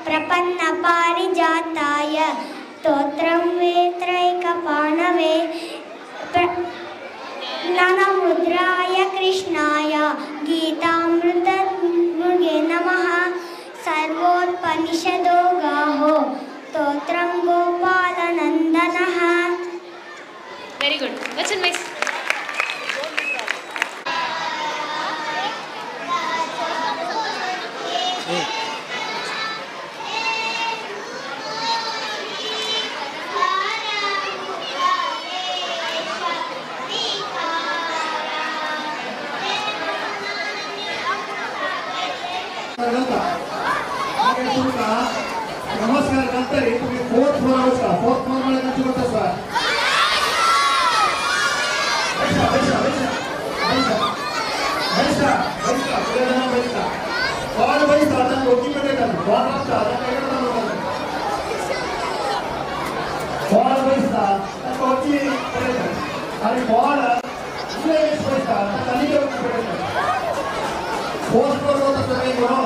प्रपन्नपारिजाताय स्तोत्रं वेत्रैकपाणवे ज्ञानमुद्राय कृष्णाय गीतामृतमुगे नमः. सर्वोपनिषदो गाहो स्तोत्रं गोपालनन्दनः. Very good. वचन मिस. नमस्कार घालतरी तुम्ही फोर्थ फ्लोर वचता. फोर्थ फ्लोर म्हळ्यार खंयचे करता सर? बैसा बैसा बैसा बैसा बैसा बैसा सगळे जाणां बैसा. कोण बैसा तांकां ओकी पेटयता, कोण रावता तांकां कोण बैसता तांकां ओकी पेटयता आनी कोण इंग्लीश बैसता तांकां आनी ओकी पेटयता. फोर्थ फ्लोर वता सगळे कोण?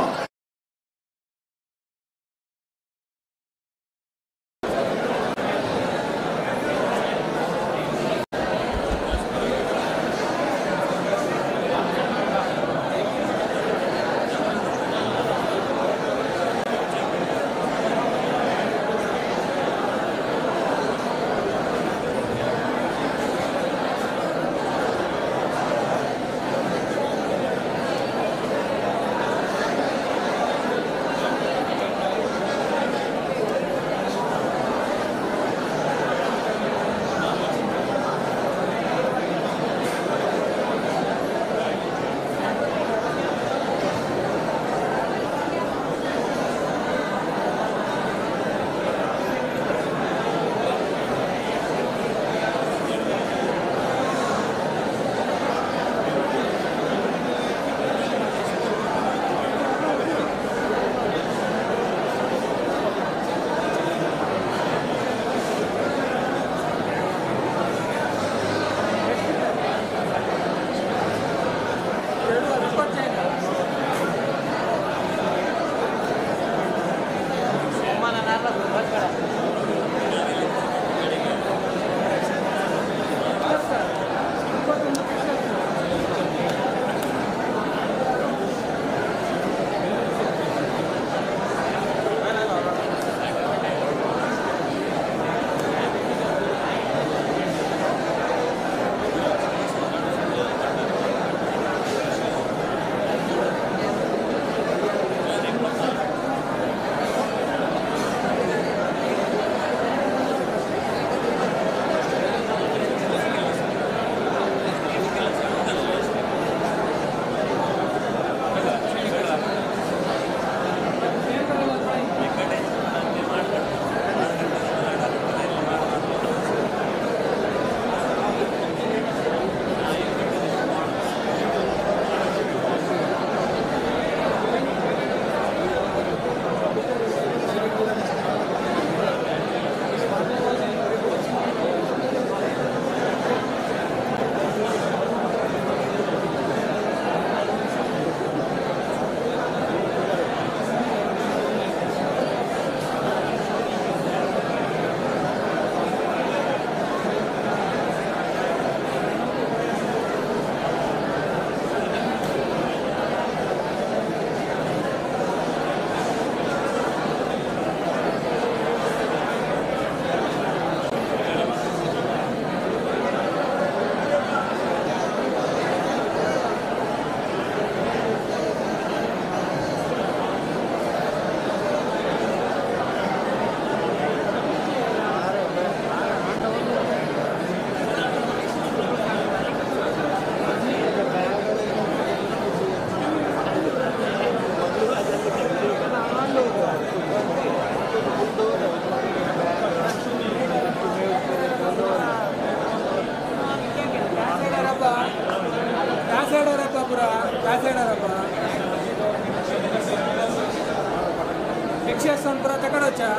रिक्षा पुरा तेकडोच्या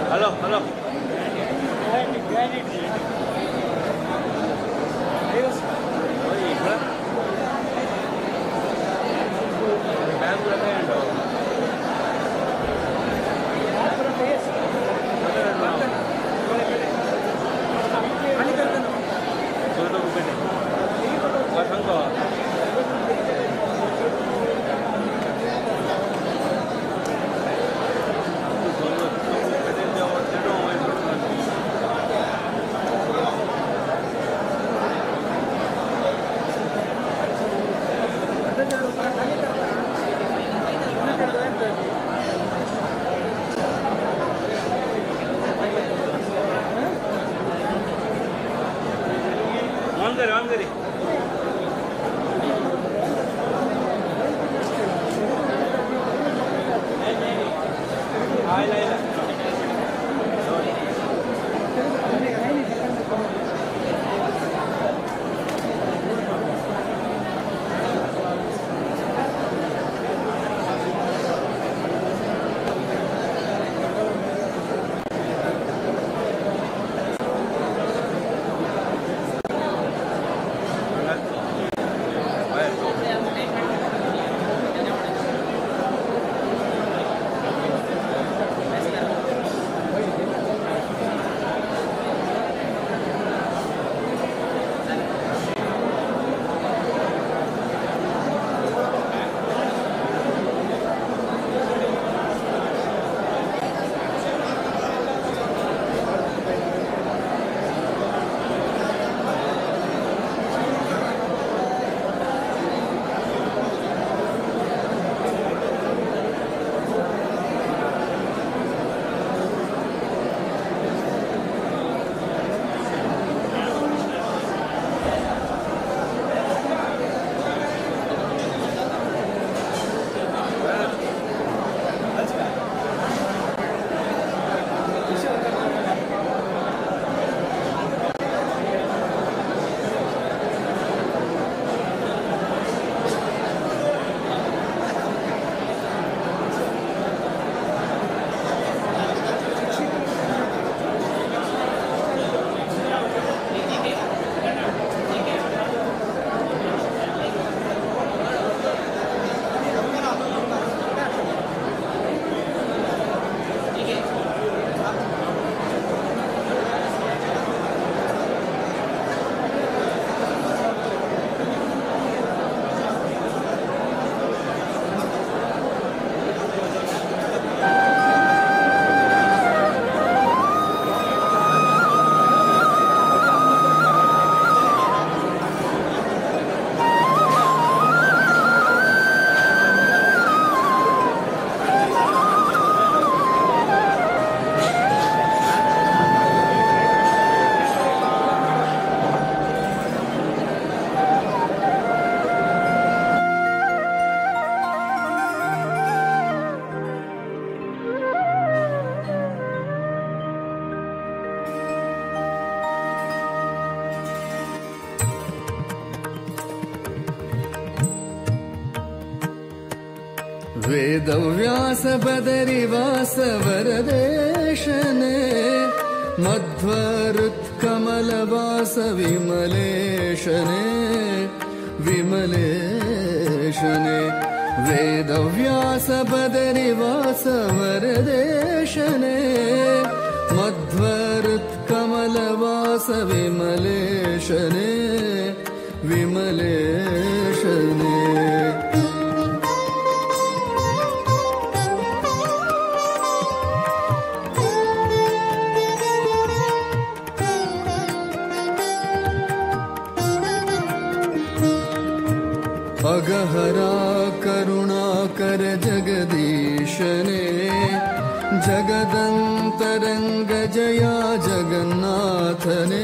hello hello Vedavyasa Badarivasa वरदेशने मध्वरुत्कमलवास विमलेशने विमलेशने Vedvyas बदरिवास वरदेशने मध्वरुत्कमलवास विमलेशने विमलेशने। अगहरा Karunakar जगदीशने जगदंतरंग जया जगन्नाथने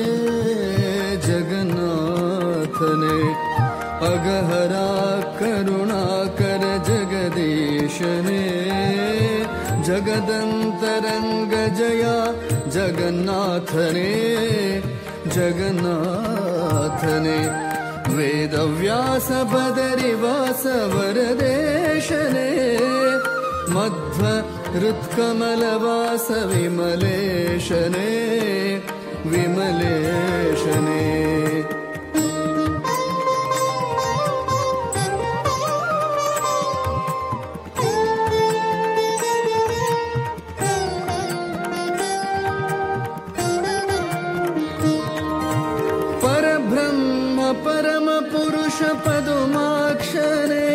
जगन्नाथने अगहरा करुणाकर जगदीशने जगदंतरंग जया जगन्नाथने जगन्नाथने वेदव्यास बदरिवास वरदेशने मध्व हृत्कमलवास विमलेशने विमलेशने। परब्रह्म परम पुरुष पदुमाक्षरे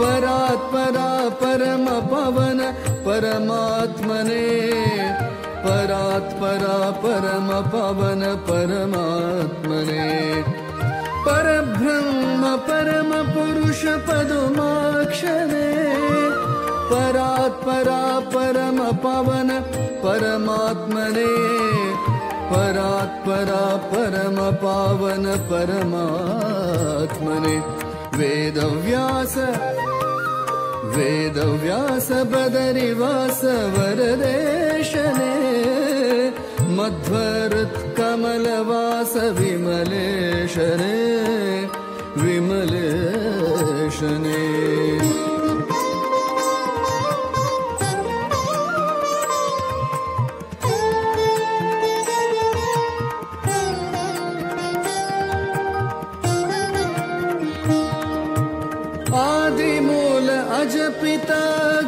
परात्परा परम पवन परमात्मने परात्परा परम पवन परमात्मने परब्रह्म परम पुरुष पदुमाक्षरे परात्परा परम पवन परमात्मने परात्परा परम पावन परमात्मने वेदव्यास वेदव्यास बदरिवास वरदेशने मध्वहृत्कमलवास विमलेशने विमलेशने। आदिमूल अजपिता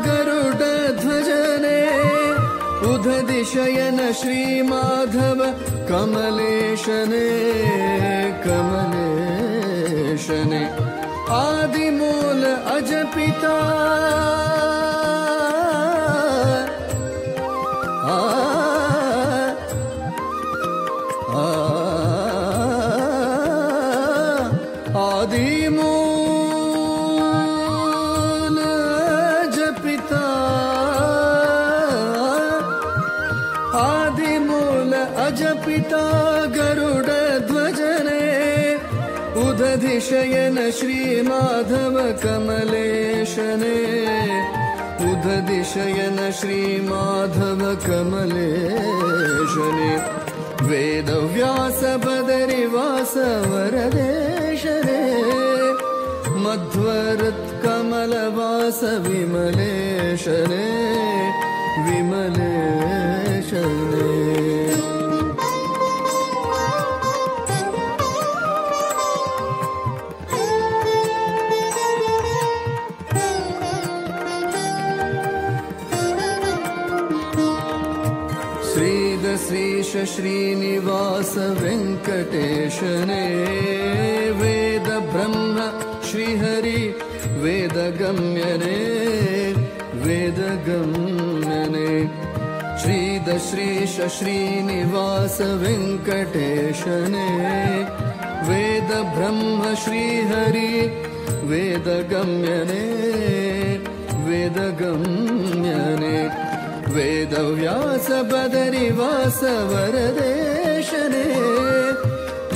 गरुड ध्वजने उदधिशयन श्री माधव कमलेशने कमलेशने आदिमूल अजपिता आदिमूल अजपिता आदिमूल अजपिता गरुड ध्वजने उदधिशयन श्री माधव कमलेशने उदधिशयन श्री माधव कमलेशने वेदव्यास बदरिवास वरदेशने मध्वहृत्कमलवास विमलेशने विमलेशने। श्रीश श्रीनिवास वेंकटेशने वेद ब्रह्म श्रीहरि वेदगम्यने वेदगम्यने श्रीदश्रीश श्रीनिवास वेंकटेशने वेद ब्रह्म श्रीहरि वेदगम्यने वेदगम्यने वेदव्यास बदरिवास वरदेशने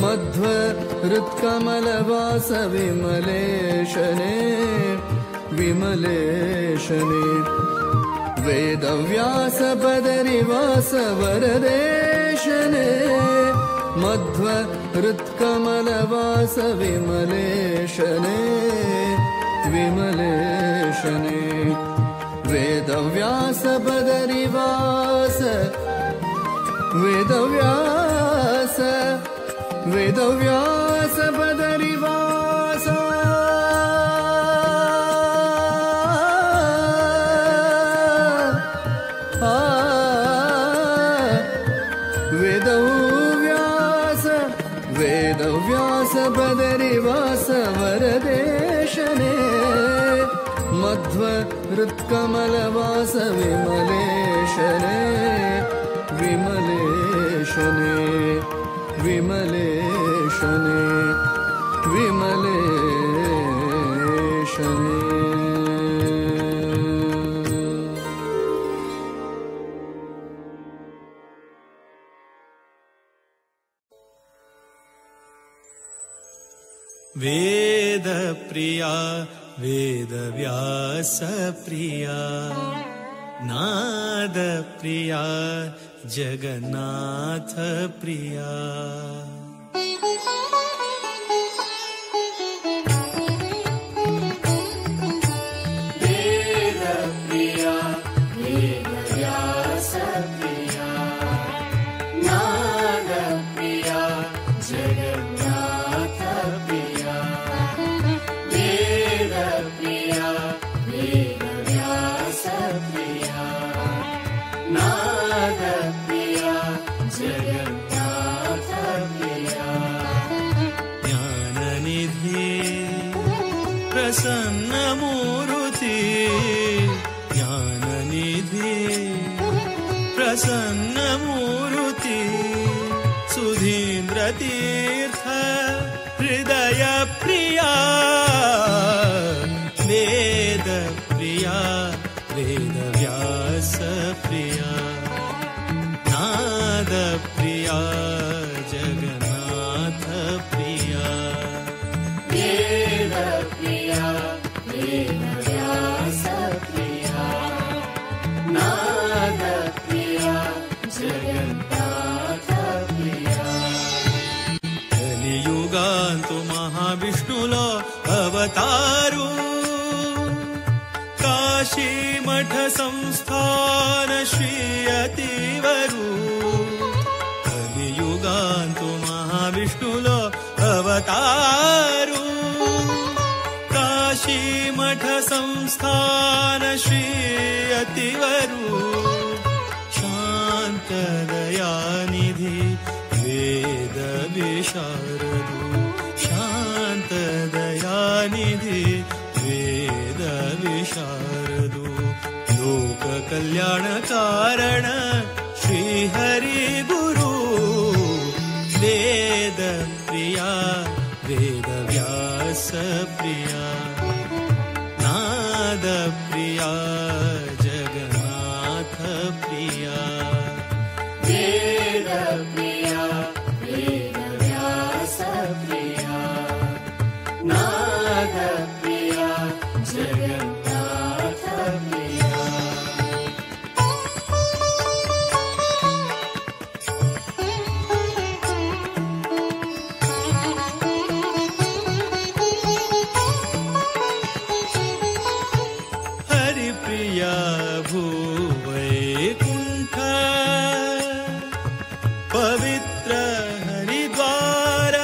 मध्वहृत्कमलवास विमलेशने विमलेशने वेदव्यास बदरिवास वरदेशने मध्वहृत्कमलवास विमलेशने विमलेशने वेदव्यास बदरिवास वेदव्यास वेदव्यास बदरिवास वेदव्यास वेदव्यास बदरिवास वरदेशने मध्वहृत्कमलवास विमलेशने विमलेशने विमलेशने विमलेशने। वेद प्रिया वेद व्यास प्रिया नाद प्रिया जगन्नाथ प्रिया। वेद प्रिया वेद व्यास प्रिया नाद प्रिया जगन्नाथ प्रिया। वेद प्रिया वेद व्यास प्रिया नाद प्रिया जगन्नाथ प्रिया। ज्ञाननिधि प्रसन्न मूर्ति ज्ञाननिधि प्रसन्न मूर्ति सुधीन्द्र तीर्थ हृदय प्रिया। वेद प्रिया वेद व्यास प्रिया नाद प्रिया जगन्नाथ प्रिया। वेद प्रिया वेद व्यास प्रिया नाद प्रिया जगन्नाथ प्रिया। कलियुगांतु महाविष्णुलो अवतारू काशी मठ संस्थान श्री अतिवरु। कलियुगांतु महाविष्णुलो अवतारू काशी मठ संस्थान श्री अतिवरु। शांत दयानिधि वेद विशारदु शांत दयानिधि वेद विशारदु। लोक कल्याण कारण श्री हरि गुरु। वेद प्रिया वेद व्यास प्रिया नाद प्रिया जगन्नाथ प्रिया। वेद प्रिया वेद व्यास प्रिया नाद प्रिया जगन्नाथ प्रिया। हरि प्रिया भूवैकुंठ पवित्र हरिद्वार।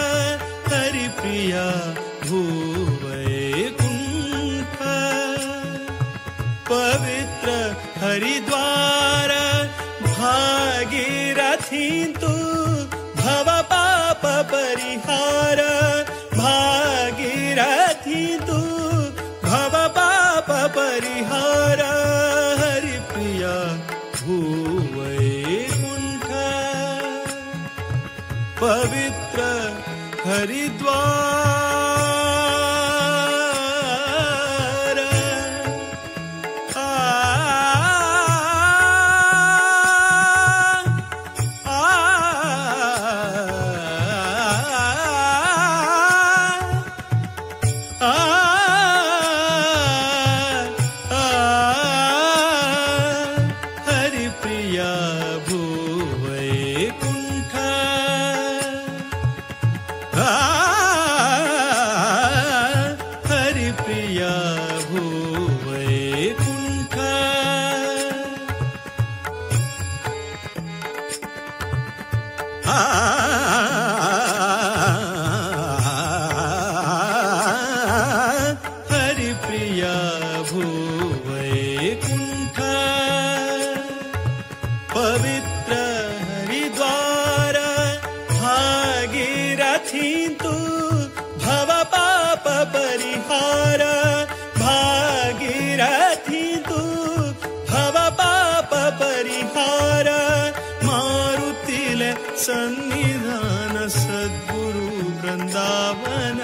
हरि प्रिया भूवैकुंठ पवित्र हरिद्वार। भागीरथी तु भव पाप परिहार। भागीरथी तु भव पाप परिहार। हरि प्रिया भूवैकुंठ पवित्र हरिद्वार। आ आ आ आ हरि प्रिया भूवैकुंठ हरि प्रिया भूवैकुंठ। हरि प्रिया भूवैकुंठ पवित्र हरिद्वार। भागीरथी तु भव पाप परिहार। भागीरथी तु भव पाप परिहार। मारुतिले सन्निधान सद्गुरु वृंदावन।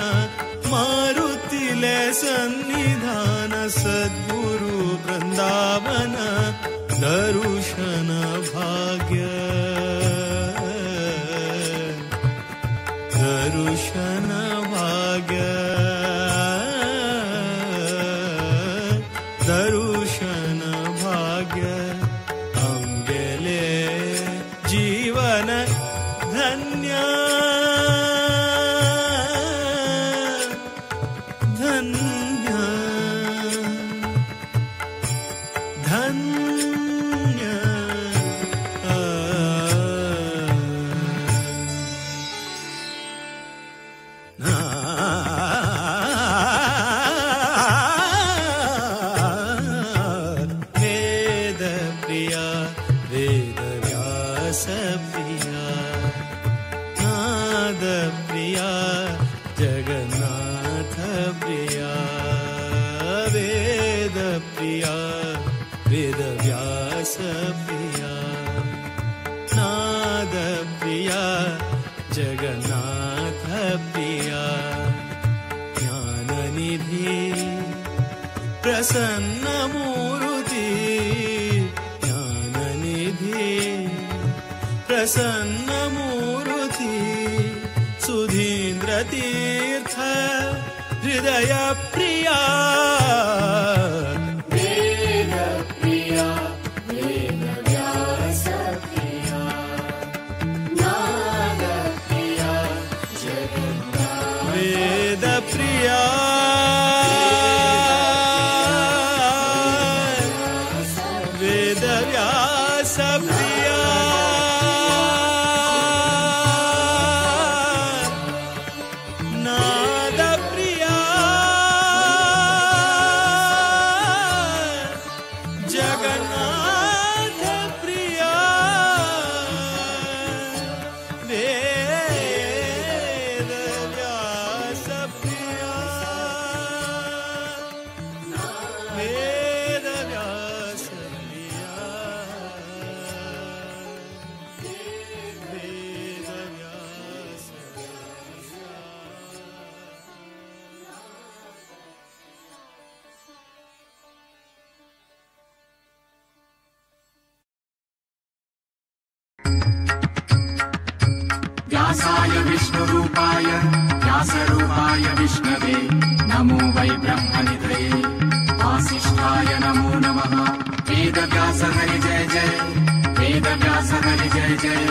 मारुतिले मूर्तिले सन्निधान सद्गुरु वृंदावन दर्शन भाग्य दर्शन भाग्य दर्शन भाग्य अंगेले जीवन धन्य धन्य धन्य। वेद प्रिया वेद व्यास प्रिया नाद प्रिया जगन्नाथ प्रिया वेद प्रिया वेद व्यास प्रिया नाद प्रिया जगन्नाथ प्रिया ज्ञाननिधि प्रसन्न मूर्ति ज्ञाननिधि प्रसन्न मूर्ति सुधीन्द्र तीर्थ हृदय प्रिया वेद प्रिया वेद व्यास प्रिया नाद प्रिया जगन्नाथ वेद प्रिया वेद व्यास प्रिया नाद प्रिया जगन्नाथ प्रिया वेद व्यास प्रिया वेद व्यास प्रिया वेद व्यास। व्यासाय विष्णुरूपाय व्यासरूपाय विष्णवे नमो वै ब्रह्मनिधये वासिष्ठाय नमो नमः। वेदव्यास हरि जय जय वेदव्यास हरि जय जय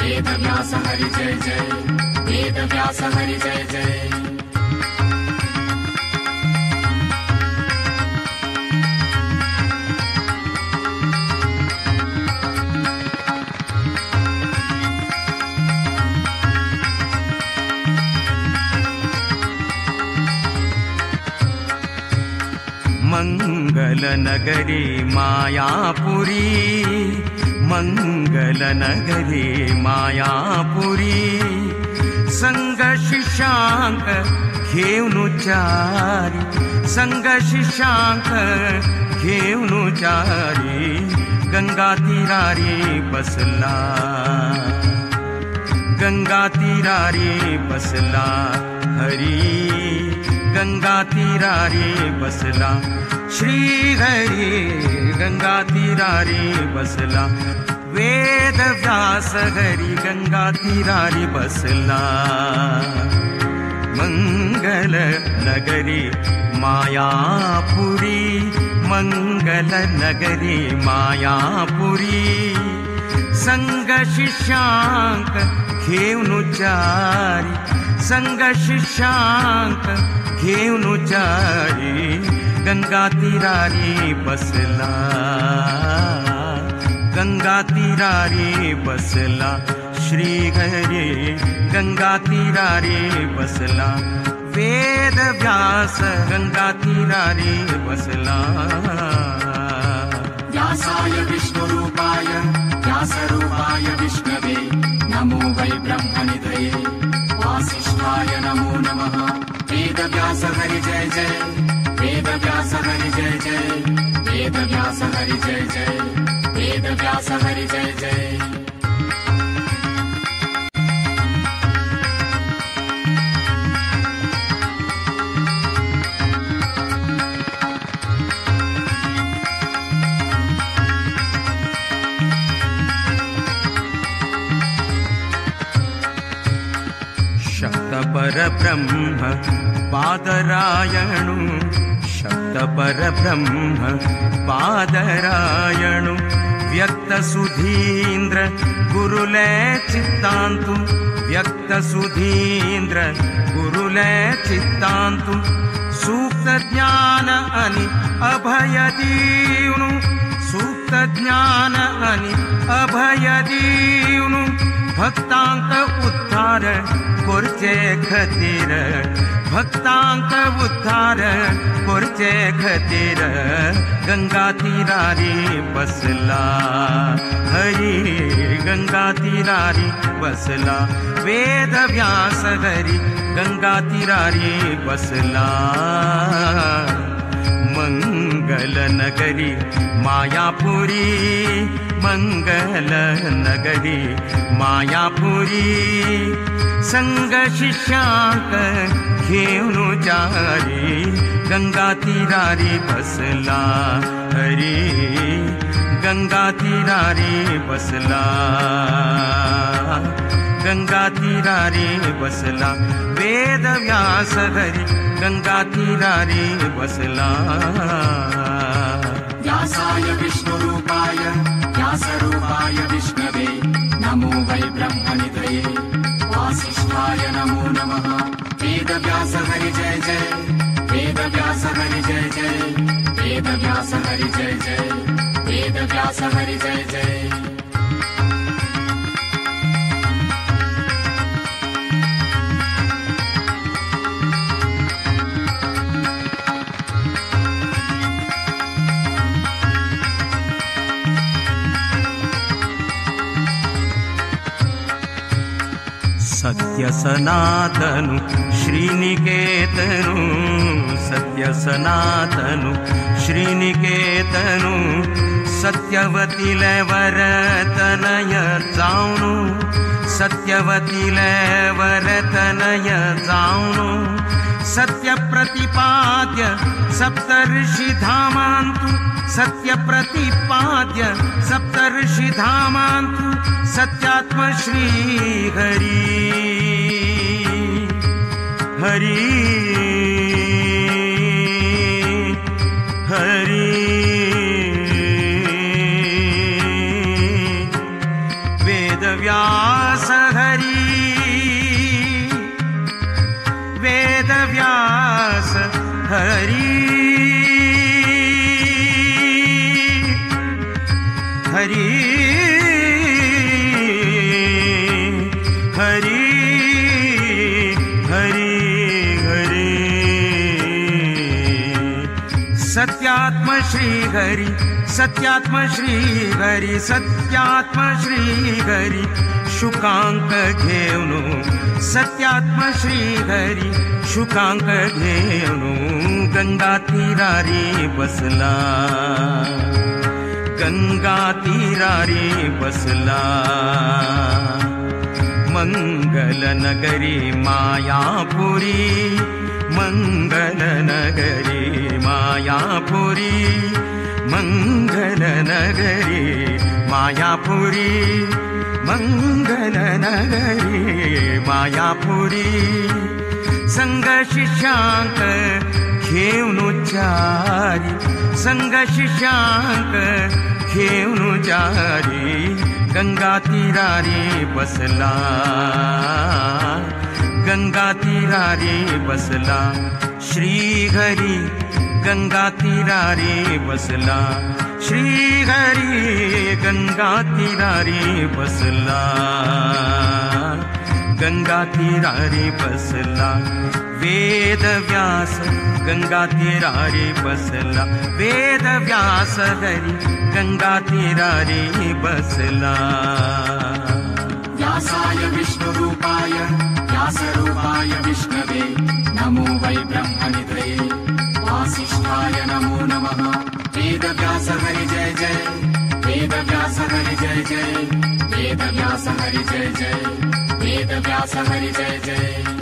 वेदव्यास हरि जय जय वेदव्यास हरि जय जय। मंगल नगरी मायापुरी मंगल नगरी मायापुरी संग शिशांक घेऊन चारी संग शिशांक घेऊन चारी गंगा तीरारी बसला गंगा तीरारी बसला हरी गंगा तीरारी बसला श्री हरी गंगा तीरारी बसला वेद व्यास हरी गंगा तीरारी बसला मंगल नगरी मायापुरी मंगल नगरी मायापुरी संग शिशांक घेऊन चारी संग शिशांक घेऊन चारी गंगा तीरारी बसला गंगा तीरारी बसला श्री हरी गंगा तीरारी बसला वेद व्यास गंगा तीरारी बसला। व्यासाय विष्णुरूपाय व्यासरूपाय विष्णवे नमो वै ब्रह्मनिधये वासिष्ठाय नमो नमः। वेदव्यास हरि जय जय वेदव्यास हरि जय जय वेदव्यास हरि जय जय वेदव्यास हरि जय जय। परब्रह्म पादरायणु शब्द परब्रह्म पादरायणु व्यक्त सुधींद्र गुरुले चित्तांतु व्यक्त सुधींद्र गुरुले चित्तांतु सूक्त ज्ञान अनि अभय दीवनु सूक्त ज्ञान अनि अभय दीवनु भक्तांक उद्धार करचे खातीर भक्तांक उद्धार करचे खातीर गंगा तीरारी बसला हरी गंगा तीरारी बसला वेद व्यास हरी गंगा तीरारी बसला मंगल नगरी मायापुरी मंगल नगरी मायापुरी संग शिष्यांक घेऊन चारी गंगा तीरारी बसला हरी गंगा तीरारी बसला गंगा तीरारी बसला वेद व्यास हरी गंगा तीरारी बसला। व्यासाय विष्णुरूपाय व्यासरूपाय विष्णवे नमो वै ब्रह्मनिधये वासिष्ठाय नमो नमः। वेदव्यास हरि जय जय वेदव्यास हरि जय जय वेदव्यास हरि जय जय वेदव्यास हरि जय जय। सत्य सनातनु श्रीनिकेतनु सत्य सनातनु श्रीनिकेतनु सत्यवतीले वरतनय जावनु सत्यवतीले वरतनय जावनु सत्य प्रतिपाद्य सप्तर्षिधामान्तु सत्य प्रतिपाद्य सप्तर्षिधामान्तु सत्यात्म श्री हरि हरि हरि वेदव्यास हरि वेदव्यास हरि हरि हरि हरि हरि सत्यात्म श्री हरि सत्यात्म श्री हरि सत्यात्म श्री हरि शुकांक घेवनु सत्यात्म श्री हरि शुकांक घेवनु गंगा तीरारी बसला गंगा तीरारी बसला मंगल नगरी मायापुरी मंगल नगरी मायापुरी मंगल नगरी मायापुरी मंगल नगरी मायापुरी संग शिष्यांक घेऊन चारी संग शिष्यांक घेऊन चारी गंगा तीरारी बसला गंगा तीरारी बसला श्री हरी गंगा तीरारी बसला श्री हरी गंगा तीरारी बसला गंगा तीरारी बसला वेद व्यास गंगा तीरारी बसला वेद व्यास हरी गंगा तीरारी बसला। व्यासाय विष्णुरूपाय व्यासरूपाय विष्णवे नमो वै ब्रह्मनिधये वासिष्ठाय नमो नमः। वेदव्यास हरि जय जय वेदव्यास हरि जय जय वेदव्यास हरि जय जय वेदव्यास हरि जय जय।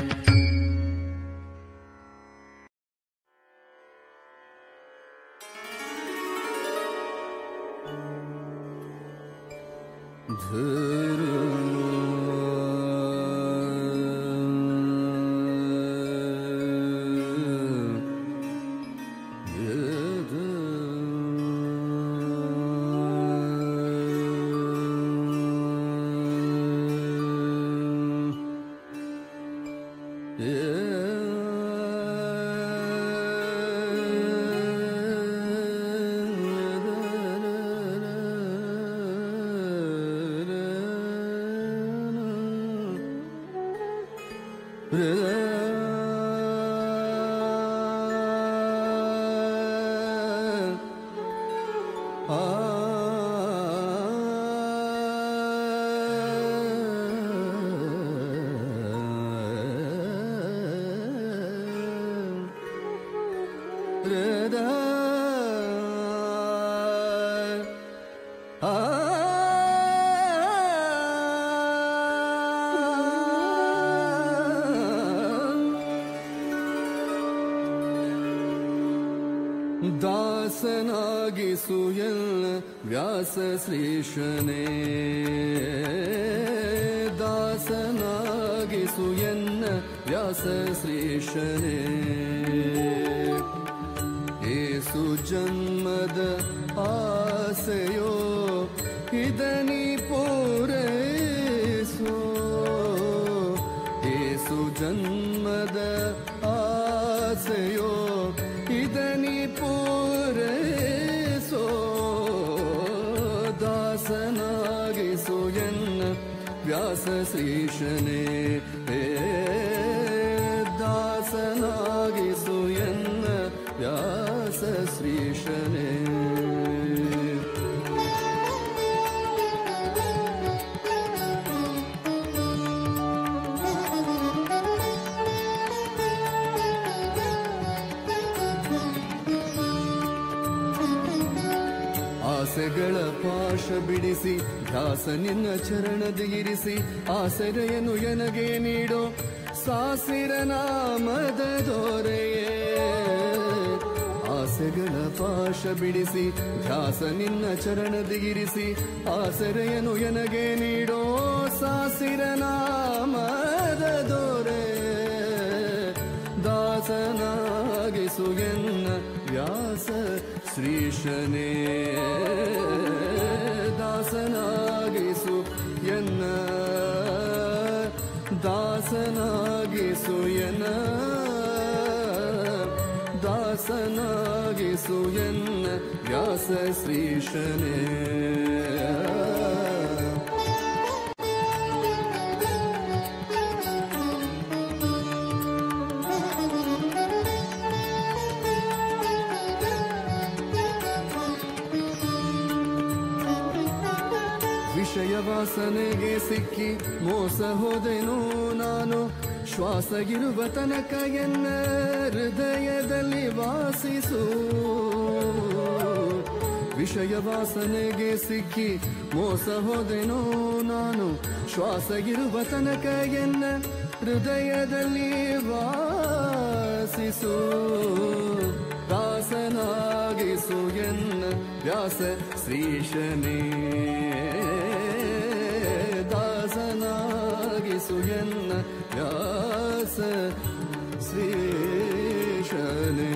ದಾಸನಾಗಿಸು ಎನ್ನ ವ್ಯಾಸ ಶ್ರೀಶನೇ, ದಾಸನಾಗಿಸು ಎನ್ನ ವ್ಯಾಸ ಶ್ರೀಶನೇ. ಏಸು ಜನ್ಮದ ಆಸೆಯೋ ಇದನಿ ಪೂರೈಸೋ, ಏಸು ಜನ್ಮದ ಆಸೆಯೋ ಇದನಿ ಪೂರೈಸೋ, ದಾಸನಾಗಿಸು ಎನ್ನ ವ್ಯಾಸ ಶ್ರೀಶನೇ, ದಾಸನಾಗಿಸು ಎನ್ನ ವ್ಯಾಸ ಶ್ರೀಶನೇ. ಆಸೆಗಳ ಪಾಶ ಬಿಡಿಸಿ ದಾಸ ನಿನ್ನ ಚರಣದ ಇರಿಸಿ, ಆಸರೆಯನ್ನು ಎನಗೆ ನೀಡೋ ಸಾಸಿರ ನಾಮದ ದೊರೆಯೇ. ಆಸೆಗಳ ಪಾಶ ಬಿಡಿಸಿ ದಾಸ ನಿನ್ನ ಚರಣದ ಇರಿಸಿ, ಆಸರೆಯನ್ನು ಎನಗೆ ನೀಡೋ ಸಾಸಿರ ನಾಮದ ದೊರೆ. ದಾಸನಾಗಿಸು ಎನ್ನ ವ್ಯಾಸ ಶ್ರೀಶನೇ, ದಾಸನಾಗಿಸು ಎನ್ನ, ದಾಸನಾಗಿಸು ಎನ್ನ, ದಾಸನಾಗಿಸು ಎನ್ನ ವ್ಯಾಸ ಶ್ರೀಶನೇ. ವಿಷಯ ವಾಸನೆಗೆ ಸಿಕ್ಕಿ ಮೋಸ ಹೋದೆನು ನಾನು, ಶ್ವಾಸ ಇರುವ ತನಕ ಎನ್ನ ಹೃದಯದಲ್ಲಿ ವಾಸಿಸು. ವಿಷಯ ವಾಸನೆಗೆ ಸಿಕ್ಕಿ ಮೋಸ ಹೋದೆನು ನಾನು, ಶ್ವಾಸ ಇರುವ ತನಕ ಎನ್ನ ಹೃದಯದಲ್ಲಿ ವಾಸಿಸು. ದಾಸನಾಗಿಸು ಎನ್ನ ವ್ಯಾಸ ಶ್ರೀಶನೇ, ದಾಸನಾಗಿಸು ಎನ್ನ ವ್ಯಾಸ ಶ್ರೀಶನೇ.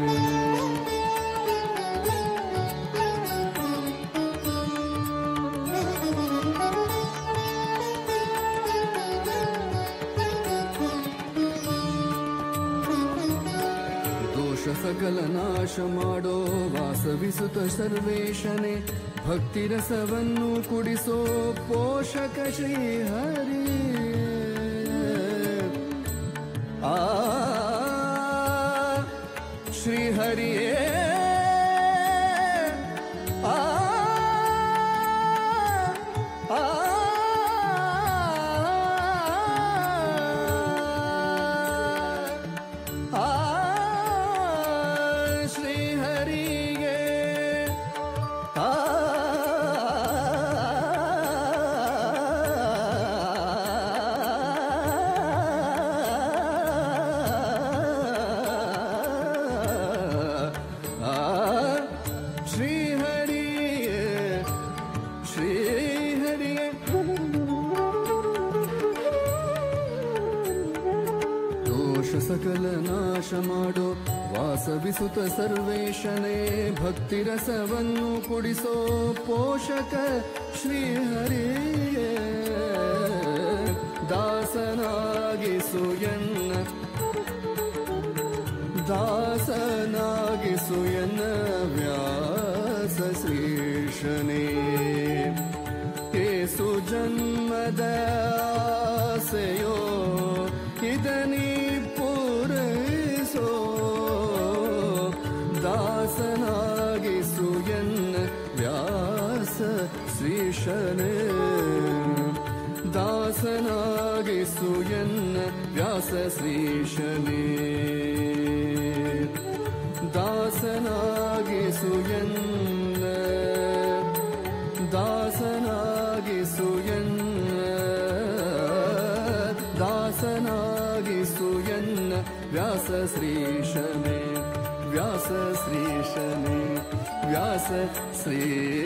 ದೋಷ ಸಕಲ ನಾಶ ಮಾಡೋ ವಾಸವಿಸುತ್ತ ಸರ್ವೇಶನೇ, ಭಕ್ತಿ ರಸವನ್ನು ಕುಡಿಸೋ ಪೋಷಕ ಶ್ರೀಹರಿ. ಆ ಶ್ರೀಹರಿಯೇ, ಆ ಆ ಆ ಶ್ರೀಹರಿಯೇ, ಆ ಸಕಲ ನಾಶ ಮಾಡೋ ವಾಸವಿಸುತ್ತ ಸರ್ವೇಶನೇ, ಭಕ್ತಿ ರಸವನ್ನು ಕುಡಿಸೋ ಪೋಷಕ ಶ್ರೀಹರಿಯೇ. ದಾಸನಾಗಿಸು ಎನ್ನ ದಾಸನಾಗಿಸು ಎನ್ನ ವ್ಯಾಸ ಶ್ರೀಶನೇ. ಏಸು ಜನ್ಮದ ಆಸೆಯೋ ಇದನಿ ಪೂರೈಸೋ, ದಾಸನಾಗಿಸು ಎನ್ನ ವ್ಯಾಸ ಶ್ರೀಶನೇ. ದಾಸನಾಗಿಸು ಎನ್ನ ವ್ಯಾಸ ಶ್ರೀಶನೇ. ದಾಸನಾಗಿಸು ಎನ್ನ, ದಾಸನಾಗಿಸು ಎನ್ನ, ದಾಸನಾಗಿಸು ಎನ್ನ ವ್ಯಾಸ ಶ್ರೀಶನೇ. ವ್ಯಾಸ ಶ್ರೀಶನೇ, ವ್ಯಾಸ ಶ್ರೀಶನೇ.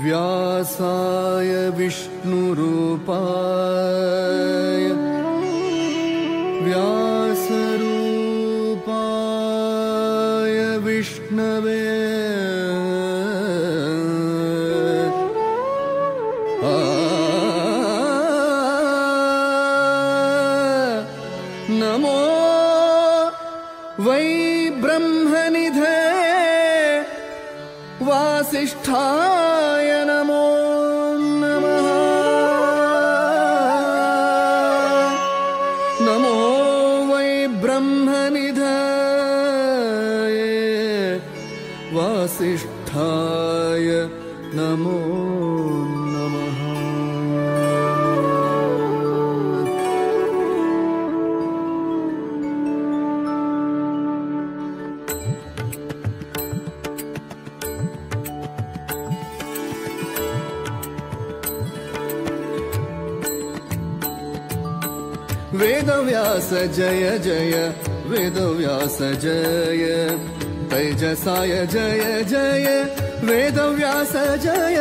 व्यासाय विष्णुरूपाय व्यासरूपाय विष्णवे नमो वै ब्रह्मनिधे वासिष्ठाय नमो नमः. नमो वै ब्रह्मनिधये वासिष्ठाय नमो नमः. वेदव्यास जय जय वेदव्यास जय तैजसाय जय जय वेदव्यास जय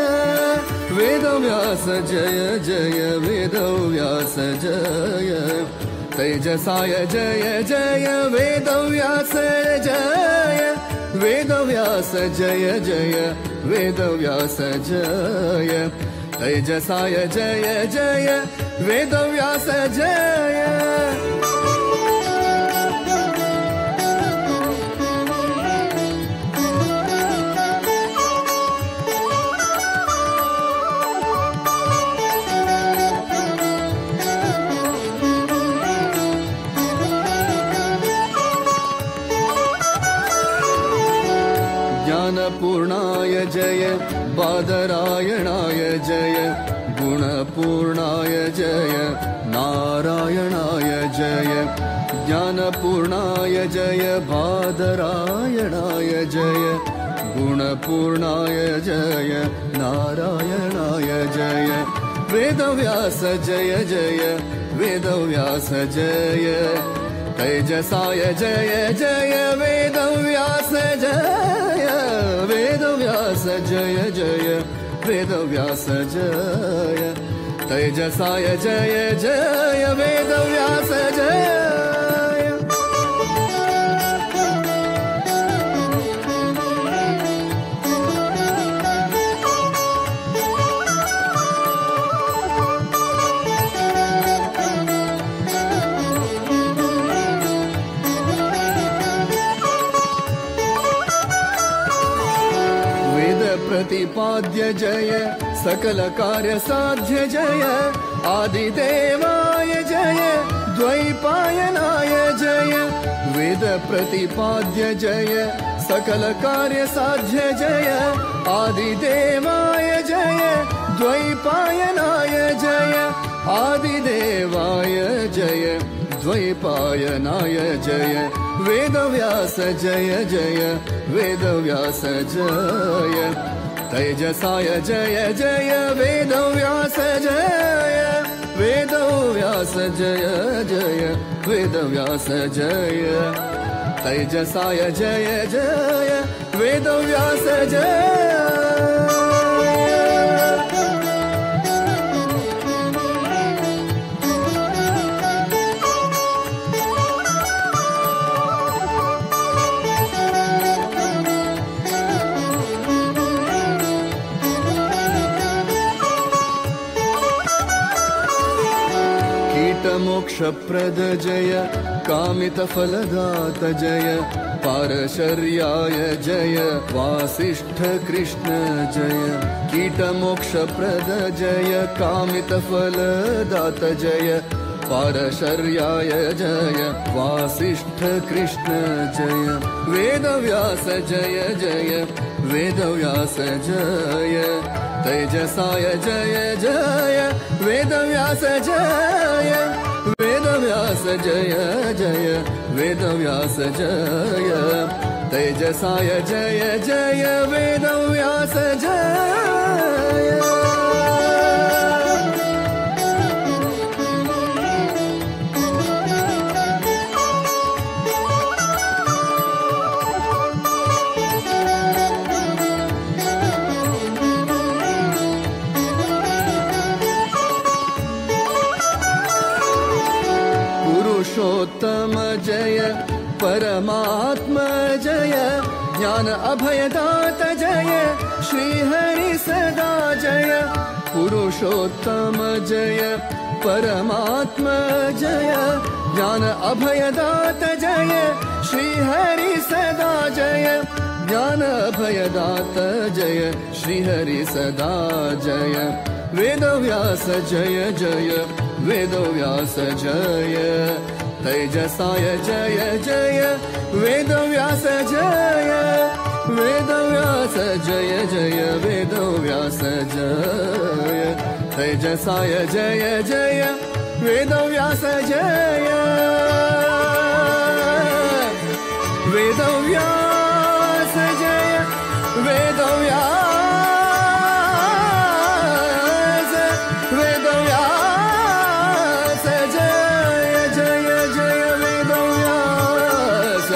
वेदव्यास जय जय वेदव्यास जय तैजसाय जय जय वेदव्यास जय वेदव्यास जय जय वेदव्यास जय तैजसाय जय जय वेदव्यास जय. ज्ञानपूर्णाय जय बादरायणाय जय गुणपूर्णाय जय नारायणाय जय ज्ञानपूर्णाय जय बादरायणाय जय गुणपूर्णाय जय नारायणाय जय वेदव्यास जय जय वेदव्यास जय तैजसाय जय जय वेदव्यास जय वेदव्यास जय जय वेदव्यास जय तैजसाय जय जय वेदव्यास जय. प्रतिपाद्य जय सकल कार्य साध्य जय आदिदेवाय जय द्वैपायनाय जय वेद प्रतिपाद्य जय सकल कार्य साध्य जय आदिदेवाय जय द्वैपायनाय जय आदिदेवाय जय द्वैपायनाय जय वेदव्यास जय जय वेदव्यास जय तैजसाय जय जय वेदव्यास जय वेदव्यास जय जय वेदव्यास जय तैजसाय जय जय वेदव्यास जय। मोक्षप्रद जय कामितफलदात जय पारशर्याय जय वासिष्ठ कृष्ण जय। कीटमोक्षप्रद जय कामितफलदात जय पारशर्याय जय वासिष्ठ कृष्ण जय। वेदव्यास जय जय वेदव्यास जय तैजसाय जय जय वेदव्यास जय वेदव्यास जय जय वेदव्यास जय तैजसाय जय जय वेदव्यास जय। पुरुषोत्तम जय परमात्मा जय ज्ञान अभयदात जय श्री हरि सदा जय। पुरुषोत्तम जय परमात्मा जय ज्ञान अभयदात जय श्री हरि सदा जय। ज्ञान अभयदात जय श्री हरि सदा जय। वेदव्यास जय जय वेदव्यास जय तैजसाय जय जय वेदव्यास जय वेदव्यास जय जय वेदव्यास जय तैजसाय जय जय वेदव्यास जय वेदव्यास जय वेदव्यास वेदव्यास जय जय जय वेदव्यास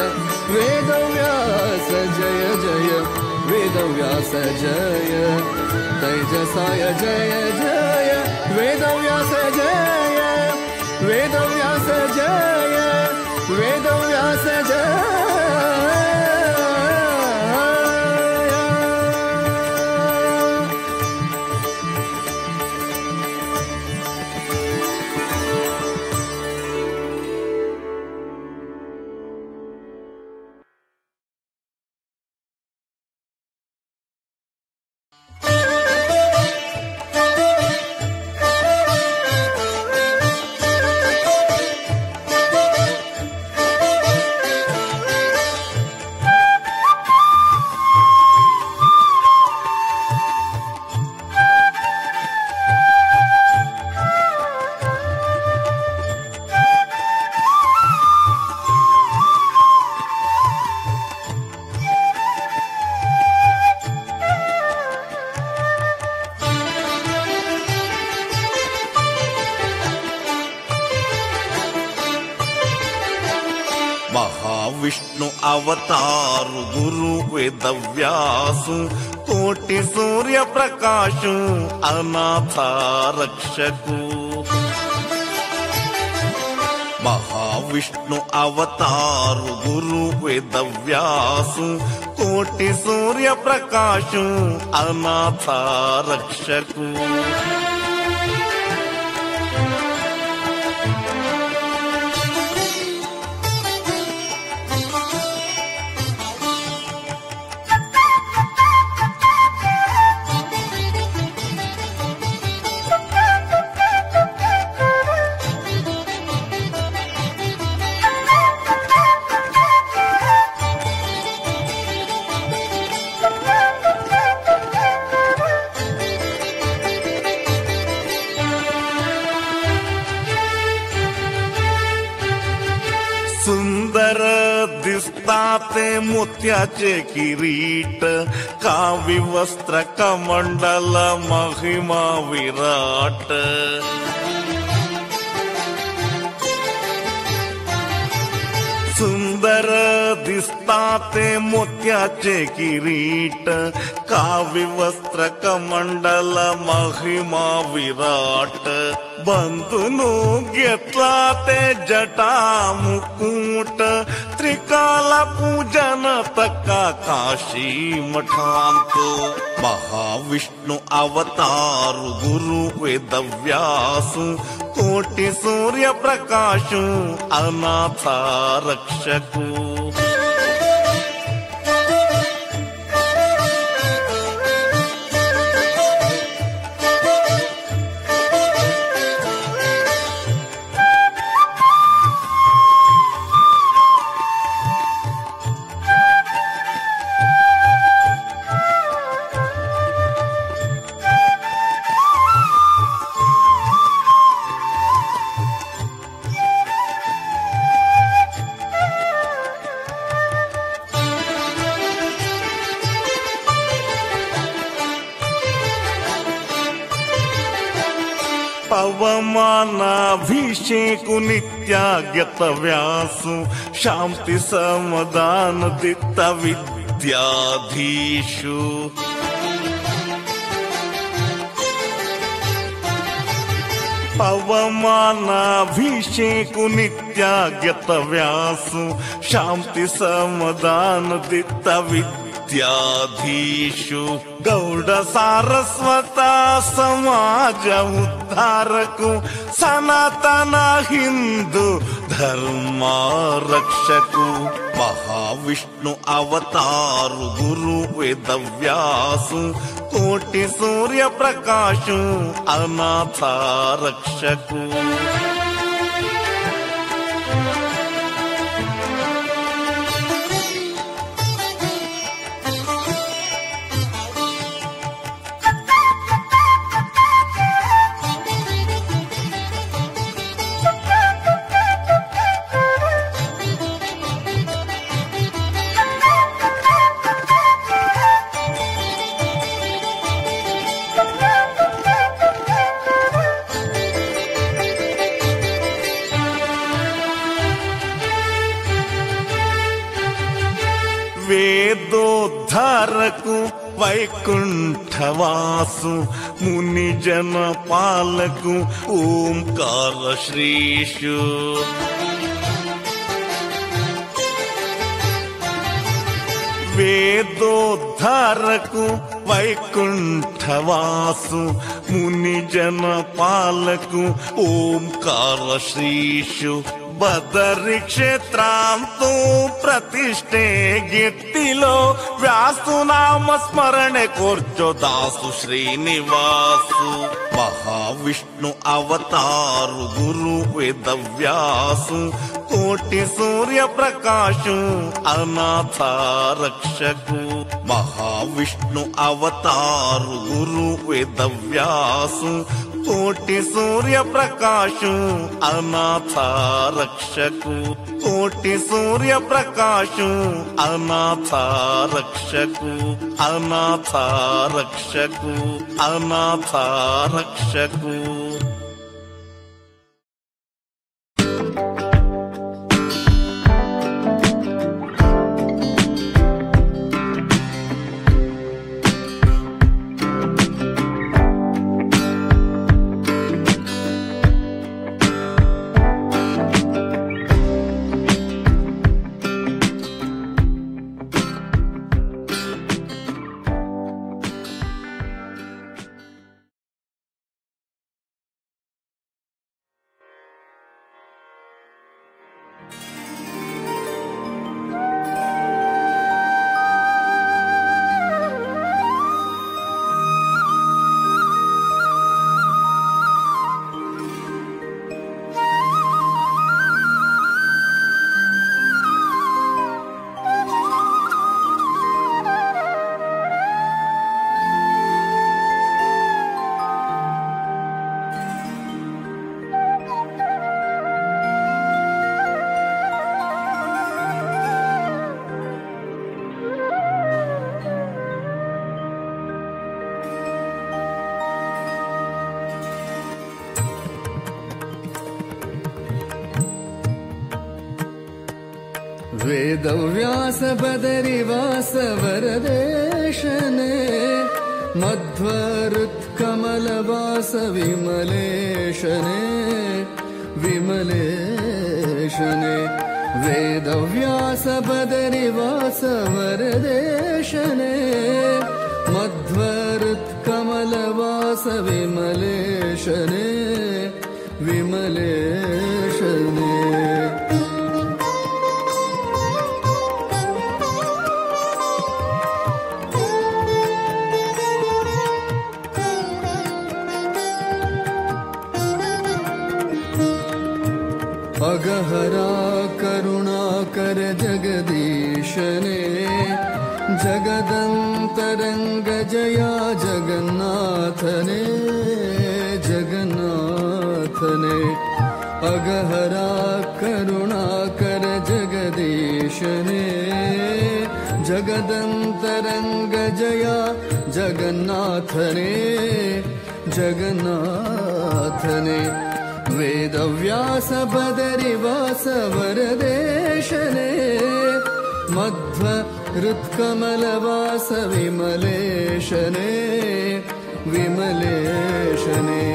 वेदव्यास जय जय वेदव्यास जय तैजसाय जय जय वेदव्यास जय वेदव्यास जय वेदव्यास जय। Mahavishnu అవతారు గురు వేదవ్యాసు కోటి సూర్య ప్రకాశు అనాథ రక్షకు. మహావిష్ణు అవతారు గురు వేదవ్యాసు కోటి సూర్య ప్రకాశు అనాథ రక్షకు. सुंदर दिसतात मोत्याचे किरीट, कावी वस्त्र कमंडल महिमा विराट. सुंदर सुंदर दिसता ते मोत्याचे किरीट, कावी वस्त्र कमंडल महिमा विराट। बंधून घेतला ते जटा मुकुट, त्रिकाला पूजन तका काशी मठांत। महाविष्णु अवतार गुरु वेदव्यासु, कोटि सूर्य प्रकाशु अनाथा रक्षकु। पवमानाभिषेकु नित्यागत व्यासु, शांति समाधान दित्त विद्याधीशु। पवमानाभिषेकु नित्यागत व्यासु, शांति समाधान दित्त विद्याधीशु। गौड़ सारस्वता समाज उद्धारकु, सनातन हिंदू धर्म रक्षकु। महाविष्णु अवतार गुरु वेदव्यासु, कोटि सूर्य प्रकाशु अनाथा रक्षकु। वेदोद्धारकु वैकुंठवासु, मुनिजन पालकु ओंकार श्रीशु। वेदोद्धारकु वैकुंठवासु, मुनिजन पालकु ओंकार श्रीशु। बदरी क्षेत्रांतु प्रतिष्ठे गित्तिलो, व्यासु नाम स्मरणे कोर्चो दासु श्रीनिवासु। महाविष्णु अवतार गुरु वेदव्यासु, कोटि सूर्य प्रकाशु अनाथा रक्षकु। महाविष्णु अवतार गुरु वेदव्यासु, कोटि सूर्य प्रकाशु अनाथा रक्षकु। कोटि सूर्य प्रकाशु अनाथा रक्षकु, अनाथा रक्षकु, अनाथा रक्षकु। वेदव्यास बदरिवास वरदेशने मध्वहृत्कमलवास विमलेशने विमलेशने वेदव्यास बदरिवास वरदेशने मध्वहृत्कमलवास विमलेशने विमलेशने। अगहरा करुणाकर जगदीशने जगदंतरंग जया जगन्नाथने जगन्नाथने। अगहरा करुणाकर जगदीशने जगदंतरंग जया जगन्नाथने जगन्नाथने। वेदव्यास बदरिवास वरदेशने मध्वहृत्कमलवास विमलेशने विमलेशने।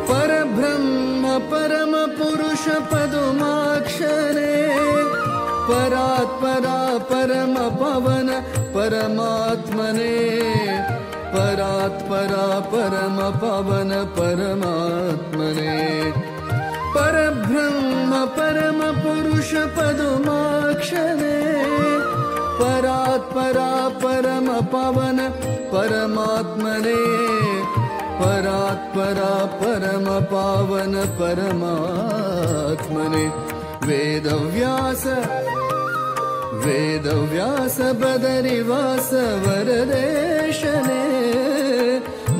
परब्रह्म परम पुरुष पदुमाक्षरे परात्परा परम पवन परमात्मने परात्परा परम पवन परमात्मने। परब्रह्म परम पुरुष पदुमाक्षरे परात्परा परम पवन परमात्मने परात्परा परम पावन परमात्मने। वेदव्यास वेदव्यास बदरिवास वरदेशने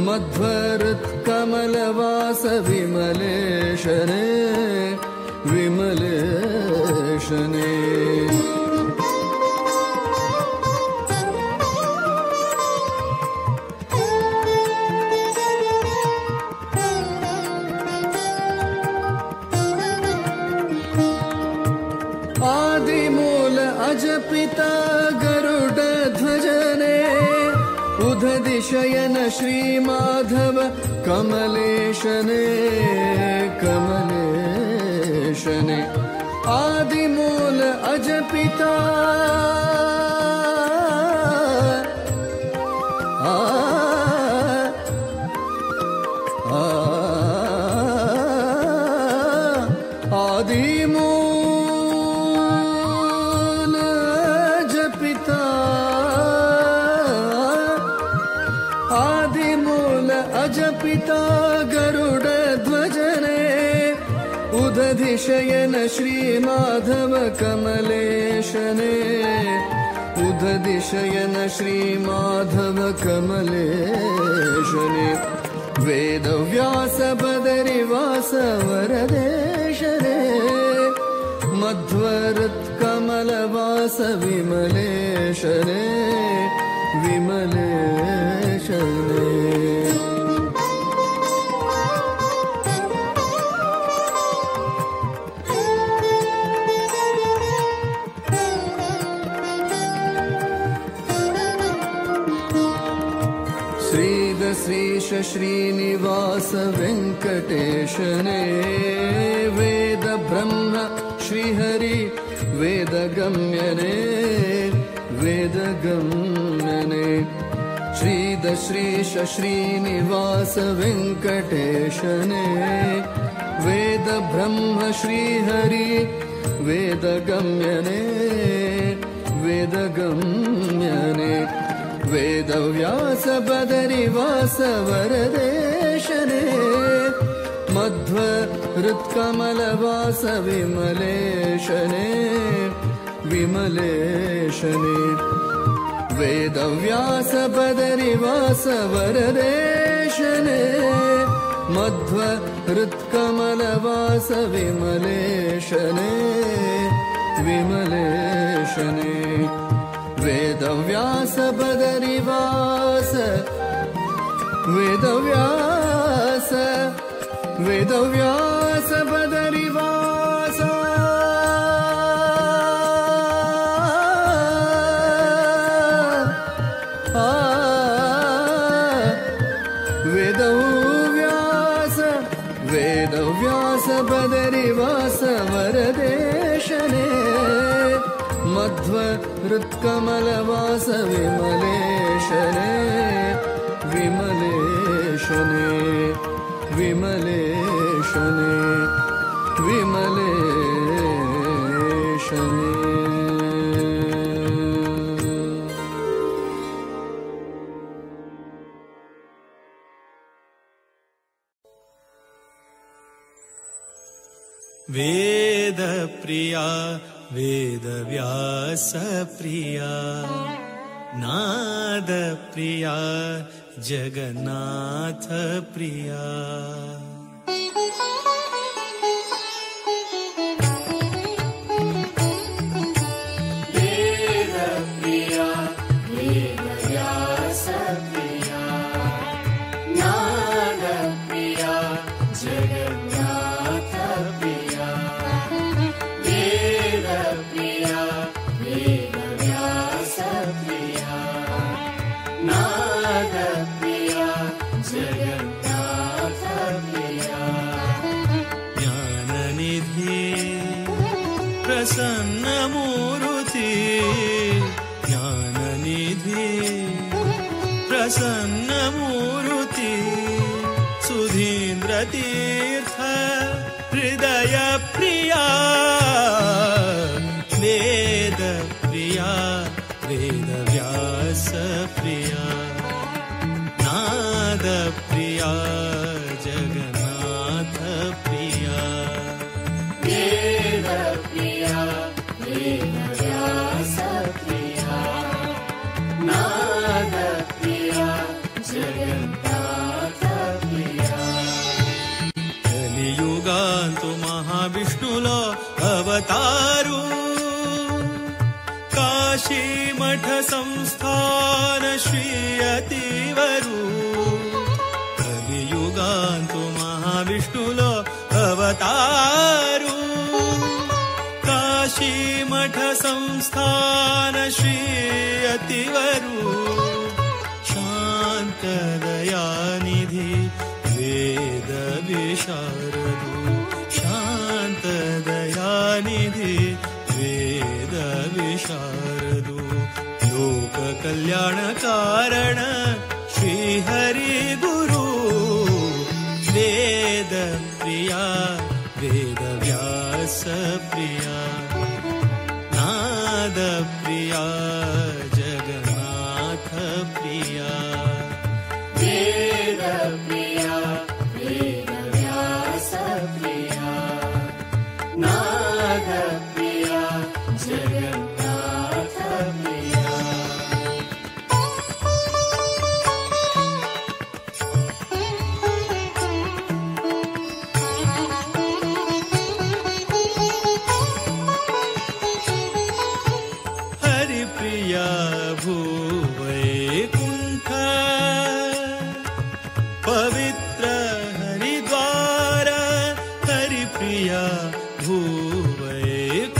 मध्वहृत्कमलवास विमलेशने विमलेशने। आदिमूल अजपिता गरुड ध्वजने उदधिशयन श्री माधव कमलेशने कमलेशने। आदिमूल अजपिता आदिमूल अजपिता आदिमूल अजपिता गरुड ध्वजने उदधिशयन श्री माधव कमलेशने उदधिशयन श्री माधव कमलेशने। वेदव्यास बदरिवास वरदेशने मध्वहृत्कमलवास विमलेशने विमलेशने। श्रीश श्रीनिवास वेंकटेशने वेद ब्रह्म श्रीहरि वेदगम्यने वेदगम्यने। श्रीदश्रीश श्रीनिवास वेंकटेशने वेद ब्रह्म श्रीहरि वेदगम्यने वेदगम्यने। वेदव्यास बदरिवास वरदेशने मध्वहृत्कमलवास विमलेशने विमलेशने। वेदव्यास बदरिवास वरदेशने मध्वहृत्कमलवास विमलेशने विमलेशने वेदव्यास बदरिवास वेदव्यास वेदव्यास बदरिवास वेदव्यास वेदव्यास बदरिवास वरदेशने मध्व हृत्कमलवास विमलेशने विमलेशने विमलेशने विमलेशने। वेद प्रिया वेद व्यास प्रिया नाद प्रिया जगन्नाथ प्रिया। वेद प्रिया वेद व्यास प्रिया नाद प्रिया जगन्नाथ प्रिया। वेद प्रिया वेद व्यास प्रिया नाद प्रिया जगन्नाथ प्रिया। ज्ञाननिधि प्रसन्न मूर्ति ज्ञाननिधि प्रसन्न मूर्ति सुधीन्द्र तीर्थ हृदय प्रिया वेद प्रिया वेद व्यास प्रिया नाद प्रिया जगन्नाथ प्रिया। वेद प्रिया वेद व्यास प्रिया नाद प्रिया जगन्नाथ प्रिया। कलियुगांतु महाविष्णुलो अवतारू काशी मठ संस्थान श्री अतिवरु। कलियुगांतु महाविष्णुलो अवतारू काशी मठ संस्थान श्री अतिवरु। शांत दयानिधि वेद विशारदु शांत दयानिधि वेद विशारदु। लोक कल्याण कारण श्री हरि गुरु वेद प्रिया वेद व्यास प्रिया नाद प्रिया जगन्नाथ प्रिया। वेद प्रिया वेद व्यास प्रिया नाद प्रिया जगन्नाथ प्रिया। हरिप्रिया भूवैकुंठ पवित्र हरिद्वार हरिप्रिया भूवैकुंठ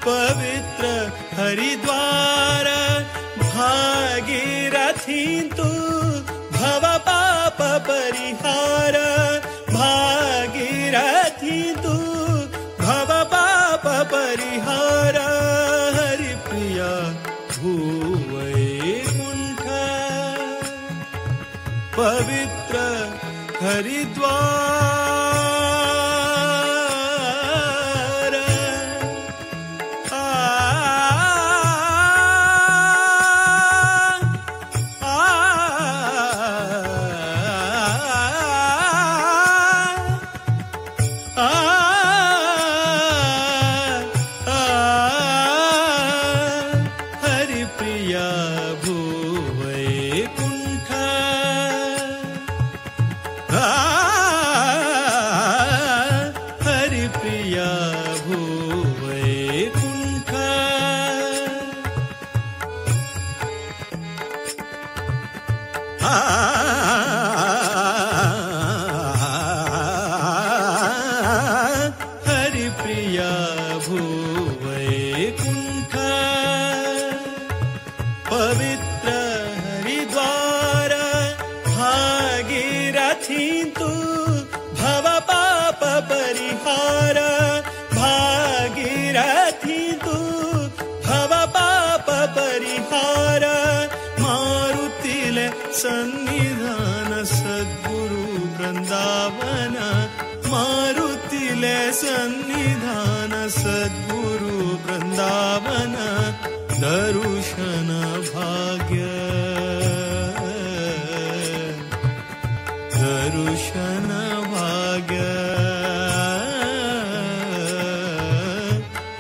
पवित्र हरिद्वार भागीरथी तु भव पाप परिहार भागीरथी तु भव पाप परिहार हरिप्रिया भूवैकुंठ पवित्र हरिद्वार। आ आ आ आ हरिप्रिया भूवैकुंठ आ वैकुंठ पवित्र हरिद्वार भागीरथी तू भव पाप परिहार भागीरथी तू भव पाप परिहार मारुतिले सन्निधान सद्गुरु वृंदावन मारुतिले सन्निधान सद्गुरु वृंदावन दर्शन भाग्य दर्शन भाग्य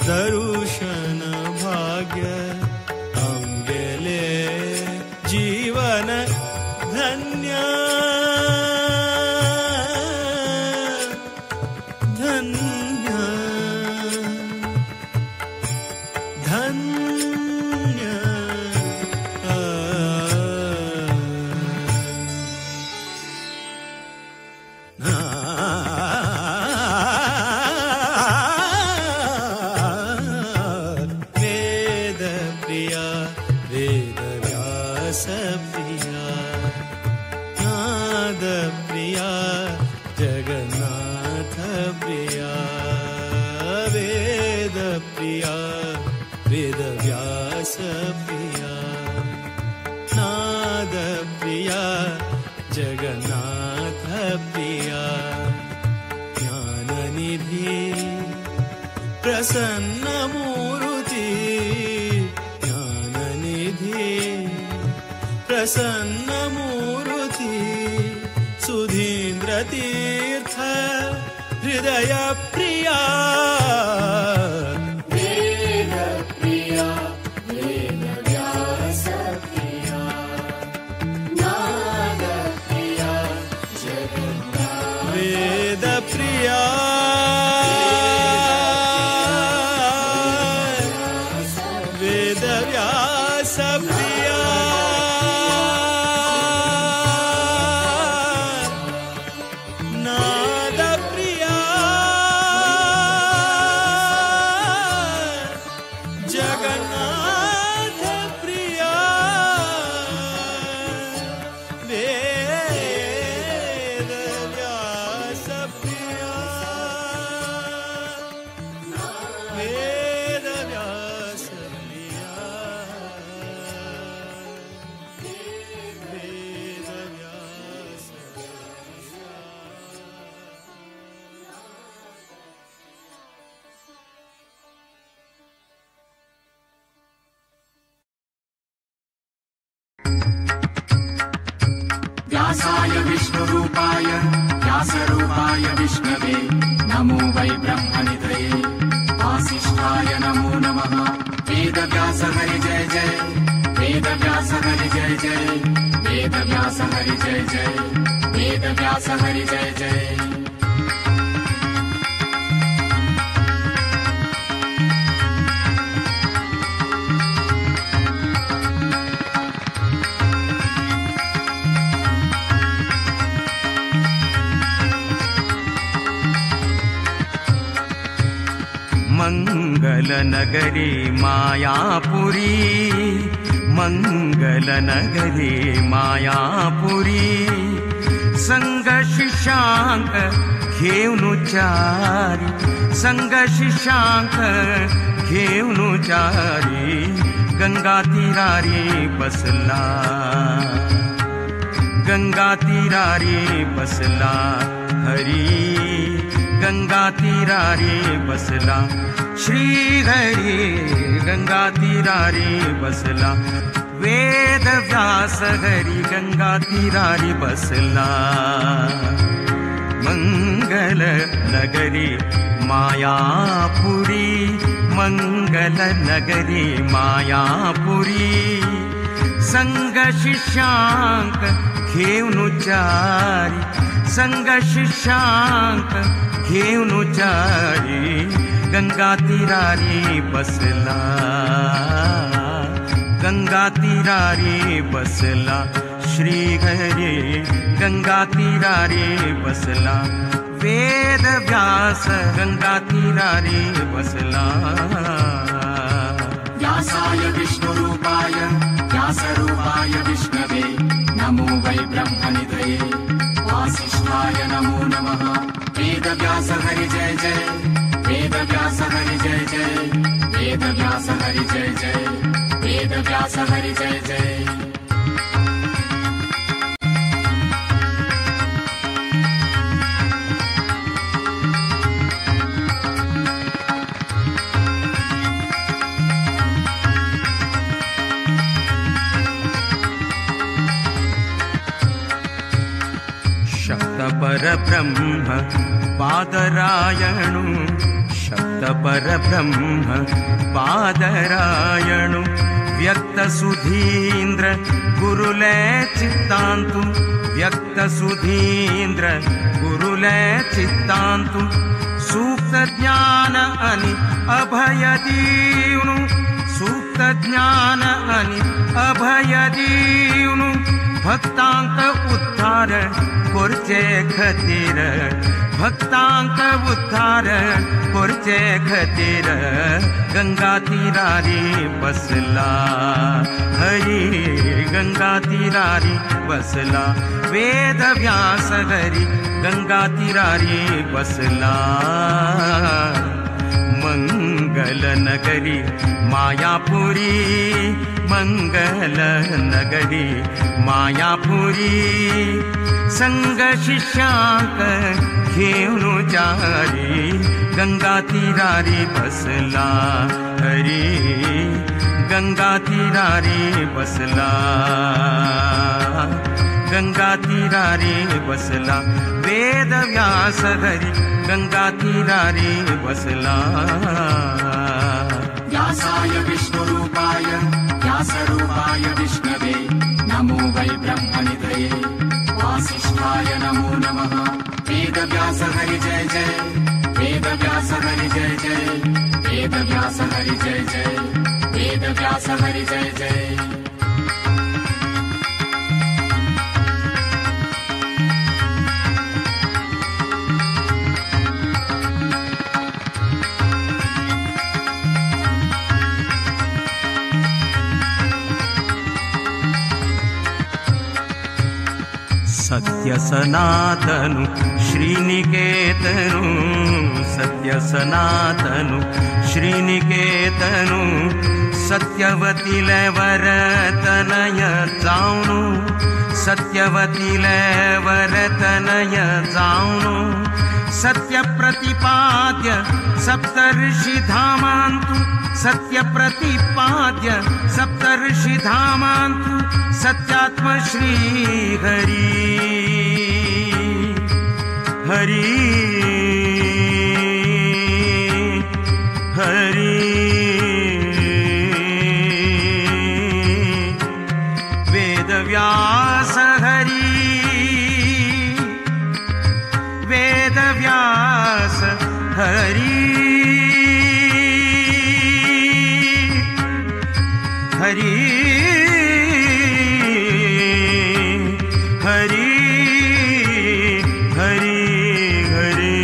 दर्शन भाग्य आमगेले जीवन धन्य धन्य धन्य। वेद प्रिया वेद व्यास प्रिया नाद प्रिया जगन्नाथ प्रिया वेद प्रिया वेद व्यास प्रिया नाद प्रिया जगन्नाथ प्रिया ज्ञाननिधि प्रसन्न मूर्ति ज्ञाननिधि प्रसन्न मूर्ति सुधीन्द्र तीर्थ हृदय प्रिया वेद प्रिया वेद व्यास प्रिया नाद प्रिया जगन्नाथ वेद प्रिया वेद व्यास प्रिया नाद प्रिया जगन्नाथ प्रिया वेद व्यास प्रिया वेद व्यास प्रिया वेद व्यास व्यासाय विष्णुरूपाय व्यासरूपाय विष्णवे नमो वै ब्रह्मनिधये वासिष्ठाय नमो नमः। वेदव्यास हरि जय जय वेदव्यास हरि जय जय वेदव्यास हरि जय जय वेदव्यास हरि जय जय। मंगल नगरी मायापुरी मंगल नगरी मायापुरी संग शिशांक घेऊन चारी संग शिशांक घेऊन चारी गंगा तीरारी बसला गंगा तीरारी बसला हरी गंगा तीरारी बसला श्री हरी गंगा तीरारी बसला वेद व्यास हरी गंगा तीरारी बसला मंगल नगरी मायापुरी मंगल नगरी मायापुरी संग शिशांक घेऊन चारी संग शिशांक घेऊन चारी गंगा तीरारी बसला गंगा तीरारी बसला श्री हरी गंगा तीरारी बसला वेद व्यास गंगा तीरारी बसला। हरि जय जय, वेदव्यास हरि जय जय, वेदव्यास हरि जय जय, वेदव्यास हरि जय जय। परब्रह्म पादरायणु, शब्द परब्रह्म पादरायणु, व्यक्त सुधीन्द्र गुरुले चित्तांतु, व्यक्त सुधीन्द्र गुरुले चित्तांतु, सूक्त ज्ञान अनि अभय दीवनु, सूक्त ज्ञान अनि अभय दीवनु, भक्तांक उद्धार कोरचे खातीर, भक्तांक उद्धार कोरचे खातीर, गंगा तीरारी बसला हरी, गंगा तीरारी बसला, वेदव्यास हरी गंगा तीरारी बसला। मंगल नगरी मायापुरी, मंगल नगरी मायापुरी, संग शिष्यांक घेऊन चारी, गंगा तीरारी बसला हरी, गंगा तीरारी बसला, गंगा तीरारी बसला, वेदव्यास हरी गंगा तीरारी बसला। व्यासाय विष्णुरूपाय व्यासरूपाय विष्णवे नमो वै ब्रह्मनिधये वासिष्ठाय नमो नमः। वेदव्यास हरि जय जय, वेदव्यास हरि जय जय, वेदव्यास हरि जय जय, वेदव्यास हरि जय जय। सत्य सनातनु श्रीनिकेतनु, सत्य सनातनु श्रीनिकेतनु, सत्यवतीले वरतनय जावनु, सत्यवतीले वरतनय जावनु, सत्य प्रतिपाद्य सप्तर्षि धामांतु, सत्य प्रतिपाद्य सप्तर्षि धामांतु, सत्यात्म श्री हरि हरि हरि, वेदव्यास हरि, वेदव्यास हरि हरि हरि हरि हरि,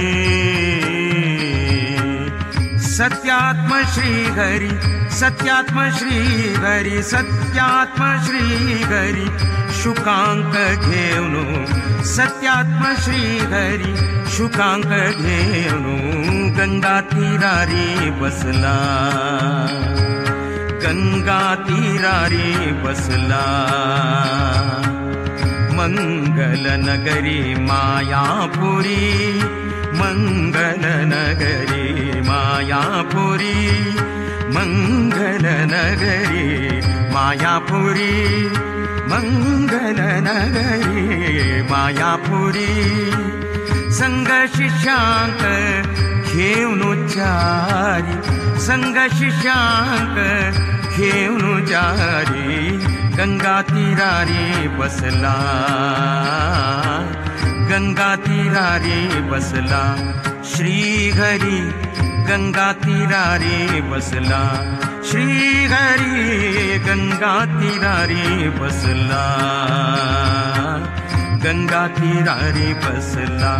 सत्यात्म श्री हरि, सत्यात्म श्री हरि, सत्यात्म श्री हरि, शुकांक घेवनु, सत्यात्म श्री हरि शुकांक घेवनु, गंगा तीरारी बसला, गंगा तीरारी बसला, मंगल नगरी मायापुरी, मंगल नगरी मायापुरी, मंगल नगरी मायापुरी, मंगल नगरी मायापुरी, संग शिष्यांक घेऊन चारी, संग शिष्यांक घेऊन चारी, गंगा तीरारी बसला, गंगा तीरारी बसला, श्री हरि गंगा तीरारी बसला, श्री हरि गंगा तीरारी बसला, गंगा तीरारी बसला,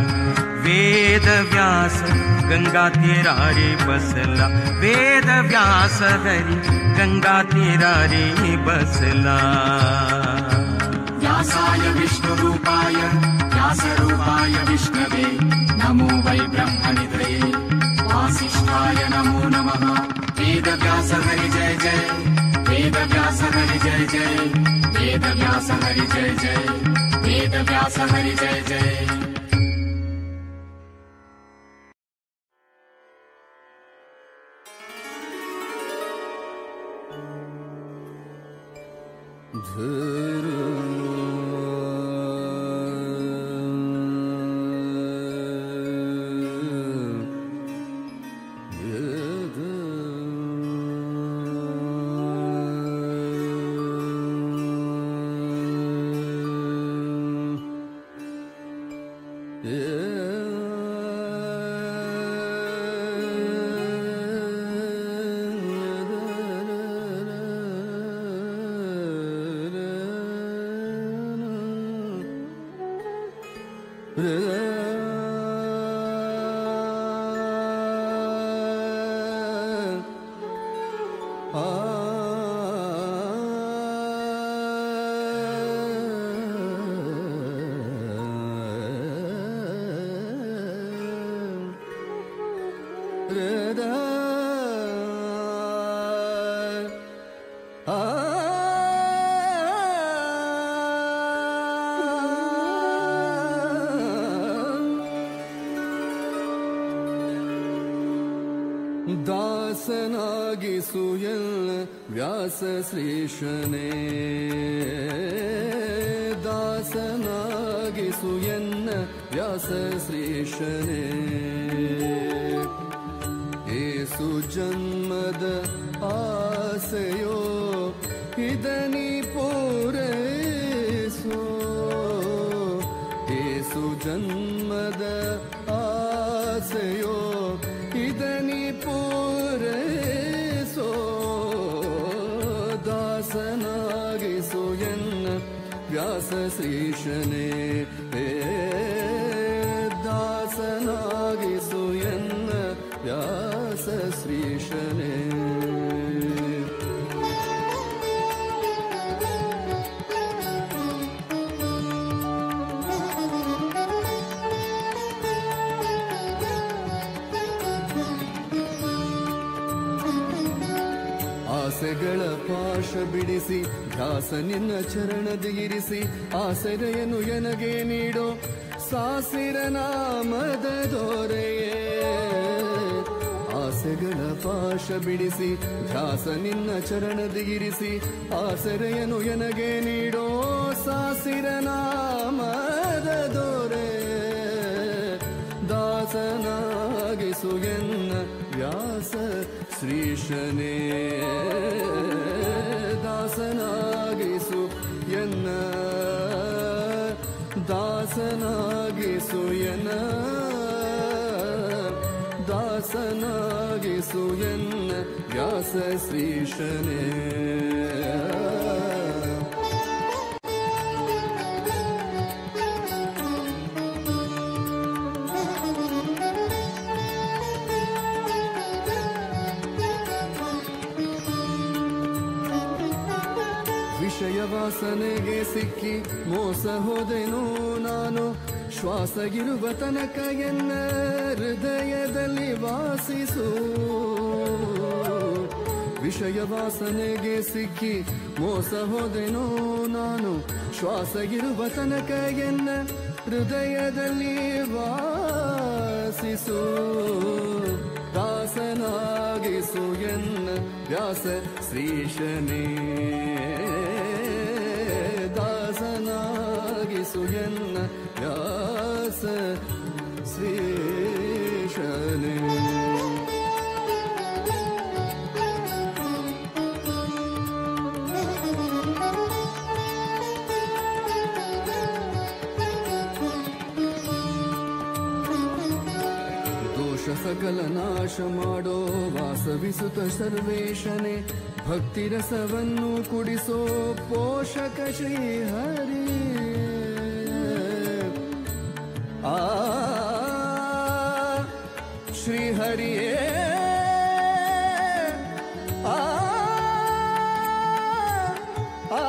वेद व्यास गंगा तीरारी बसला, वेद व्यास हरि गंगा तीरारी बसला। व्यासाय विष्णुरूपाय। व्यासरूपाय विष्णवे नमो वै ब्रह्मनिधये वासिष्ठाय नमो नमः। वेदव्यास हरि जय जय, वेदव्यास हरि जय जय, वेदव्यास हरि जय जय, वेदव्यास हरि जय जय। ದಾಸನಾಗಿಸುಯಲ್ ವ್ಯಾಸ ಶ್ರೀಶನೇ, ದಾಸನಾಗಿಸುಯನ್ನ ವ್ಯಾಸ ಶ್ರೀಶನೇ. ಏಸು ಜನ್ಮದ ಆಸೆಯೋ ಇದನಿ ಪೂರೈಸೋ, ಏಸು ಜನ್ಮದ ಆಸೆಯೋ ಇದನಿ ಪೂರೈಸೋ, ದಾಸನಾಗಿಸು ಎನ್ನ ವ್ಯಾಸ ಶ್ರೀಶನೇ, ದಾಸನಾಗಿಸು ಎನ್ನ ವ್ಯಾಸ ಶ್ರೀಶನೇ. ಆಸೆಗಳ ಪಾಶ ಬಿಡಿಸಿ ಧ್ಯಾಸ ನಿನ್ನ ಚರಣದಿ ಇರಿಸಿ, ಆಸರೆಯನ್ನು ಎನಗೆ ನೀಡೋ ಸಾಸಿರ ನಾಮದ ದೊರೆಯೇ. ಆಸೆಗಳ ಪಾಶ ಬಿಡಿಸಿ ಧ್ಯಾಸ ನಿನ್ನ ಚರಣದಿ ಇರಿಸಿ, ಆಸರೆಯನ್ನು ಎನಗೆ ನೀಡೋ ಸಾಸಿರ ನಾಮದ ದೊರೆ. ದಾಸನಾಗಿಸು ಎನ್ನ ವ್ಯಾಸ ಶ್ರೀಶನೇ, ದಾಸನಾಗಿಸು ಎನ್ನ, ದಾಸನಾಗಿಸು ಎನ್ನ, ದಾಸನಾಗಿಸು ಎನ್ನ ವ್ಯಾಸ ಶ್ರೀಶನೇ. ವಾಸನೆಗೆ ಸಿಕ್ಕಿ ಮೋಸ ಹೋದೆನು ನಾನು, ಶ್ವಾಸ ಇರುವ ತನಕ ಎನ್ನ ಹೃದಯದಲ್ಲಿ ವಾಸಿಸು. ವಿಷಯ ವಾಸನೆಗೆ ಸಿಕ್ಕಿ ಮೋಸ ಹೋದೆನು ನಾನು, ಶ್ವಾಸ ಇರುವ ತನಕ ಎನ್ನ ಹೃದಯದಲ್ಲಿ ವಾಸಿಸು. ದಾಸನಾಗಿಸು ಎನ್ನ ವ್ಯಾಸ ಶ್ರೀಶನೇ, ದಾಸನಾಗಿಸು ಎನ್ನ ವ್ಯಾಸ ಶ್ರೀಶನೇ. ದೋಷ ಸಕಲ ನಾಶ ಮಾಡೋ ವಾಸವಿಸುತ ಸರ್ವೇಶನೇ, ಭಕ್ತಿ ರಸವನ್ನು ಕುಡಿಸೋ ಪೋಷಕ ಶ್ರೀಹರಿ. ಆ ಶ್ರೀಹರಿಯೇ, ಆ ಆ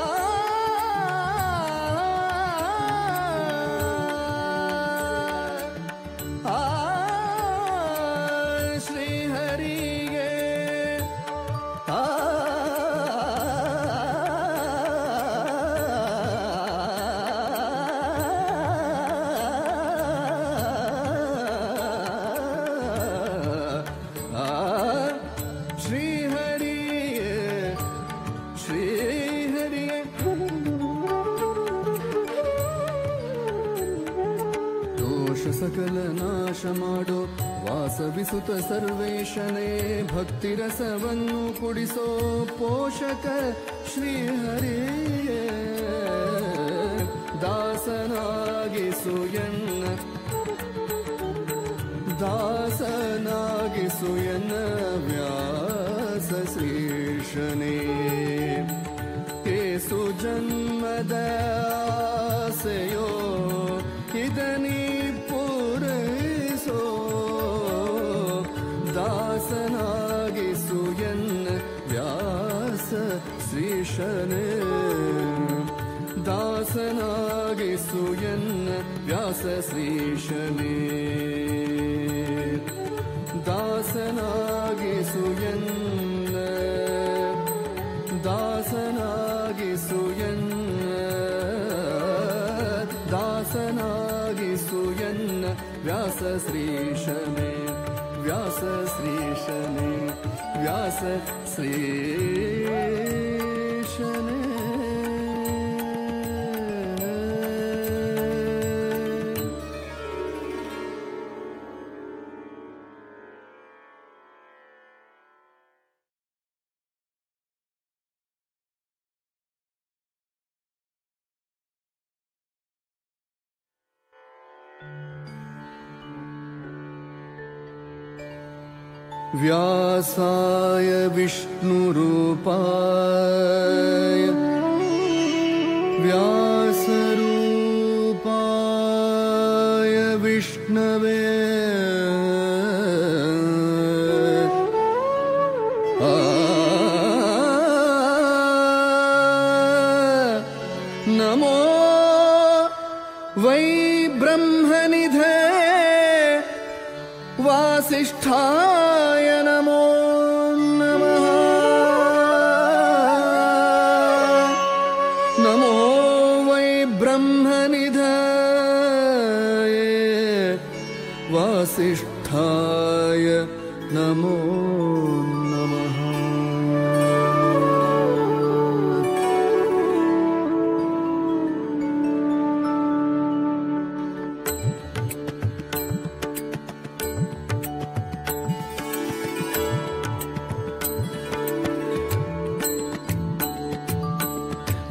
ಸಕಲ ನಾಶ ಮಾಡೋ ವಾಸವಿಸುತ ಸರ್ವೇಶನೇ ಭಕ್ತಿರಸವನ್ನು ಕುಡಿಸೋ ಪೋಷಕ ಶ್ರೀಹರಿಯೇ ದಾಸನಾಗಿಸು ಎನ್ನ ದಾಸನಾಗಿಸು ಎನ್ನ ವ್ಯಾಸ ಶ್ರೀಶನೇ ಏಸು ಜನ್ಮದ ಆಸೆಯೋ ಇದನಿ ಪೂರೈಸೋ ದಾಸನಾಗಿಸು ಎನ್ನ ವ್ಯಾಸ ಶ್ರೀಶನೇ ದಾಸನಾಗಿಸು ಎನ್ನ ವ್ಯಾಸ ಶ್ರೀಶನೇ ದಾಸನಾಗಿಸು ಎನ್ನ ದಾಸನಾಗಿಸು ಎನ್ನ ದಾಸನಾಗಿಸು ಎನ್ನ ವ್ಯಾಸ ಶ್ರೀಶನೇ ವ್ಯಾಸ ಶ್ರೀಶನೇ ವ್ಯಾಸ ಶ್ರೀಶನೇ. व्यासाय विष्णुरूपाय व्यासरूपाय विष्णवे नमो वै ब्रह्मनिधे वासिष्ठाय नमो नमः। नमो वै ब्रह्मनिधये वासिष्ठाय नमो नमः।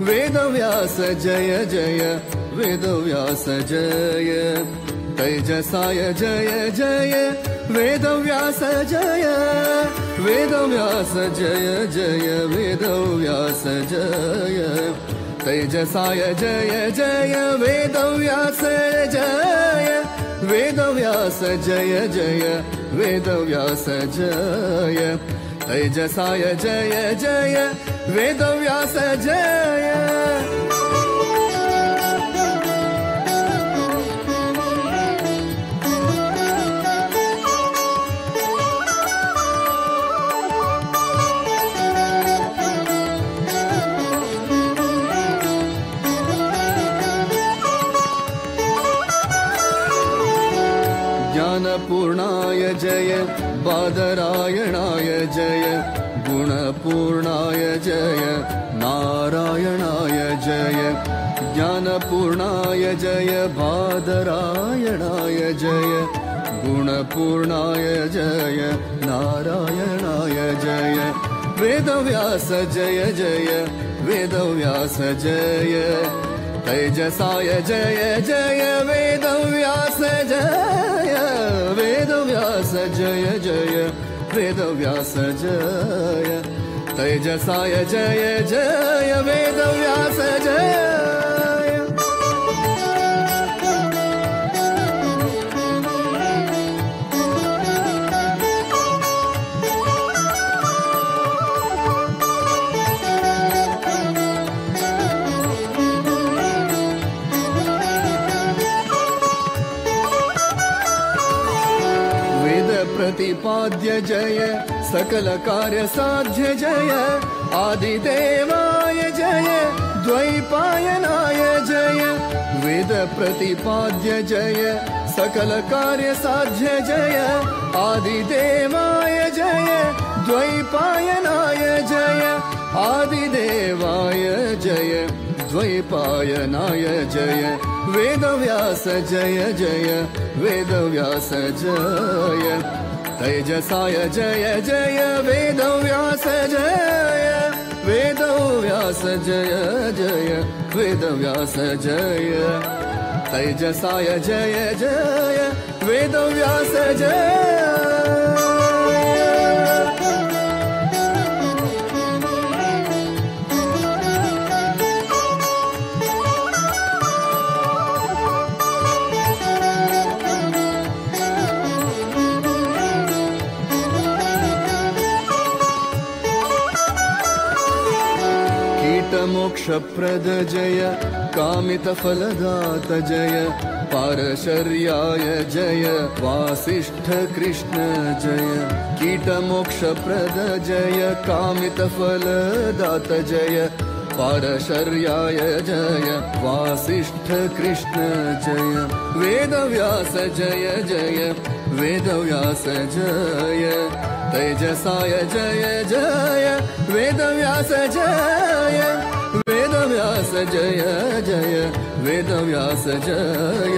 वेदव्यास जय जय वेदव्यास जय तैजसाय जय जय वेदव्यास जय वेदव्यास जय जय वेदव्यास जय तैजसाय जय जय वेदव्यास जय वेदव्यास जय जय वेदव्यास जय तैजसाय जय जय वेदव्यास जय। ज्ञानपूर्णाय जय बादरायणाय जय गुणपूर्णाय जय नारायणाय जय ज्ञानपूर्णाय जय बादरायणाय जय गुणपूर्णाय जय नारायणाय जय वेदव्यास जय जय वेदव्यास जय तैजसाय जय जय वेदव्यास जय वेदव्यास जय जय वेदव्यास जय तैजसाय जय जय वेदव्यास जय। प्रतिपाद्य जय सकल कार्य साध्य जय आदिदेवाय जय द्वैपायनाय जय वेद प्रतिपाद्य जय सकल कार्य साध्य जय आदिदेवाय जय द्वैपायनाय जय आदिदेवाय जय द्वैपायनाय जय वेदव्यास जय जय वेदव्यास जय तेजसाय जय जय वेदव्यास जय वेदव्यास जय जय वेदव्यास जय तेजसाय जय जय वेदव्यास जय। मोक्षप्रद जय कामितफलदात जय पारशर्याय जय वासिष्ठ कृष्ण जय कीटमोक्षप्रद जय कामितफलदात जय पारशर्याय जय वासिष्ठ कृष्ण जय वेदव्यास जय जय वेदव्यास जय तेजसाय जय जय वेदव्यास जय वेदव्यास जय जय वेदव्यास जय।